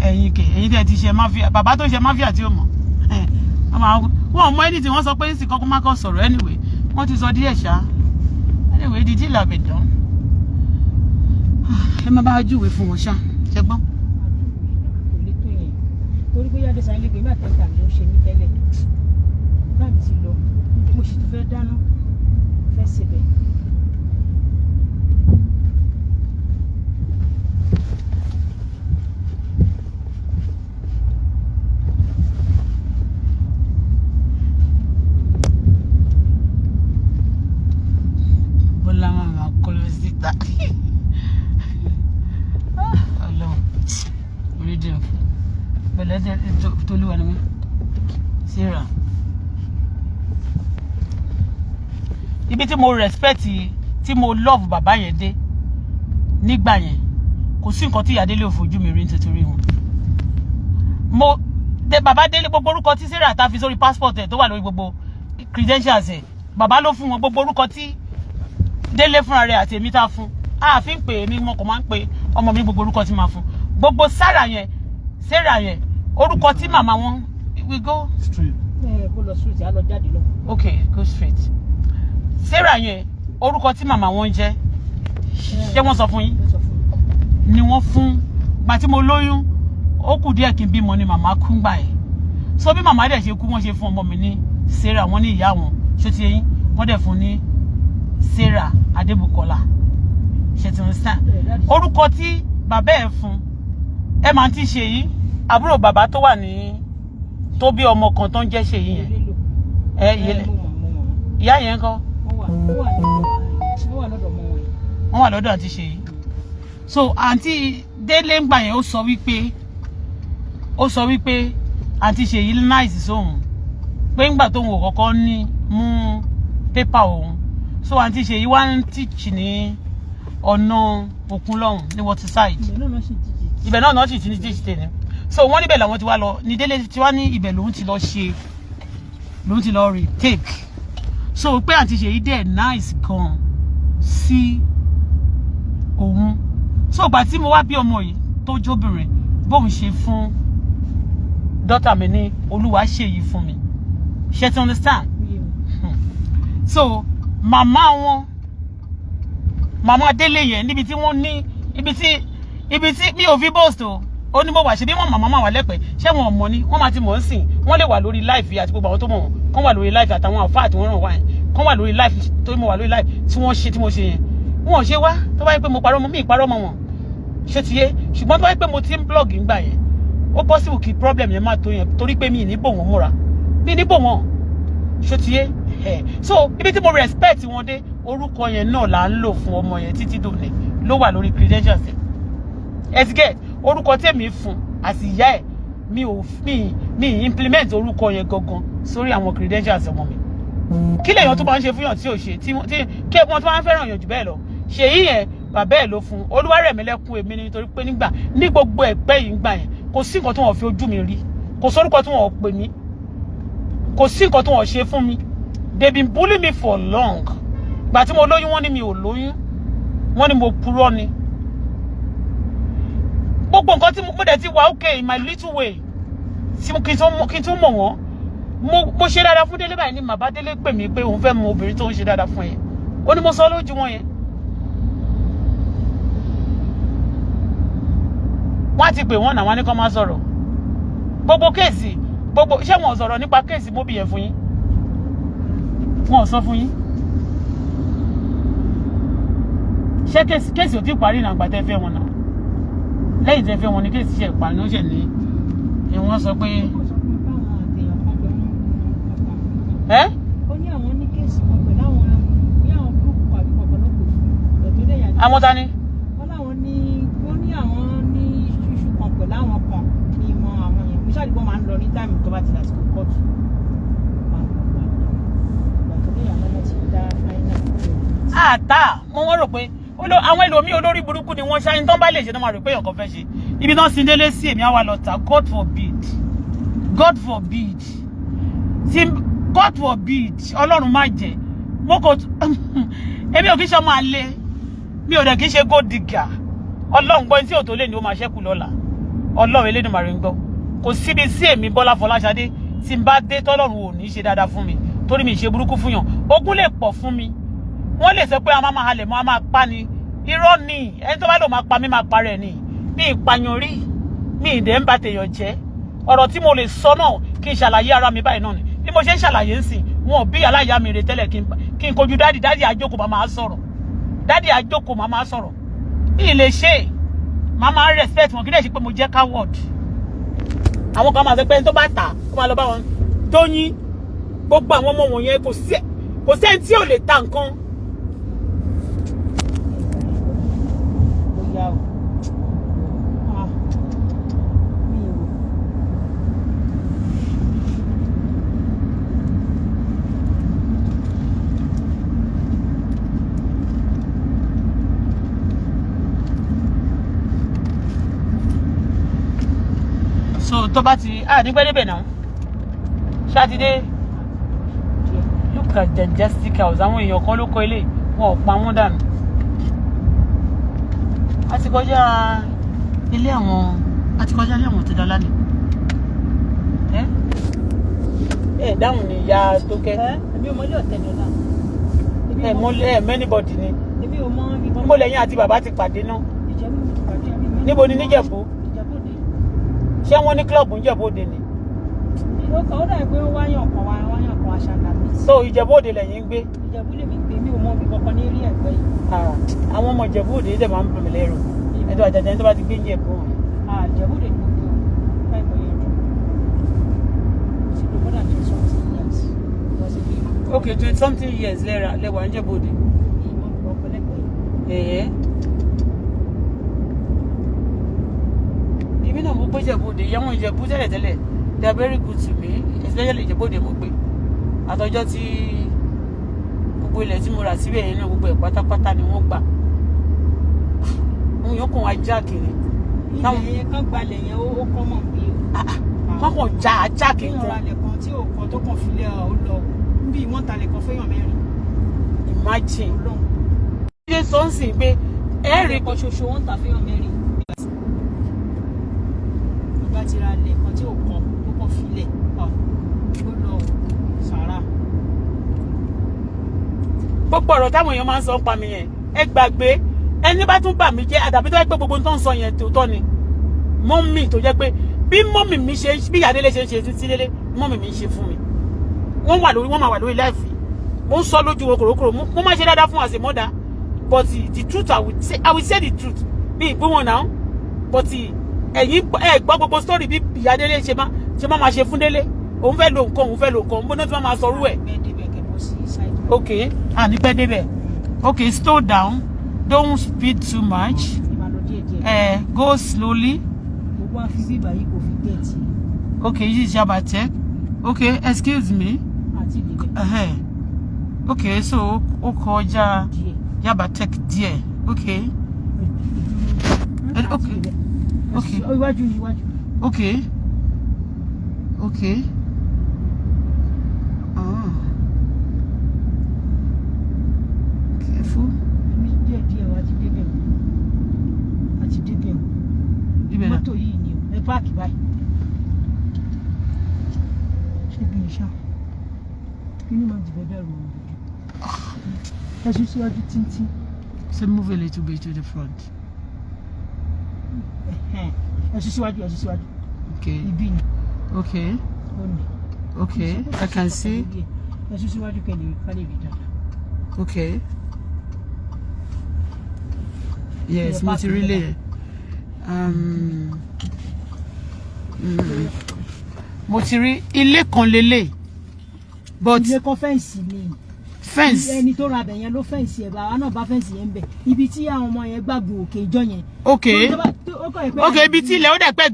Ẹ̀yin kẹ̀, ẹ̀yin tẹ́ ti ṣe mafia, bàbá tó ṣe mafia tí ó mọ̀. Wọ́n mọ anything. Wọ́n sọ pé ní kọ́kọ́ má kọ́ sọ̀rọ̀. Anyway, wọ́n ti sọ díẹ̀ ṣá. Anyway, the deal have been done. Ẹ má bá júwe fún wọn ṣá, ṣe gbọ́n. Kò lè tó yẹn torí bóyá adé sáyẹn lè gbé nígbà tẹ́tà ló ń ṣe mí tẹ́lẹ̀ náà, mi ti lọ, mo sì tún fẹ́ dáná, fẹ́ sebẹ̀. Bọ́lá máa ma kọ́ lọ síta. Ọlọ́run orí dẹ̀ fún pẹ̀lẹ́ tolúwa ni mí, Sarah. Ibi tí mo respect, tí mo love bàbá yẹn dé nígbà yẹn, kò sí nǹkan tí ìyá Délé ò fojú mi rí nítorí wọn. Mo de bàbá Délé, gbogbo orúkọ tí Sarah ta fi sórí passport ẹ̀, tó wà lórí gbogbo credentials ẹ̀, bàbá ló fún wọn. Gbogbo orúkọ tí Délé fúnra rẹ̀ àti èmi tá fún Àfi ń pè é mi, mo kàn máa ń pè ọmọ mi gbogbo orúkọ tí màá fún gbogbo Sarah yẹn, Sarah yẹn, orúkọ tí màmá wọn. We go Straight. Ẹ kó lọ street, á lọ jáde lọ. Okay, go straight. Sarah yẹn, orúkọ tí màmá wọn jẹ́, ṣé wọ́n sọ fún yín? Ó sọ fún mi. Ni wọ́n fún gbà tí mo lóyún, ó kù díẹ̀ kí n bímọ ni màmá kú gbà yẹn. So bí màmá dẹ̀ ṣe kú, wọ́n ṣe fún ọmọ mi ní Sarah. Wọ́n ní ìyá wọn, ṣó ti yín? Wọ́n dẹ̀ fún ní Sarah Adébùkọ́lá, ṣe ti ń sàn orúkọ tí bàbá ẹ̀ fún ẹ máa ti ṣe yìí. Àbúrò bàbá tó wà ní tó bí ọmọ kan tó ń jẹ́ ṣe yìí yẹn. Lélo. Ẹ ìyẹlẹ. Mo mọ̀, mo mọ̀. Ìyá yẹn ńkọ́? Wọ́n wà lọ́dọ̀ ọmọ wọn yẹn. Wọ́n wà lọ́dọ̀ àǹtí Ṣèyí. So àǹtí Délé ń gbà yẹn, ó sọ wípé àǹtí Ṣèyí nice sóhun, pé ńgbà tóun ò kọ́kọ́ ní mú pépà òun. So àǹtí Ṣèyí wá ń teach ní ọ̀nà òkun lọ́hùn ní Waterside. Ibẹ̀ náà sì jìjì. Ibẹ̀ náà náà sì ti ní teach tèmi. So wọ́n níbẹ̀ làwọn ti wá lọ ní Délé ti wá ní ibẹ̀ lòun ti lọ ṣe, lòun ti lọ retake. So pé àǹtí Ṣèyí dẹ̀ nice gan sí òun. So ìgbà tí mo wá bí ọmọ yìí tó jóbìnrin, bóun ṣe fún dọ́tà mi ní Olúwa ṣèyí fún mi, ṣe ti understand? So màmá wọn, màmá Délé yẹn, níbi tí wọ́n ní ibi tí mi ò fi boast o, ó ní mo wà ṣe bí wọn màmá máa wà lẹ́pẹ́. Ṣé wọn ò mọ̀ ni? Wọ́n máa ti mọ̀ ń sìn. Wọ́n lè wà lórí live àti gbogbo àwọn tó mọ̀ wọ́n kán wà lórí live, àtàwọn àfáà tí wọ́n ràn wá yẹn kán wà lórí live tó mo wà lórí live tí wọ́n ṣe tí mo ṣe yẹn. Wọn ò ṣe wá. Tó bá yẹ pé mo parọ́ mọ́ mi, ìparọ́ mọ́ wọn, ṣé ti yé? Ṣùgbọ́n tó bá yẹ pé mo ti ń blog ńgbà yẹn, ó possible kí problem yẹn má tó yẹn, torí pé mi ì ní bò wọ́n múra, mi ì ní bò wọ́n. Ṣó ti yé ẹ? So ibi tí mo respect wọn dé, orúkọ yẹn náà là ń lò fún ọmọ yẹn títí dòní, ló wà lórí credentials ẹ. Ẹ ti get? Orúkọ tèmi fún àti ìyá ẹ, mi ò mi implement orúkọ yẹn gangan sórí àwọn credentials ọmọ mi. Kí lèèyàn tó máa ń ṣe fún yàn tí ò ṣe tí kí wọn tó máa ń fẹ́ràn yàn jù bẹ́ẹ̀ lọ? Ṣèyí yẹn, bàbá ẹ̀ ló fún Olúwarẹ̀mílẹ́kún. Èmi ni nítorí pé nígbà ní gbogbo ẹ̀pẹ́ yìí ń gbà yẹn, kò sí nǹkan tí wọ́n fi ojú mi rí, kò sórúkọ tí wọ́n pè mí, kò sí nǹkan tí wọ́n ṣe fún mi. They been bullying me for long. Gbà tí mo lóyún, wọ́n ní mi ò lóyún, wọ́n ní mo purọ́ ni. Gbogbo nǹkan tí mo dẹ̀ ti wà okay in my little way tí mo kí n tó mọ̀ wọ́n. Mo ṣe dáadáa fún Délé báyìí ni màbá Délé pè mí pé òun fẹ́ mọ obìnrin tó ń ṣe dáadáa fún yẹn. Ó ní mo sọ lójú wọn yẹn. Wọ́n á ti pè wọ́n náà, wọ́n á ní kó máa sọ̀rọ̀. Gbogbo case, gbogbo ṣé wọn ò sọ̀rọ̀ nípa case Mobi yẹn fún yín? Wọn ò sọ fún yín? Ṣé case ò tí ì parí náà? Gbà tẹ́ fẹ́ wọn náà, lẹ́yìn tẹ́ fẹ́ wọn ní case ṣe parí náà, ṣe ní ni wọ́n sọ pé Ó sọ fún mi báwọn àtẹ̀yàn kan jọ ń ẹ́. Ó ní àwọn ní case kan pẹ̀lú àwọn bí àwọn group àbí kankan ló pè fún ẹ̀ tó dẹ̀ yà ní. Àwọn ta ni? Wọ́n láwọn ní, wọ́n ní àwọn ní ṣíṣú kan pẹ̀lú àwọn kan ní ìmọ̀ àwọn yẹn. Mo ṣáà máa ń lọ ní time tó bá ti lásìkò kóòtù, máa ń lọ gbà ìgbà tó dẹ̀ yà lọ́nà ti dá final. Àtà mo wọ́n rò pé àwọn ẹlòmíì olórí burúkú ni wọ́n ṣáyín tán bá lè ṣe tó máa rò pé èèyàn kan fẹ́ ṣe ibi tán sin délé sí. Èmi á wà lọ tà. God forbid, God forbid, tí God forbid, Ọlọ́run má jẹ́. Mo kò èmi ò kí ṣe ọmọ àlè, mi ò dẹ̀ kí ṣe gold digger. Ọlọ́run gbọ́, tí ò tó lè ní ó máa ṣẹ́kù lọ́la. Ọlọ́run Elédùmarè ń gbọ́, kò síbi sí èmi Bọ́lá Fọláṣadé tí n bá dé tọ́lọ́run ò ní ṣe dáadáa fún mi, torí mi ṣe burúkú fún yàn. Ogún lè pọ̀ fún mi, wọ́n lè sọ pé a máa máa halẹ̀ mọ́, a máa pa ni. Irọ́ ni. Ẹni tó bá lò máa pa mí, máa parẹ́ ni. Mi ìpààyàn rí, mi ìdẹ́ ń ba tèèyàn jẹ́. Ọ̀rọ̀ tí mo lè sọ náà, kí n ṣàlàyé ara mi báyìí náà ni. Bí mo ṣe ń ṣàlàyé ń sìn, wọn ò bí aláìyá mi rè tẹ́lẹ̀ kí n kojú daddy. Daddy àjókòó, máa máa sọ̀rọ̀. Daddy àjókòó, máa máa sọ̀rọ̀. Mi ì lè ṣe é, máa máa respect wọn. Kí lè ṣe pé mo jẹ́ coward? Àwọn kan máa sọ pé ẹni tó bá tà ó máa lọ bá wọn Tóyín. Gbogbo àwọn ọmọ wọ̀nyẹn, kò sẹ́ni tí ò lè ta nǹkan. Bóyá o, ah, mi ò. So tó bá ti ah ní pẹ́ débẹ̀ náà, ṣátidé. Look at the majestic house. Àwọn èèyàn kan ló kọ́ ilé, wọn ò pa wọ́n dànù. A ti kọjá ilé àwọn, a ti kọjá ilé àwọn tó dá lánìí. Ẹ ẹ dáhùn ní ìyá tó kẹ́. Èmi ò mọ ilé Ọ̀tẹ́dọ́là. Ẹ mọ ẹ mọ anybody ni? Èmi ò mọ ibi kan. Níbo lẹ́yìn àti bàbá ti pàdé náà? Ìjẹ̀bú mo ti pàdé àmì mi. Níbo ni níjẹ̀bú? Ìjẹ̀bú Òde. Ṣé wọ́n ní club níjẹ̀bú Òde ni? Ó kàn ó dà pé ó wáyàn kan wá wáyàn kan aṣáná mi. So Ìjẹ̀bú Òde lẹ́yìn ń gbé? Ìjẹ̀bú lèmi ń gbé, mi ò mọ ibi kankan ní rí ẹ̀gbẹ́ yìí. Ah, àwọn ọmọ Ìjẹ̀bú Òde dẹ̀ máa ń bọ̀ mí lẹ́rù, ẹ̀dọ́ àjàjà ẹni tó bá ti gbé Ìjẹ̀bú hàn. Ah, Ìjẹ̀bú Òde ni mo gbé o. Báyìí mo yẹ ọdún. Mo ti lò more than 20 something years. Lọ sí bí Ok, 20 something years lẹ́ra lẹ́wà ń Ìjẹ̀bú Òde. Ìmọ̀ ọ̀pọ̀ lẹ́gbẹ̀ẹ́ yìí. Ẹ̀ẹ́, èmi náà mo gbé Ìjẹ̀bú Òde, ìyàwó Ìjẹ̀bú tẹ́lẹ̀tẹ́lẹ̀, they are very good to me, especially Ìjẹ̀bú Òde mo gbé. Àtọjọ́ tí gbogbo ilẹ̀ tí mo rà síbẹ̀ yẹn náà, gbogbo ẹ̀ pátápátá ni wọ́n gbà. Òun yóò kàn wá já kiri. Ilẹ̀ yẹn kán gbalẹ̀ yẹn, ó kọ́ mọ̀ bí o. Wọ́n kàn já já kiri. Kéèyàn ra ilẹ̀ kan tí ò kọ́ tó kàn filẹ̀, ó lọ níbi wọ́n ta ilẹ̀ kan fẹ́yàn mẹ́rin. Imagine. Ọlọ́run. Ṣé sọ́nsìn pé ẹ rí Ilẹ̀ kan ṣoṣo wọ́n ta fẹ́yàn mẹ́rin. Ìgbà tí ra ilẹ̀ kan tí ò kọ́ tó kàn filẹ̀, ó lọ sàrà. Gbogbo ọ̀rọ̀ táwọn èèyàn máa ń sọ ń pa mi yẹn, ẹ gbàgbé. Ẹni bá tún bà mí jẹ́, àdàbí tó jẹ́ pé gbogbo ohun tó ń sọ yẹn tòótọ́ ni. Mummy tó jẹ́ pé bí mummy mi ṣe, bí ìyá Délé ṣe ń ṣe títí délé, mummy mi ń ṣe fún mi. Wọ́n wà lórí, wọ́n máa wà lórí live. Mo ń sọ lójú wọn kòrókòrò. Mo máa ṣe dáadáa fún as a mother, but the truth, I will say, I will say the truth. Bí ìbú wọn náà, but ẹ̀yin ẹ gbọ́ gbogbo story bí ìyá Délé ṣe máa ṣe fún Délé. Òun fẹ́ lo nǹkan, òun fẹ́ lo nǹkan, bó náà tí wọ́n máa sọ orú ẹ̀. Bẹ́ẹ̀ débẹ̀ kẹ́ bọ́ sí side. Okay, àní pẹ́ débẹ̀. Okay, slow down, don't speed too much. Ìmà lọ díẹ̀ díẹ̀. Go slowly. Gbogbo àfi bíbà yìí kò fi gẹ̀ẹ́tì. Okay, this is Yaba Tech. Okay, excuse me. Àti ìdíbẹ̀. Okay, so ó kọjá Díẹ̀. Yaba Tech díẹ̀. Okay. Okay. Iwájú ni, iwájú. Okay. Ah. Careful. Èmi díẹ̀ díẹ̀ o, àti débẹ̀ o. Àti débẹ̀ o. Ibẹ̀ náà. Mọ́tò yìí ni o. Ẹ park báyìí. Ṣé bí iṣá? Kí ni màá jìbẹ́ dàrú ọ̀hún lójú? Ẹ ṣe síwájú tíntín. So move a little bit to the front. Ẹ̀hẹ́n. Ẹ ṣe síwájú, ẹ ṣe síwájú. Okay. Ibi ni. Okay. Ó ní. Okay. I can see. Ẹ ṣe síwájú kẹ́ lè ká lè rí dáadáa. Okay. Yes, mo ti rí lé yẹn. Mo ti rí ilé kan lélẹ̀. But Ilé kan fence ni. Fence. Ẹni tó ra abẹ yẹn ló fence ẹ̀, bàbá náà bá fence yẹn ń bẹ̀. Ibi tí àwọn ọmọ yẹn gbàgbọ́ òkè ìjọ yẹn. Okay. Tó bá- ó kàn yẹ pé- Okay, ibi tí ilẹ̀ ó dẹ̀ pẹ́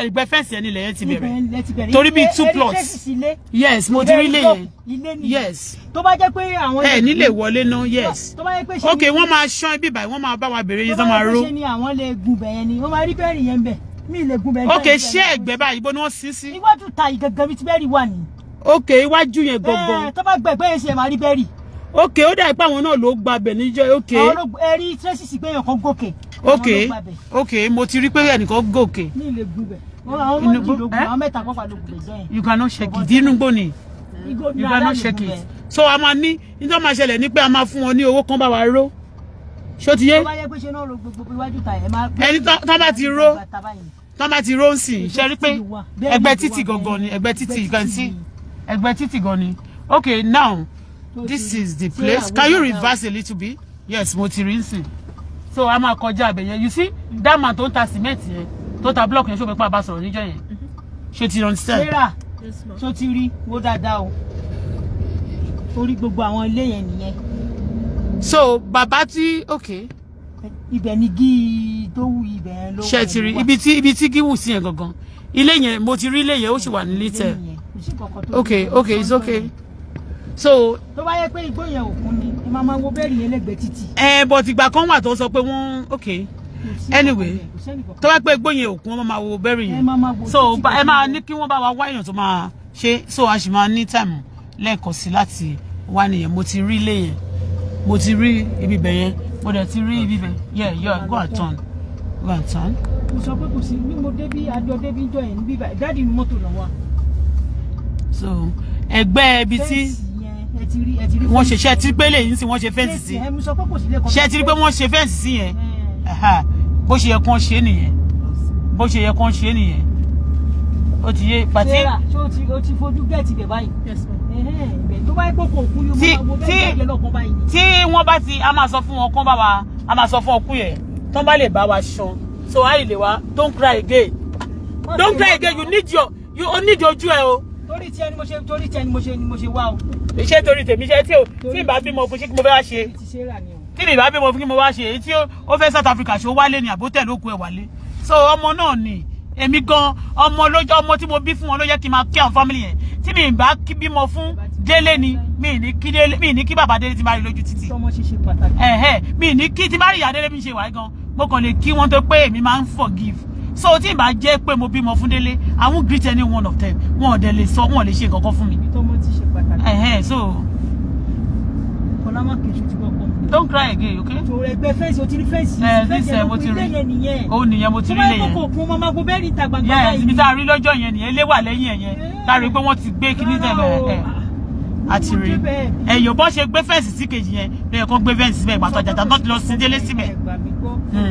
ẹgbẹ́ fence yẹn ni ilẹ̀ yẹn ti bẹ̀rẹ̀. Ibẹ̀ lẹ ti bẹ̀rẹ̀. Torí bíi two Ẹni plots. tracy sílé. Yes, mo ti rí ilé yẹn. Ilé nìyẹn. Yes. Tó bá jẹ́ pé àwọn. Ẹ nílé wọlé náà, yes. Tó bá jẹ́ pé ṣe Okay, wọ́n máa ṣán ibi báyìí, wọ́n máa bá wa bèrè iye tó tó bá máa jẹ́ pé ró. ṣe ni àwọn lè gun bẹ̀ yẹn ni wọ́n máa rí berry yẹn bẹ̀, mí lè gun bẹ̀. Okay, ṣé ẹ̀gbẹ́ báyìí, ibo ni wọ́n sin sí? Iwájú ta yìí gangan bí ti berry wà ní. Okay, iwájú yẹn gangan. Ẹ, tó bá gbẹ̀gbẹ́ yẹn ṣe máa rí berry. Okay, ó dà pé àwọn náà ló gbabẹ̀ níjọ́. Okay. Àwọn ló ẹ rí tracy sí pé èèyàn kan gòkè. Àwọn Okay. ló gbabẹ̀. Okay, mo ti rí pé ẹnìkan gòkè. Mí lè gun bẹ̀. Àwọn Inú méjì igbó- ló gun, eh? àwọn mẹ́ta kọ́fà ló gun bẹ̀ jọ yẹn. You cannot check it. Inú igbó ni. Igbó You cannot check it. So a máa ní nítorí máa ṣẹlẹ̀ ní pé a máa fún wọn ní owó kan bá wa ró. Ṣó ti yé? Tó bá yẹ pé ṣe náà ro gbogbo iwájú ta ẹ̀ máa. Ẹni tó bá ti ró, tó bá ti ró ń sìn, ṣe rí pé ẹgbẹ́ títì gangan ni, ẹgbẹ́ títì gan sí. Ẹgbẹ́ títì gan ni. Okay, now this is the place. Can you reverse a little bit? Yes, mo ti rí ń sìn. So a máa kọjá abẹ yẹn. You see that man tó ń ta cement yẹn, tó ń ta block yẹn, ṣó pé pa bá sọ̀rọ̀ níjọ́ yẹn? Ṣé ti understand? Sarah, Yes, ma'am. tó ti rí wo dáadáa o, orí gbogbo àwọn ilé yẹn nìyẹn. So bàbá tí, okay. Ibẹ̀ ni gíì tó wù, ibẹ̀ yẹn ló Ṣe ti rí ibi tí gíwù sí yẹn gangan, ilé yẹn, mo ti rí ilé yẹn, ó sì wà ní little. Okay, it's okay. So Tó bá yẹ pé igbó yẹn òkun ni, ẹ máa máa wo berry yẹn lẹ́gbẹ̀ẹ́ títì. Ẹ, but ìgbà kan wà tó sọ pé wọ́n, okay. Kò sí Anyway, nǹkan bẹ́ẹ̀, kò sẹ́nì kankan. tó bá pé igbó yẹn òkun, wọ́n máa wo berry Ẹ yẹn. máa máa wo So títì ẹ máa kankan. ní kí wọ́n bá wa wá èèyàn tó máa ṣe. So a sì máa ní time lẹ́ẹ̀kan sí láti wá nìyẹn. Mo ti rí ilé yẹn, mo ti rí ibi bẹ̀ yẹn, mo dẹ̀ ti rí ibi bẹ̀. Yeah, go and turn. Go and turn. Mo sọ pé kò sí bí mo débí, àjọ débí jọ yẹn níbí báyìí, daddy ní mọ́tò lọ wá. So ẹgbẹ́ ibi tí Fence yẹn, ẹ ti rí, ẹ ti rí. Wọ́n ṣe ṣe ti pé lè sí wọ́n ṣe fence sí. Ẹ mo sọ pé kò sí lẹ́kọ̀ọ́. Ṣe ti rí pé wọ́n ṣe fence sí yẹn? Aha. Bó ṣe yẹ kán ṣe nìyẹn, bó ṣe yẹ kán ṣe nìyẹn. Ó ti yé pàtí. Sarah, ṣé o ti fojú get ibẹ̀ báyìí? Yes, ma'am. Ẹ̀hẹ́n, ibẹ̀ tó bá yẹ kó kò kú yóò máa wo bẹ́ẹ̀ jáde lọ́kàn báyìí ni. Tí wọ́n bá ti, a máa sọ fún wọn kán bá wa, a máa sọ fún ọkùn yẹn tán bá lè bá wa ṣan, so a lè wá. Don't cry again, don't cry again. You need your, you need ojú ẹ o. Torí tí ẹni mo ṣe, torí tí ẹni mo ṣe wá o. Iṣẹ́ torí tèmi, iṣẹ́ tí o tí ì bá bímọ fún, ṣé kí mo fẹ́ wá ṣe? Ti Sarah ni o. Tí mi bá bímọ fún, kí mo wá ṣe? Èyí tí ó fẹ́ South Africa, ṣó wálé ni àbótẹ́ ló kú ẹ̀ wálé? So ọmọ náà ni èmi gan, ọmọ lójó, ọmọ tí mo bí fún wọn ló yẹ kí n máa kí àwọn family yẹn. Tí mi bá kí bímọ fún Délé ni mi ní kí Délé, mi ní kí bàbá Délé tí bá rí lójú títì. Tọmọ ṣe ṣe pàtàkì. Ẹ̀hẹ́, mi ní kí tí bá rí ìyá Délé, mi ṣe wáyé gan, mo kàn lè kí wọn tó pé èmi máa ń forgive. So tí n bá jẹ́ pé mo bímọ fún Délé, I won't greet any one of them. Wọn ò dẹ̀ lè sọ, wọn ò lè ṣe nǹkan kan fún mi. Ibi tọmọ ti ṣe pàtàkì. Ẹ̀hẹ́, so Kọlá má kí n ṣe ti gbọ́ pọ̀ mi. Don't cry again, okay? Tòrò ẹgbẹ́ fence, o ti rí fence. Ẹ Fence this, yẹn mo ló ti kún ilé rí. yẹn nìyẹn. Ó nìyẹn, mo ti Tó rí bá ilé yẹ kó yẹn. kò kún, ọmọ máa gbọ́ bẹ́ẹ̀rì ìta gbangba Yes, báyìí. ibi tá a rí lọ́jọ́ yẹn nìyẹn, ilé wà lẹ́yìn ẹ̀ yẹn, tá a rí pé wọ́n ti gbé kíní tẹ̀lé ẹ̀ àti rí ẹ̀yọ̀ bọ́ ṣe gbé fence sí kejì yẹn lóye kó gbé fence síbẹ̀, ìgbà tó àjàjà tó ti lọ sí délé síbẹ̀. Ẹ gbà mí gbọ́, ẹ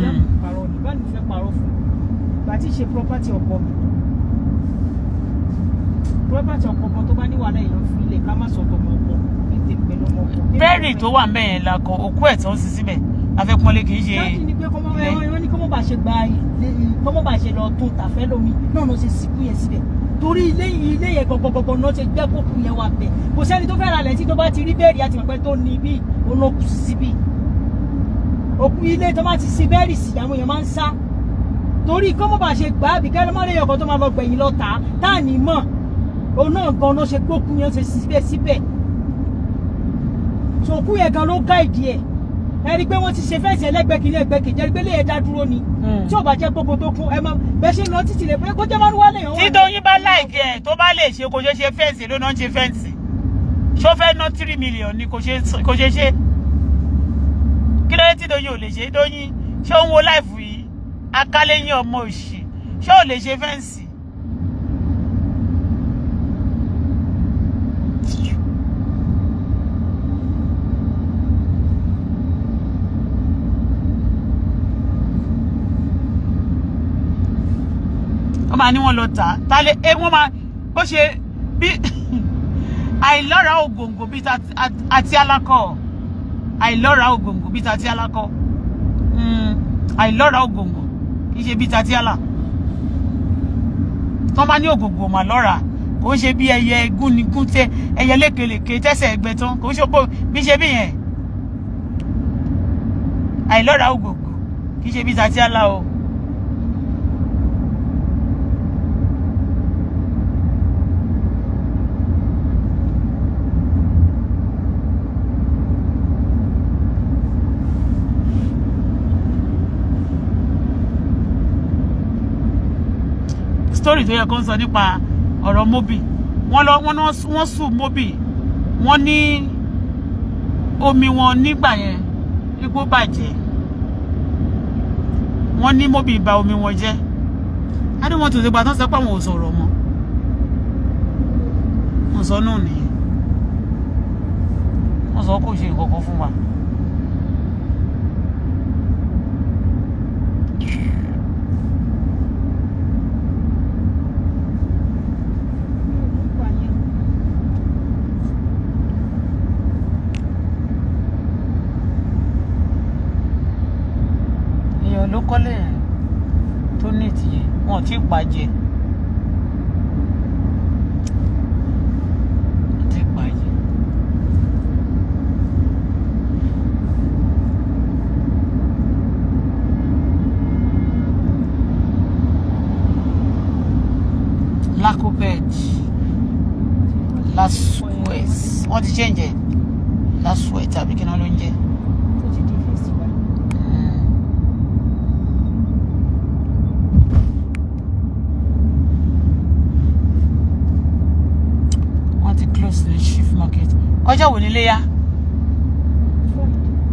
parọ́ ní báyìí, mo fẹ́ parọ́ fún un. Ìgbà tí ṣe property ọkọ mi, property ọkọ kan tó bá ní wàhálà, èèyàn fi ilẹ̀ ká má sọ ọmọ ọkọ ní tèmi pẹ̀lú ọmọ ọkọ. Bẹ́ẹ̀rì tó wà ńbẹ̀ yẹn la kọ òkú ẹ̀ tó ń sin síbẹ̀, afẹ́pọ́nlé kì í ṣe. Láti ní pé kọ́mọ́ wọ́n ní kọ́mọ́ bá ṣe gba ilé, kọ́mọ́ bá ṣe lọ tún tàfẹ́ lómi náà ló ṣe sìnkú yẹn síbẹ̀, torí ilé yẹn gọgọgọgọ náà ṣe gbẹ́ kókù yẹn wà bẹ̀. Kò sẹ́ni tó fẹ́ ra lẹ̀ tí tó bá ti rí bẹ́ẹ̀rì àti mọ̀pẹ́ tó ní bí olókùn síbí òkú ilé tó bá ti sin bẹ́ẹ̀rì sí, àwọn èèyàn máa ń sá torí kọ́mọ́ bá ṣe gbà á bí kẹ́lẹ́ mọ́lẹ́ yọkọ̀ tó máa lọ gbẹ̀yìn lọ tà á tá à ní mọ̀. Òun náà gan ló ṣe gbókù yẹn ṣe síbẹ̀ síbẹ̀, sòkú yẹn gan ló gáìdì ẹ̀. Ẹ rí i pé wọ́n ti ṣe fence ẹlẹ́gbẹ̀ẹ́ kìíní, ẹgbẹ́ kejì, ẹ rí i pé lè dá dúró ni. Tí ò bá jẹ́ gbogbo tó kún, ẹ máa bẹ́ẹ̀ ṣe ń lọ títì lè pé kó jẹ́ márùn wálé yẹn. Tí Tóyìn bá like ẹ̀ tó bá lè ṣe, kò ṣe ṣe fence ló náà ń ṣe fence. Ṣó fẹ́ ná 3 million ni? Kò ṣe, kò ṣe ṣe. Kí ló dé tí Tóyìn ò lè ṣe? Tóyìn, ṣé ó ń wo live yìí? Akáléyìn ọmọ òṣì, ṣé ò lè ṣe fence? Wọ́n máa ní wọ́n lọ tà á tálẹ̀ ẹ, wọ́n máa bó ṣe bí àìlọ́ra ògòǹgò bíi àti alákọ̀, àìlọ́ra ògòǹgò bíi tàti alákọ̀, àìlọ́ra ògòǹgò kì í ṣe bíi tàti àlà tọ́ bá ní ògòǹgò mà lọ́ra, kò ń ṣe bí ẹyẹ gúnigún tẹ ẹyẹ lékelèké tẹ́sẹ̀ ẹgbẹ́ tán, kò ń ṣe bí ṣe bí yẹn. Àìlọ́ra ògòǹgò kì í ṣe bíi tàti àlà o. Story tó yẹ kó ń sọ nípa ọ̀rọ̀ Mobi, wọ́n lọ wọ́n wọ́n sue Mobi, wọ́n ní omi wọn nígbà yẹn ipò bàjẹ́, wọ́n ní Mobi bà omi wọn jẹ́. I don't want to say gbà tán sọ pé àwọn ò sọ̀rọ̀ mọ́, wọ́n sọ náà nìyẹn, wọ́n sọ kò ṣe nǹkan kan fún wa. Èèyàn ló kọ́lé yẹn tó ní ìtìyẹn, wọn ò tí ì pa jẹ, wọn ò tí ì pa jẹ. Lacoped, Lasquez, wọ́n ti change ẹ̀, Lasuet tàbí kí náà ló ń jẹ́. Ó ti di festival. Wọ́n ti close ní chief market. Ọjọ́ wo ni léyà?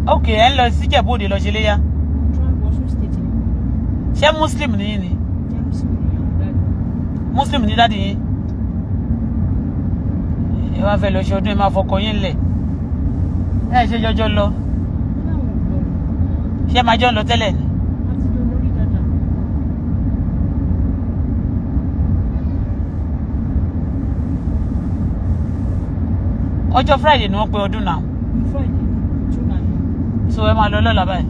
Ok, ẹ ń lọ sí Ìjẹ̀bú Òde lọ ṣe léyà. Ọ̀ṣun State ni. Ṣé Muslim ni yín ni? Muslim ni daddy yín? Ẹ wá fẹ́ lọ ṣe ọdún, ẹ máa fọkọ yín lẹ̀. Ẹ ṣe jọjọ lọ. Ṣé máa jọ ń lọ tẹ́lẹ̀ ni? Ọjọ́ Friday ni wọ́n pe ọdún náà. So ẹ máa lọ lọ́la báyìí.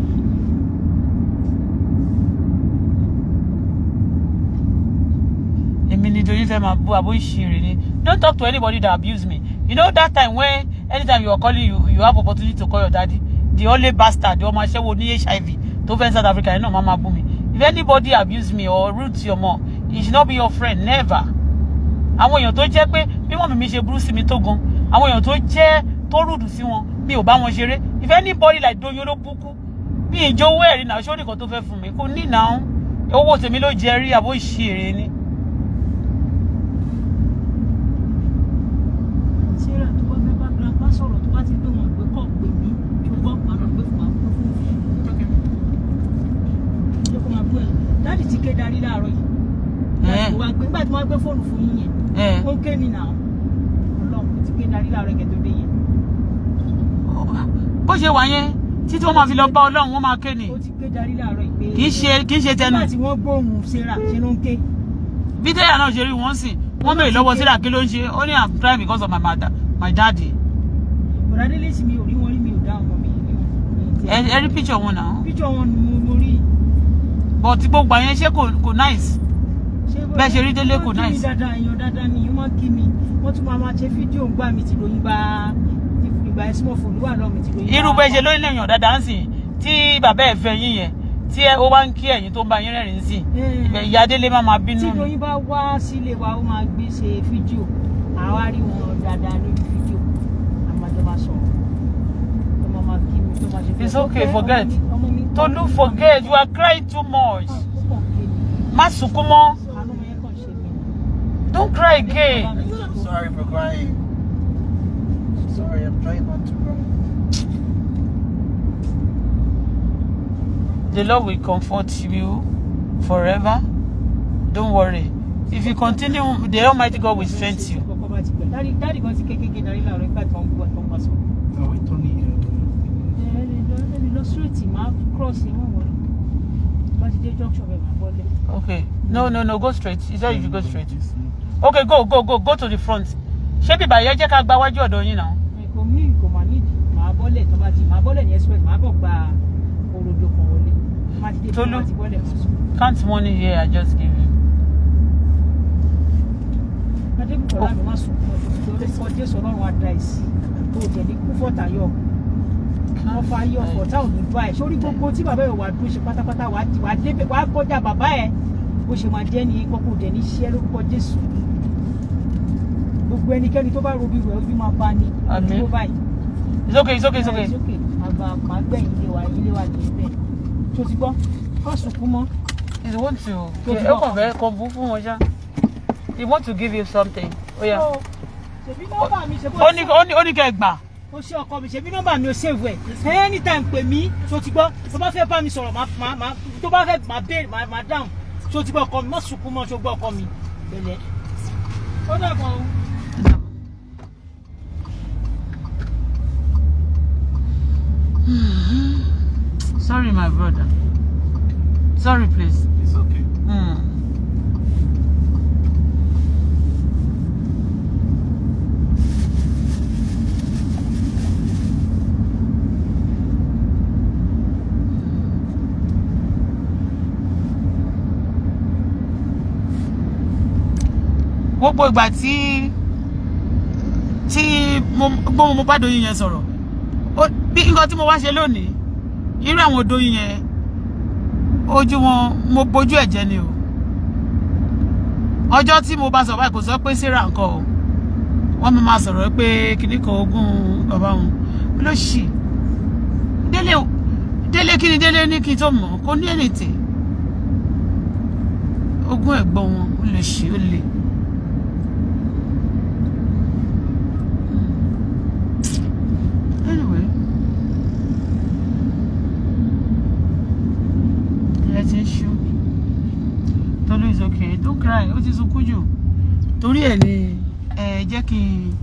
Èmi ni Doyin fẹ́ máa bú àbó ìṣirè ni. Don't talk to anybody that abuse me. You know that time when anytime you are calling, you have opportunity to call your daddy, the only bastard, ọmọ aṣẹ́wó ní HIV tó fẹ́ South Africa yẹn náà máa máa bú mi. If anybody abuse me or rude to your mom, he should not be your friend, never. Àwọn èèyàn tó jẹ́ pé bí wọ́n mi ṣe burú sí mi tó gan, àwọn èèyàn tó jẹ́ tó rude sí wọn, mi ò bá wọn ṣeré. If anybody like Doyin olóbùkún, bí ìjọ owó ẹ̀rí náà, ṣó nìkan tó fẹ́ fún mi kò ní náà, owó tèmi ló jẹ rí, àbó ìṣirè ni. Sarah, tó bá fẹ́ bá grandpa sọ̀rọ̀, tó bá ti gbé wọn gbé kọ́ pè mí, tó gbọ́, màá lọ gbé fún màá gbé fún jẹ́ kó máa gbọ́ ẹ̀. Daddy ti ké darí láàárọ̀ yìí. Daddy wá gbé nígbà tí wọ́n gbé fóònù fún yín yẹn, ó ké ní nà Ọlọ́run ti ké darí láàárọ̀ kẹ́ tó dé yẹn. Bó ṣe wà yẹn, títí wọ́n máa fi lọ bá Ọlọ́run, wọ́n máa ké ni. Ó ti ké darí láàárọ̀ yìí pé Kì í ṣe tẹnu. Nígbà tí wọ́n gbóhùn Sarah, ṣe ló ń ké. Bí tẹ́yà náà ṣe rí wọ́n sìn, wọ́n béèrè lọ́wọ́ Sarah kí ló ń ṣe, ó ní I'm crying because of my mother, my daddy. Bọ̀dá Délé sì, mi ò rí wọn rí, mi ò dá ọmọ mi rí wọn. Ẹ rí picture wọn náà. Picture wọn ni mo rí. But gbogbo àyẹn, ṣé kò nice? Bẹ́ẹ̀ ṣe rí Délé kò Wọ́n kí mi nice. dáadáa, èèyàn dáadáa ni wọ́n máa ń kí mi. Wọ́n tún máa máa ṣe fídíò ń gbà mí tí lóyún bá ìgbà small phone wà lọ́ọ̀ mi tí lóyún bá. Irú bẹ́ẹ̀ ṣe lóyún lèèyàn dáadáa ń sìn, tí bàbá ẹ̀ fẹ́ yín yẹn, tí ó wá ń kí ẹ̀yin tó ń bá yín rẹ́rìn-ín sìn, ìyá Délé má máa bínú Tí ni. lóyún bá wá sílé wa, ó máa gbé ṣe fídíò, àwa rí wọn dáadáa lórí fídíò, àmàjọ máa sọ̀rọ̀, tó máa máa kí mi, tó máa ṣe. It's okay, forget. Ọmọ mi. Tolu, forget. You are crying too much. Ó kàn ké ni. Má sunkún mọ́. Àánú ọmọ yẹn kàn ṣe mí. Don't cry again. I'm sorry for crying. I'm sorry, I'm trying not to cry. The Lord will comfort you forever. Don't worry. If you continue, the Almighty God will strengthen you. Kọ́kọ́ bá ti gbà. Daddy kan ti kékeré darí láàárọ̀ nígbà tí wọ́n ń gbọ́ tó ń bá sọ̀rọ̀. Are we turning here? Ẹ lè lọ straight, máa cross ẹ, wọ́n wọlé. Bá ti dé junction bẹ́ẹ̀, máa bọ́lẹ̀. Okay. No, no, no. Go straight. He said you should go straight. Okay, go, go, go. Go to the front. Ṣé bíbá yẹn jẹ́ ká gba wájú ọ̀dọ̀ yín náà? Kò mí, kò mà nídìí. Máa bọ́lẹ̀ tó bá ti máa bọ́lẹ̀ ní express, máa kàn gba orodo kan wọlé. Tó bá ti dé, tó Tolú. bá ti bọ́lẹ̀, máa sùn. Count money here I just give you. Adébùkọ́lá mi, má sunkún. Lórúkọ Jésù, Ọlọ́run á dá ẹ sí. Kò jẹ̀ ní kú fọ́tà yọ. Wọ́n fa yọ fọ̀tá ò ní bá ẹ̀. Sórí gbogbo tí bàbá ẹ̀ wà dúró ṣe pátápátá, wà á débẹ̀, wà á kọjá bàbá ẹ̀. Bó ṣe máa jẹ́ ní kọ́kọ́ dẹ̀ ní ṣiẹ́ lórúkọ Jésù. Gbogbo ẹnikẹ́ni tó bá robi rẹ̀, ojú máa bá ní. Àmín. Dúró báyìí. It's okay, it's okay, it's okay. It's okay. Àgbà máa gbẹ̀yìn ilé wa, ilé wa nìyẹn bẹ́ẹ̀. Tó ti gbọ́, má sunkún mọ́. He want to. Tó ti Ó gbọ́. kàn fẹ́ kàn bú fún wọn ṣá. He want to give you something. Ó yá. Ṣèbí nọ́mbà mi ṣe bó Ó ní ó ní ó ní kẹ́ ẹ gbà. Ó ṣe ọkọ mi, ṣebí nọ́mbà mi ò save ẹ. Anytime pè mí, ṣó ti gbọ́? Tó bá fẹ́ bá mi sọ̀rọ̀, máa tó bá fẹ́ máa béèrè, máa dáhùn. Ṣó ti gbọ́, ọkọ mi? Má sunkún mọ́, ṣó gbọ́, ọkọ mi? Pẹ̀lẹ́, ó dàbọ̀ o. Sorry, my brother. Sorry, please. It's okay. Gbogbo ìgbà tí mo gbọ́, mo bá Doyin yẹn sọ̀rọ̀. Bí nǹkan tí mo wá ṣe lónìí, irú àwọn Doyin yẹn, ojú wọn mo bójú ẹ̀jẹ̀ ni o. Ọjọ́ tí mo bá sọ̀rọ̀ báyìí, kò sọ pé Sarah nǹkan o. Wọ́n máa máa sọ̀rọ̀ pé kinní kan ogún bàbá wọn ló ṣì délé. Délé kí ni Délé ní kí n tó mọ̀ kó ní anything ogún ẹ̀gbọ́n wọn ó lè ṣe ó lè. Anyway, ilẹ̀ ti ń ṣú. true. Torí ẹ̀ ni ẹ jẹ́ kí n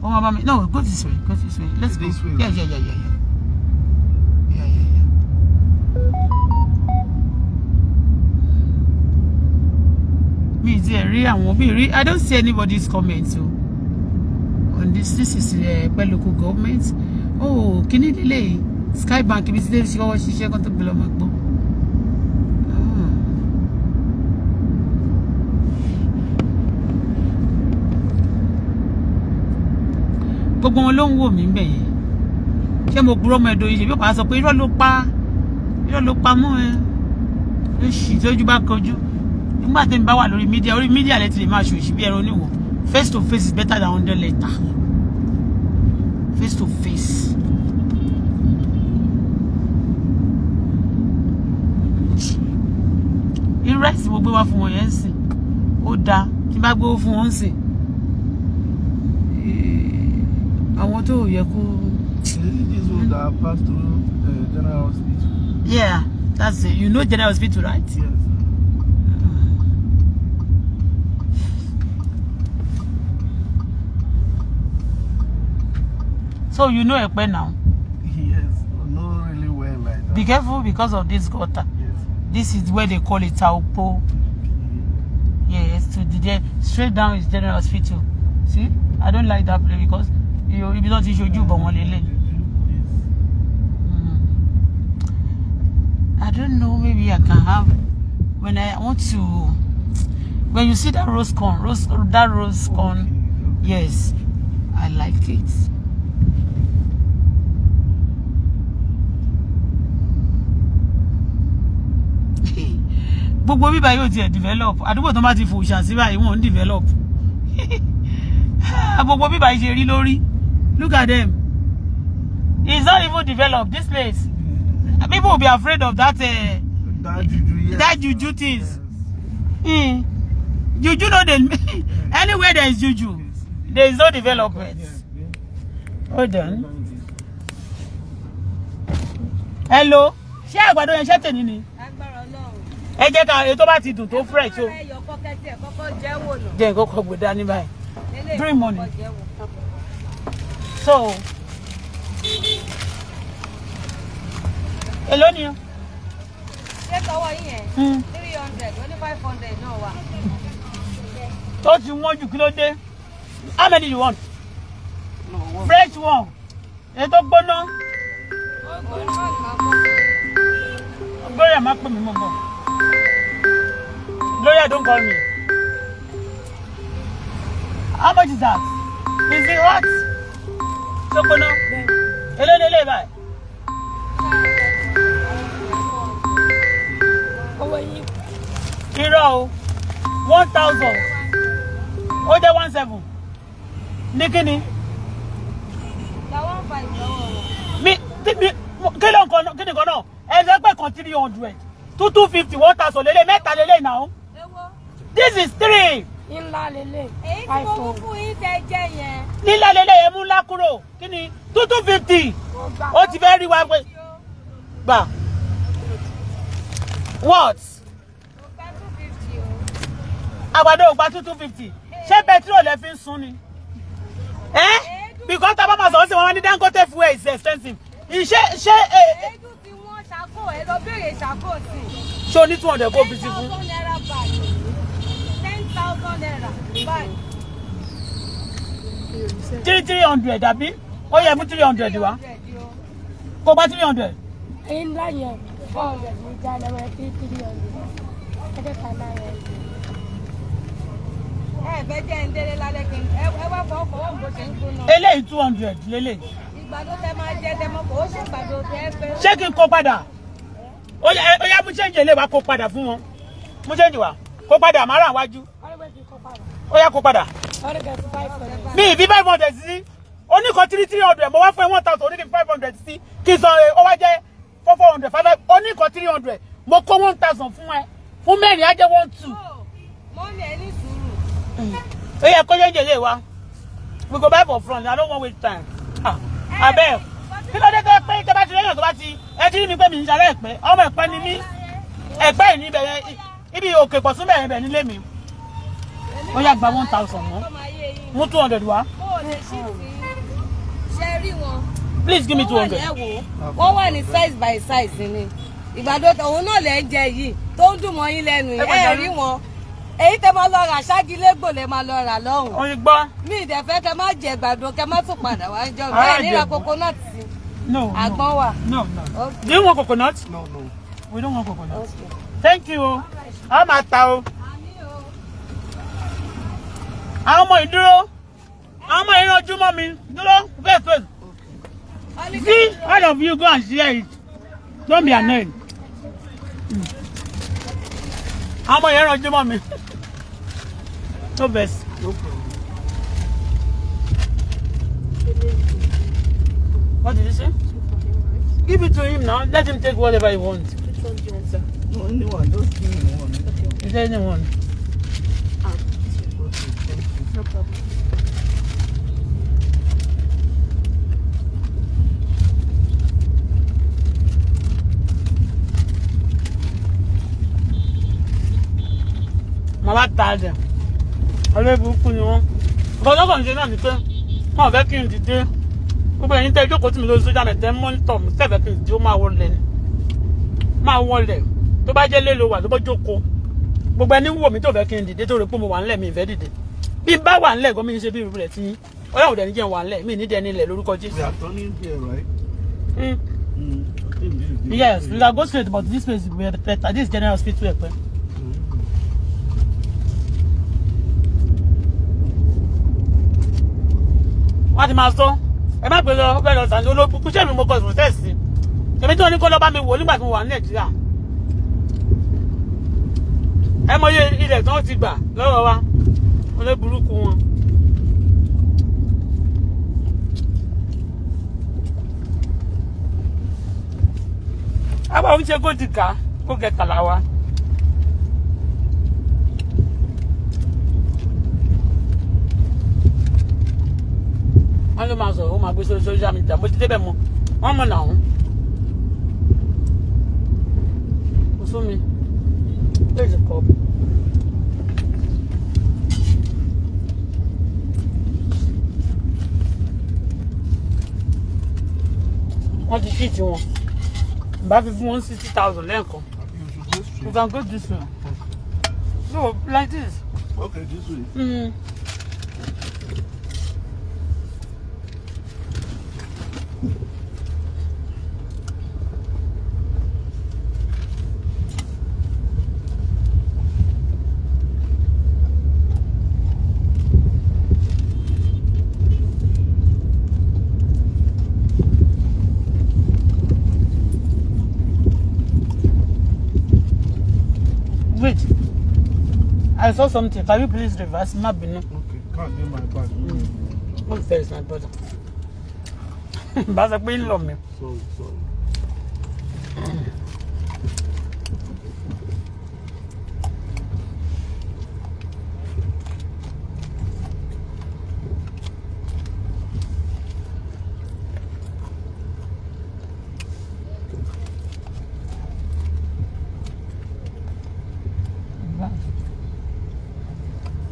wọ́n máa bá mi. No, go this way, go this way, let's go. This way, Yeah. right? Yeah. Mi ì tiẹ̀ rí àwọn bí rí. I don't see anybody's comment o on this. This is Ẹ̀pẹ́ local government. Oh, kíní lílé Skybank, ibi tí dé ṣe kọ́kọ́ ṣiṣẹ́ kan tó gbé lọ́mọ gbọ́. Ah. Gbogbo wọn ló ń wò mí bẹ̀ yẹn. Ṣé mo purọ́ mọ́ ẹ̀dọ̀ yìí? Ṣe bí wàá sọ pé irọ́ ló pa, irọ́ ló pa mọ́ ẹ ló ṣì tójú bá kojú nígbà tí mi bá wà lórí media, orí media lẹ ti lè máa ṣòṣì bí ẹran oníwọ̀. Face to face is better than 100 letter. Face to face. Irú rice mo gbé wá fún wọn yẹn ń sìn, ó dáa tí n bá gbé fún wọn ń sìn. Àwọn tó yẹ kó. Is it this one that passed through General Hospital? Yeah, that's it. You know General Hospital, right? Yes. So you know Epe now. Yes. Not really well like that. Be careful because of this gutter. Yes. This is where they call it Taupo. Okay. Yes, to the there, straight down is General Hospital. See, I don't like that place because you ibi tó ti ṣojú bọ̀ wọ́n lélẹ̀. Juju, please. I don't know, maybe I can have when I want to, when you see that rose corn, rose, that rose corn. Okay. Yes, I like it. Gbogbo bíbá yóò tiẹ̀ develop. Àdúgbò tó bá ti fò ṣà sí báyìí, wọ́n ń develop. Gbogbo bíbá yìí ṣe rí lórí. Look at them. It's not even developed, this place. People will be afraid of that That juju, yes. that juju things. Yes. Juju no dey anywhere. There is juju, there is no development. Yeah. Hold on. Hello, ṣé àgbàdo yẹn ṣẹ́ tèmi ni? Agbára Ọlọ́run. Ẹ jẹ́ ká èyí tó bá ti dùn tó fresh o. Ẹ yọ kọ́kẹ́ tí ẹ kọ́kọ́ jẹ́ wò nà. Jẹ́ nǹkan kan gbé dání báyìí. Eléyìí Bring money. kọ́kọ́ jẹ́ wò. So èló ni o? Ṣé tọwọ́ yín yẹn? 300, ó ní 500 náà wà. Tó ti wọ́n jù, kí ló dé? How many you want? Fresh one, èyí tó gbóná. Ó gbóná ní máa kọ́. Gloria, má pè mí mọ́ bọ̀. Gloria, don't call me. How much is that? Is it hot? Tó gbóná. Èló ni eléyìí báyìí? Owó yìí. Irọ́ o, 1,000, ó jẹ́ 1,700 ní kíni? Gba 1,500 lọ́wọ́ wọn. Mi tí mi kí ló ń kọ kí ni kan náà? Ẹ sọ pé kan 300, 2 250, 1,000 lélẹ̀, mẹ́ta lélẹ̀ náà. Ewó. This is three. Ńlá lélẹ̀. Èyí tí mo mú fún yín tẹ jẹ yẹn. Nílẹ̀ lélẹ̀ yẹn, mú ńlá kúrò. Kí ni 2 250? Ó ti fẹ́ rí wa pé gbà what? Mo gba 250 o. Àgbàdo ò gba 2 250. Ṣé petrol lẹ fi ń sun ni? Ẹ because tá a bá máa sọ̀rọ̀ sí wọn, wọ́n ní Dangote fuel is expensive. Ìṣe ṣé ẹ? Èédú tí wọ́n ṣàkó, ẹ lọ béèrè ṣàkó sí. Ṣé o ní 200 kó fi sí fún? 10,000 naira bag. 10,000 naira bag. 3 300 àbí? Ó yẹ mú 300 wá. 300 o. Kó gba 300. Ńlá yẹn 400 ní jáde wọ́n 3 300. Ẹjẹ́ kan náà yẹn. Ẹ fẹ́ jẹ́ ń délé lálẹ́ kí n ẹ wá fọwọ́ fọwọ́ bó ṣe ń gbóná. Eléyìí 200 lélẹ̀. Ìgbàdo tẹ máa jẹ tẹ mọ kò ó ṣe ìgbàdo tẹ ẹ fẹ́. Ṣé kí n kó padà? Ó yá, mú change eléyìí wá, kó padà fún wọn. Mú change wá, kó padà má rà wájú. Wọ́n ní kí n kó padà. Ó yá, kó padà. Wọ́n ní kí n fi 500. Mi ì fi 500 sí. Oníkan 3 300, mo wá fún ẹ 1,000, oníkan 500 sí kí n san. Ó wá jẹ́ 4 400, 5 5. Oníkan 300, mo kó 1,000 fún ẹ, fún mẹ́rin á jẹ́ 1,200. Mo ní ẹ ní sùúrù. Ó yẹ kó change eléyìí wá. We go buy for front. I don't wan waste time. Ah, abeg, kí ló dé tó pé tó bá ti lẹ́yìn tó bá ti ẹ ti rí mi pé mi ń ṣàlẹ́ Ẹ̀pẹ́? Ọmọ Ẹ̀pẹ́ ni mí. Ẹ̀pẹ́ yìí níbẹ̀ yẹn, ibi òkè pọ̀ súnbẹ̀ yẹn bẹ̀ nílé mi. Èmi Ó yá, gba 1,000 mọ́. Mú 200 wá. Mo ò lè ṣí tí ṣe rí wọn. Please give me 200. Wọ́n wà ní size by size ni. Ìgbàdo òun náà lẹ́ ń jẹ yìí tó ń dùn mọ́ yín lẹ́nu yìí. Ẹ rí wọn. Èyí tẹ máa lọ rà ṣáàgì-légbò lẹ máa lọ rà lọ́hùn. Ó yí gbọ́. Mi ì dẹ̀ fẹ́ kẹ má jẹ ìgbàdo, kẹ má tún padà wá jọ. Ará Bẹ́ẹ̀ níra Ìjẹ̀bú. Coconut sí. No, no. Àgbọn wà. No, no. Okay. Do you want coconut? No. We don't want coconut. Okay. Thank you o. A máa ta o. Àwọn ọmọ ìdúró. Àwọn ọmọ ìrànjú mọ́ mi. Dúró. Wait, wait. See, all of you go and share it. Don't be annoyed. Àwọn ọmọ yẹn rànjú mọ́ mi. No vex. No problem. What did you say? Give it to him now. Let him take whatever he wants. Which one do you want, sir? No, anyone, just give me one. Is there anyone? Ah, this one. Okay, thank you. No problem. Màá bá ta ẹ̀jẹ̀. Ọlọ́ọ̀ burúkú ni wọ́n. Nǹkan tó kàn ń ṣe náà ni pé wọn ò fẹ́ kí n dìde. Gbogbo ẹ̀yin tẹ́ jókòó tì mí lórí social media, tẹ́ ń monitor mi, tẹ́ fẹ́ kí n dìde, ó máa wọlé ni. Máa wọlé. Tó bá jẹ́ lélo wà tó bá jókòó. Gbogbo ẹni wò mí tó fẹ́ kí n dìde, tó rò pé mo wà ńlẹ̀, mi ì fẹ́ dìde. Bí n bá wà ńlẹ̀ gan, mi ń ṣe bí irú rẹ̀ tí yín. Ọlọ́run dẹ̀ ní jẹ́ n wà ńlẹ̀, mi ní dẹni ilẹ̀ lórúkọ Jésù. We are turning here, right? Mm. I think this is the Yes, we can go straight, but this place is better. This is General Hospital Ẹ̀pẹ́. Wọ́n ti máa sọ, ẹ má gbé lọ, bẹ́ẹ̀ lọ sàn olóògùn kúṣẹ́ mi, mo kọ protest. Èmi tí wọ́n ní kó lọ bá mi wò nígbà tí mo wà ní Nàìjíríà. Ẹ mọ iye ilẹ̀ tí wọ́n ti gbà lọ́wọ́ wa, olóburúkú wọn. Àwa ò ń ṣe gódìkà kó kẹtàlá wa. Wọ́n ló máa sọ̀rọ̀, ó máa gbé sórí social media. Mo ti débẹ̀ mọ́, wọ́n mọ̀ náà. Kò sún mi. Where is the cup? Wọ́n ti ṣíìtì wọn. Bá fi fún wọn 60,000 lẹ́ẹ̀kan. You should go You straight. can go this way. No, like this. Okay, this way. Wait. I saw something. Can you please reverse? Má bínú. Okay, can't get my bag. What is my brother? Bá sọ pé ń lọ mi. Sorry, sorry.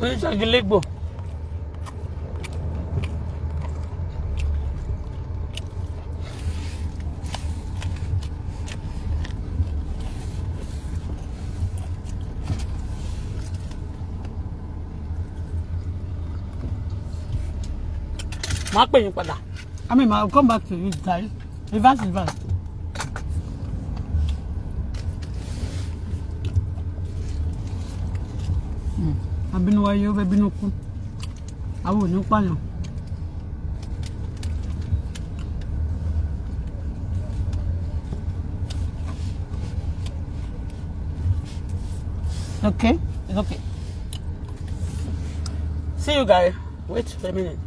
Oníṣàgílégbò. Màá pè yín padà. I mean, I'll come back to you guys. Reverse, reverse. Abínú wáyé, ó fẹ́ bínú kú. Àwọn ò ní pààyàn. Okay, it's okay. See you guys. Wait for a minute.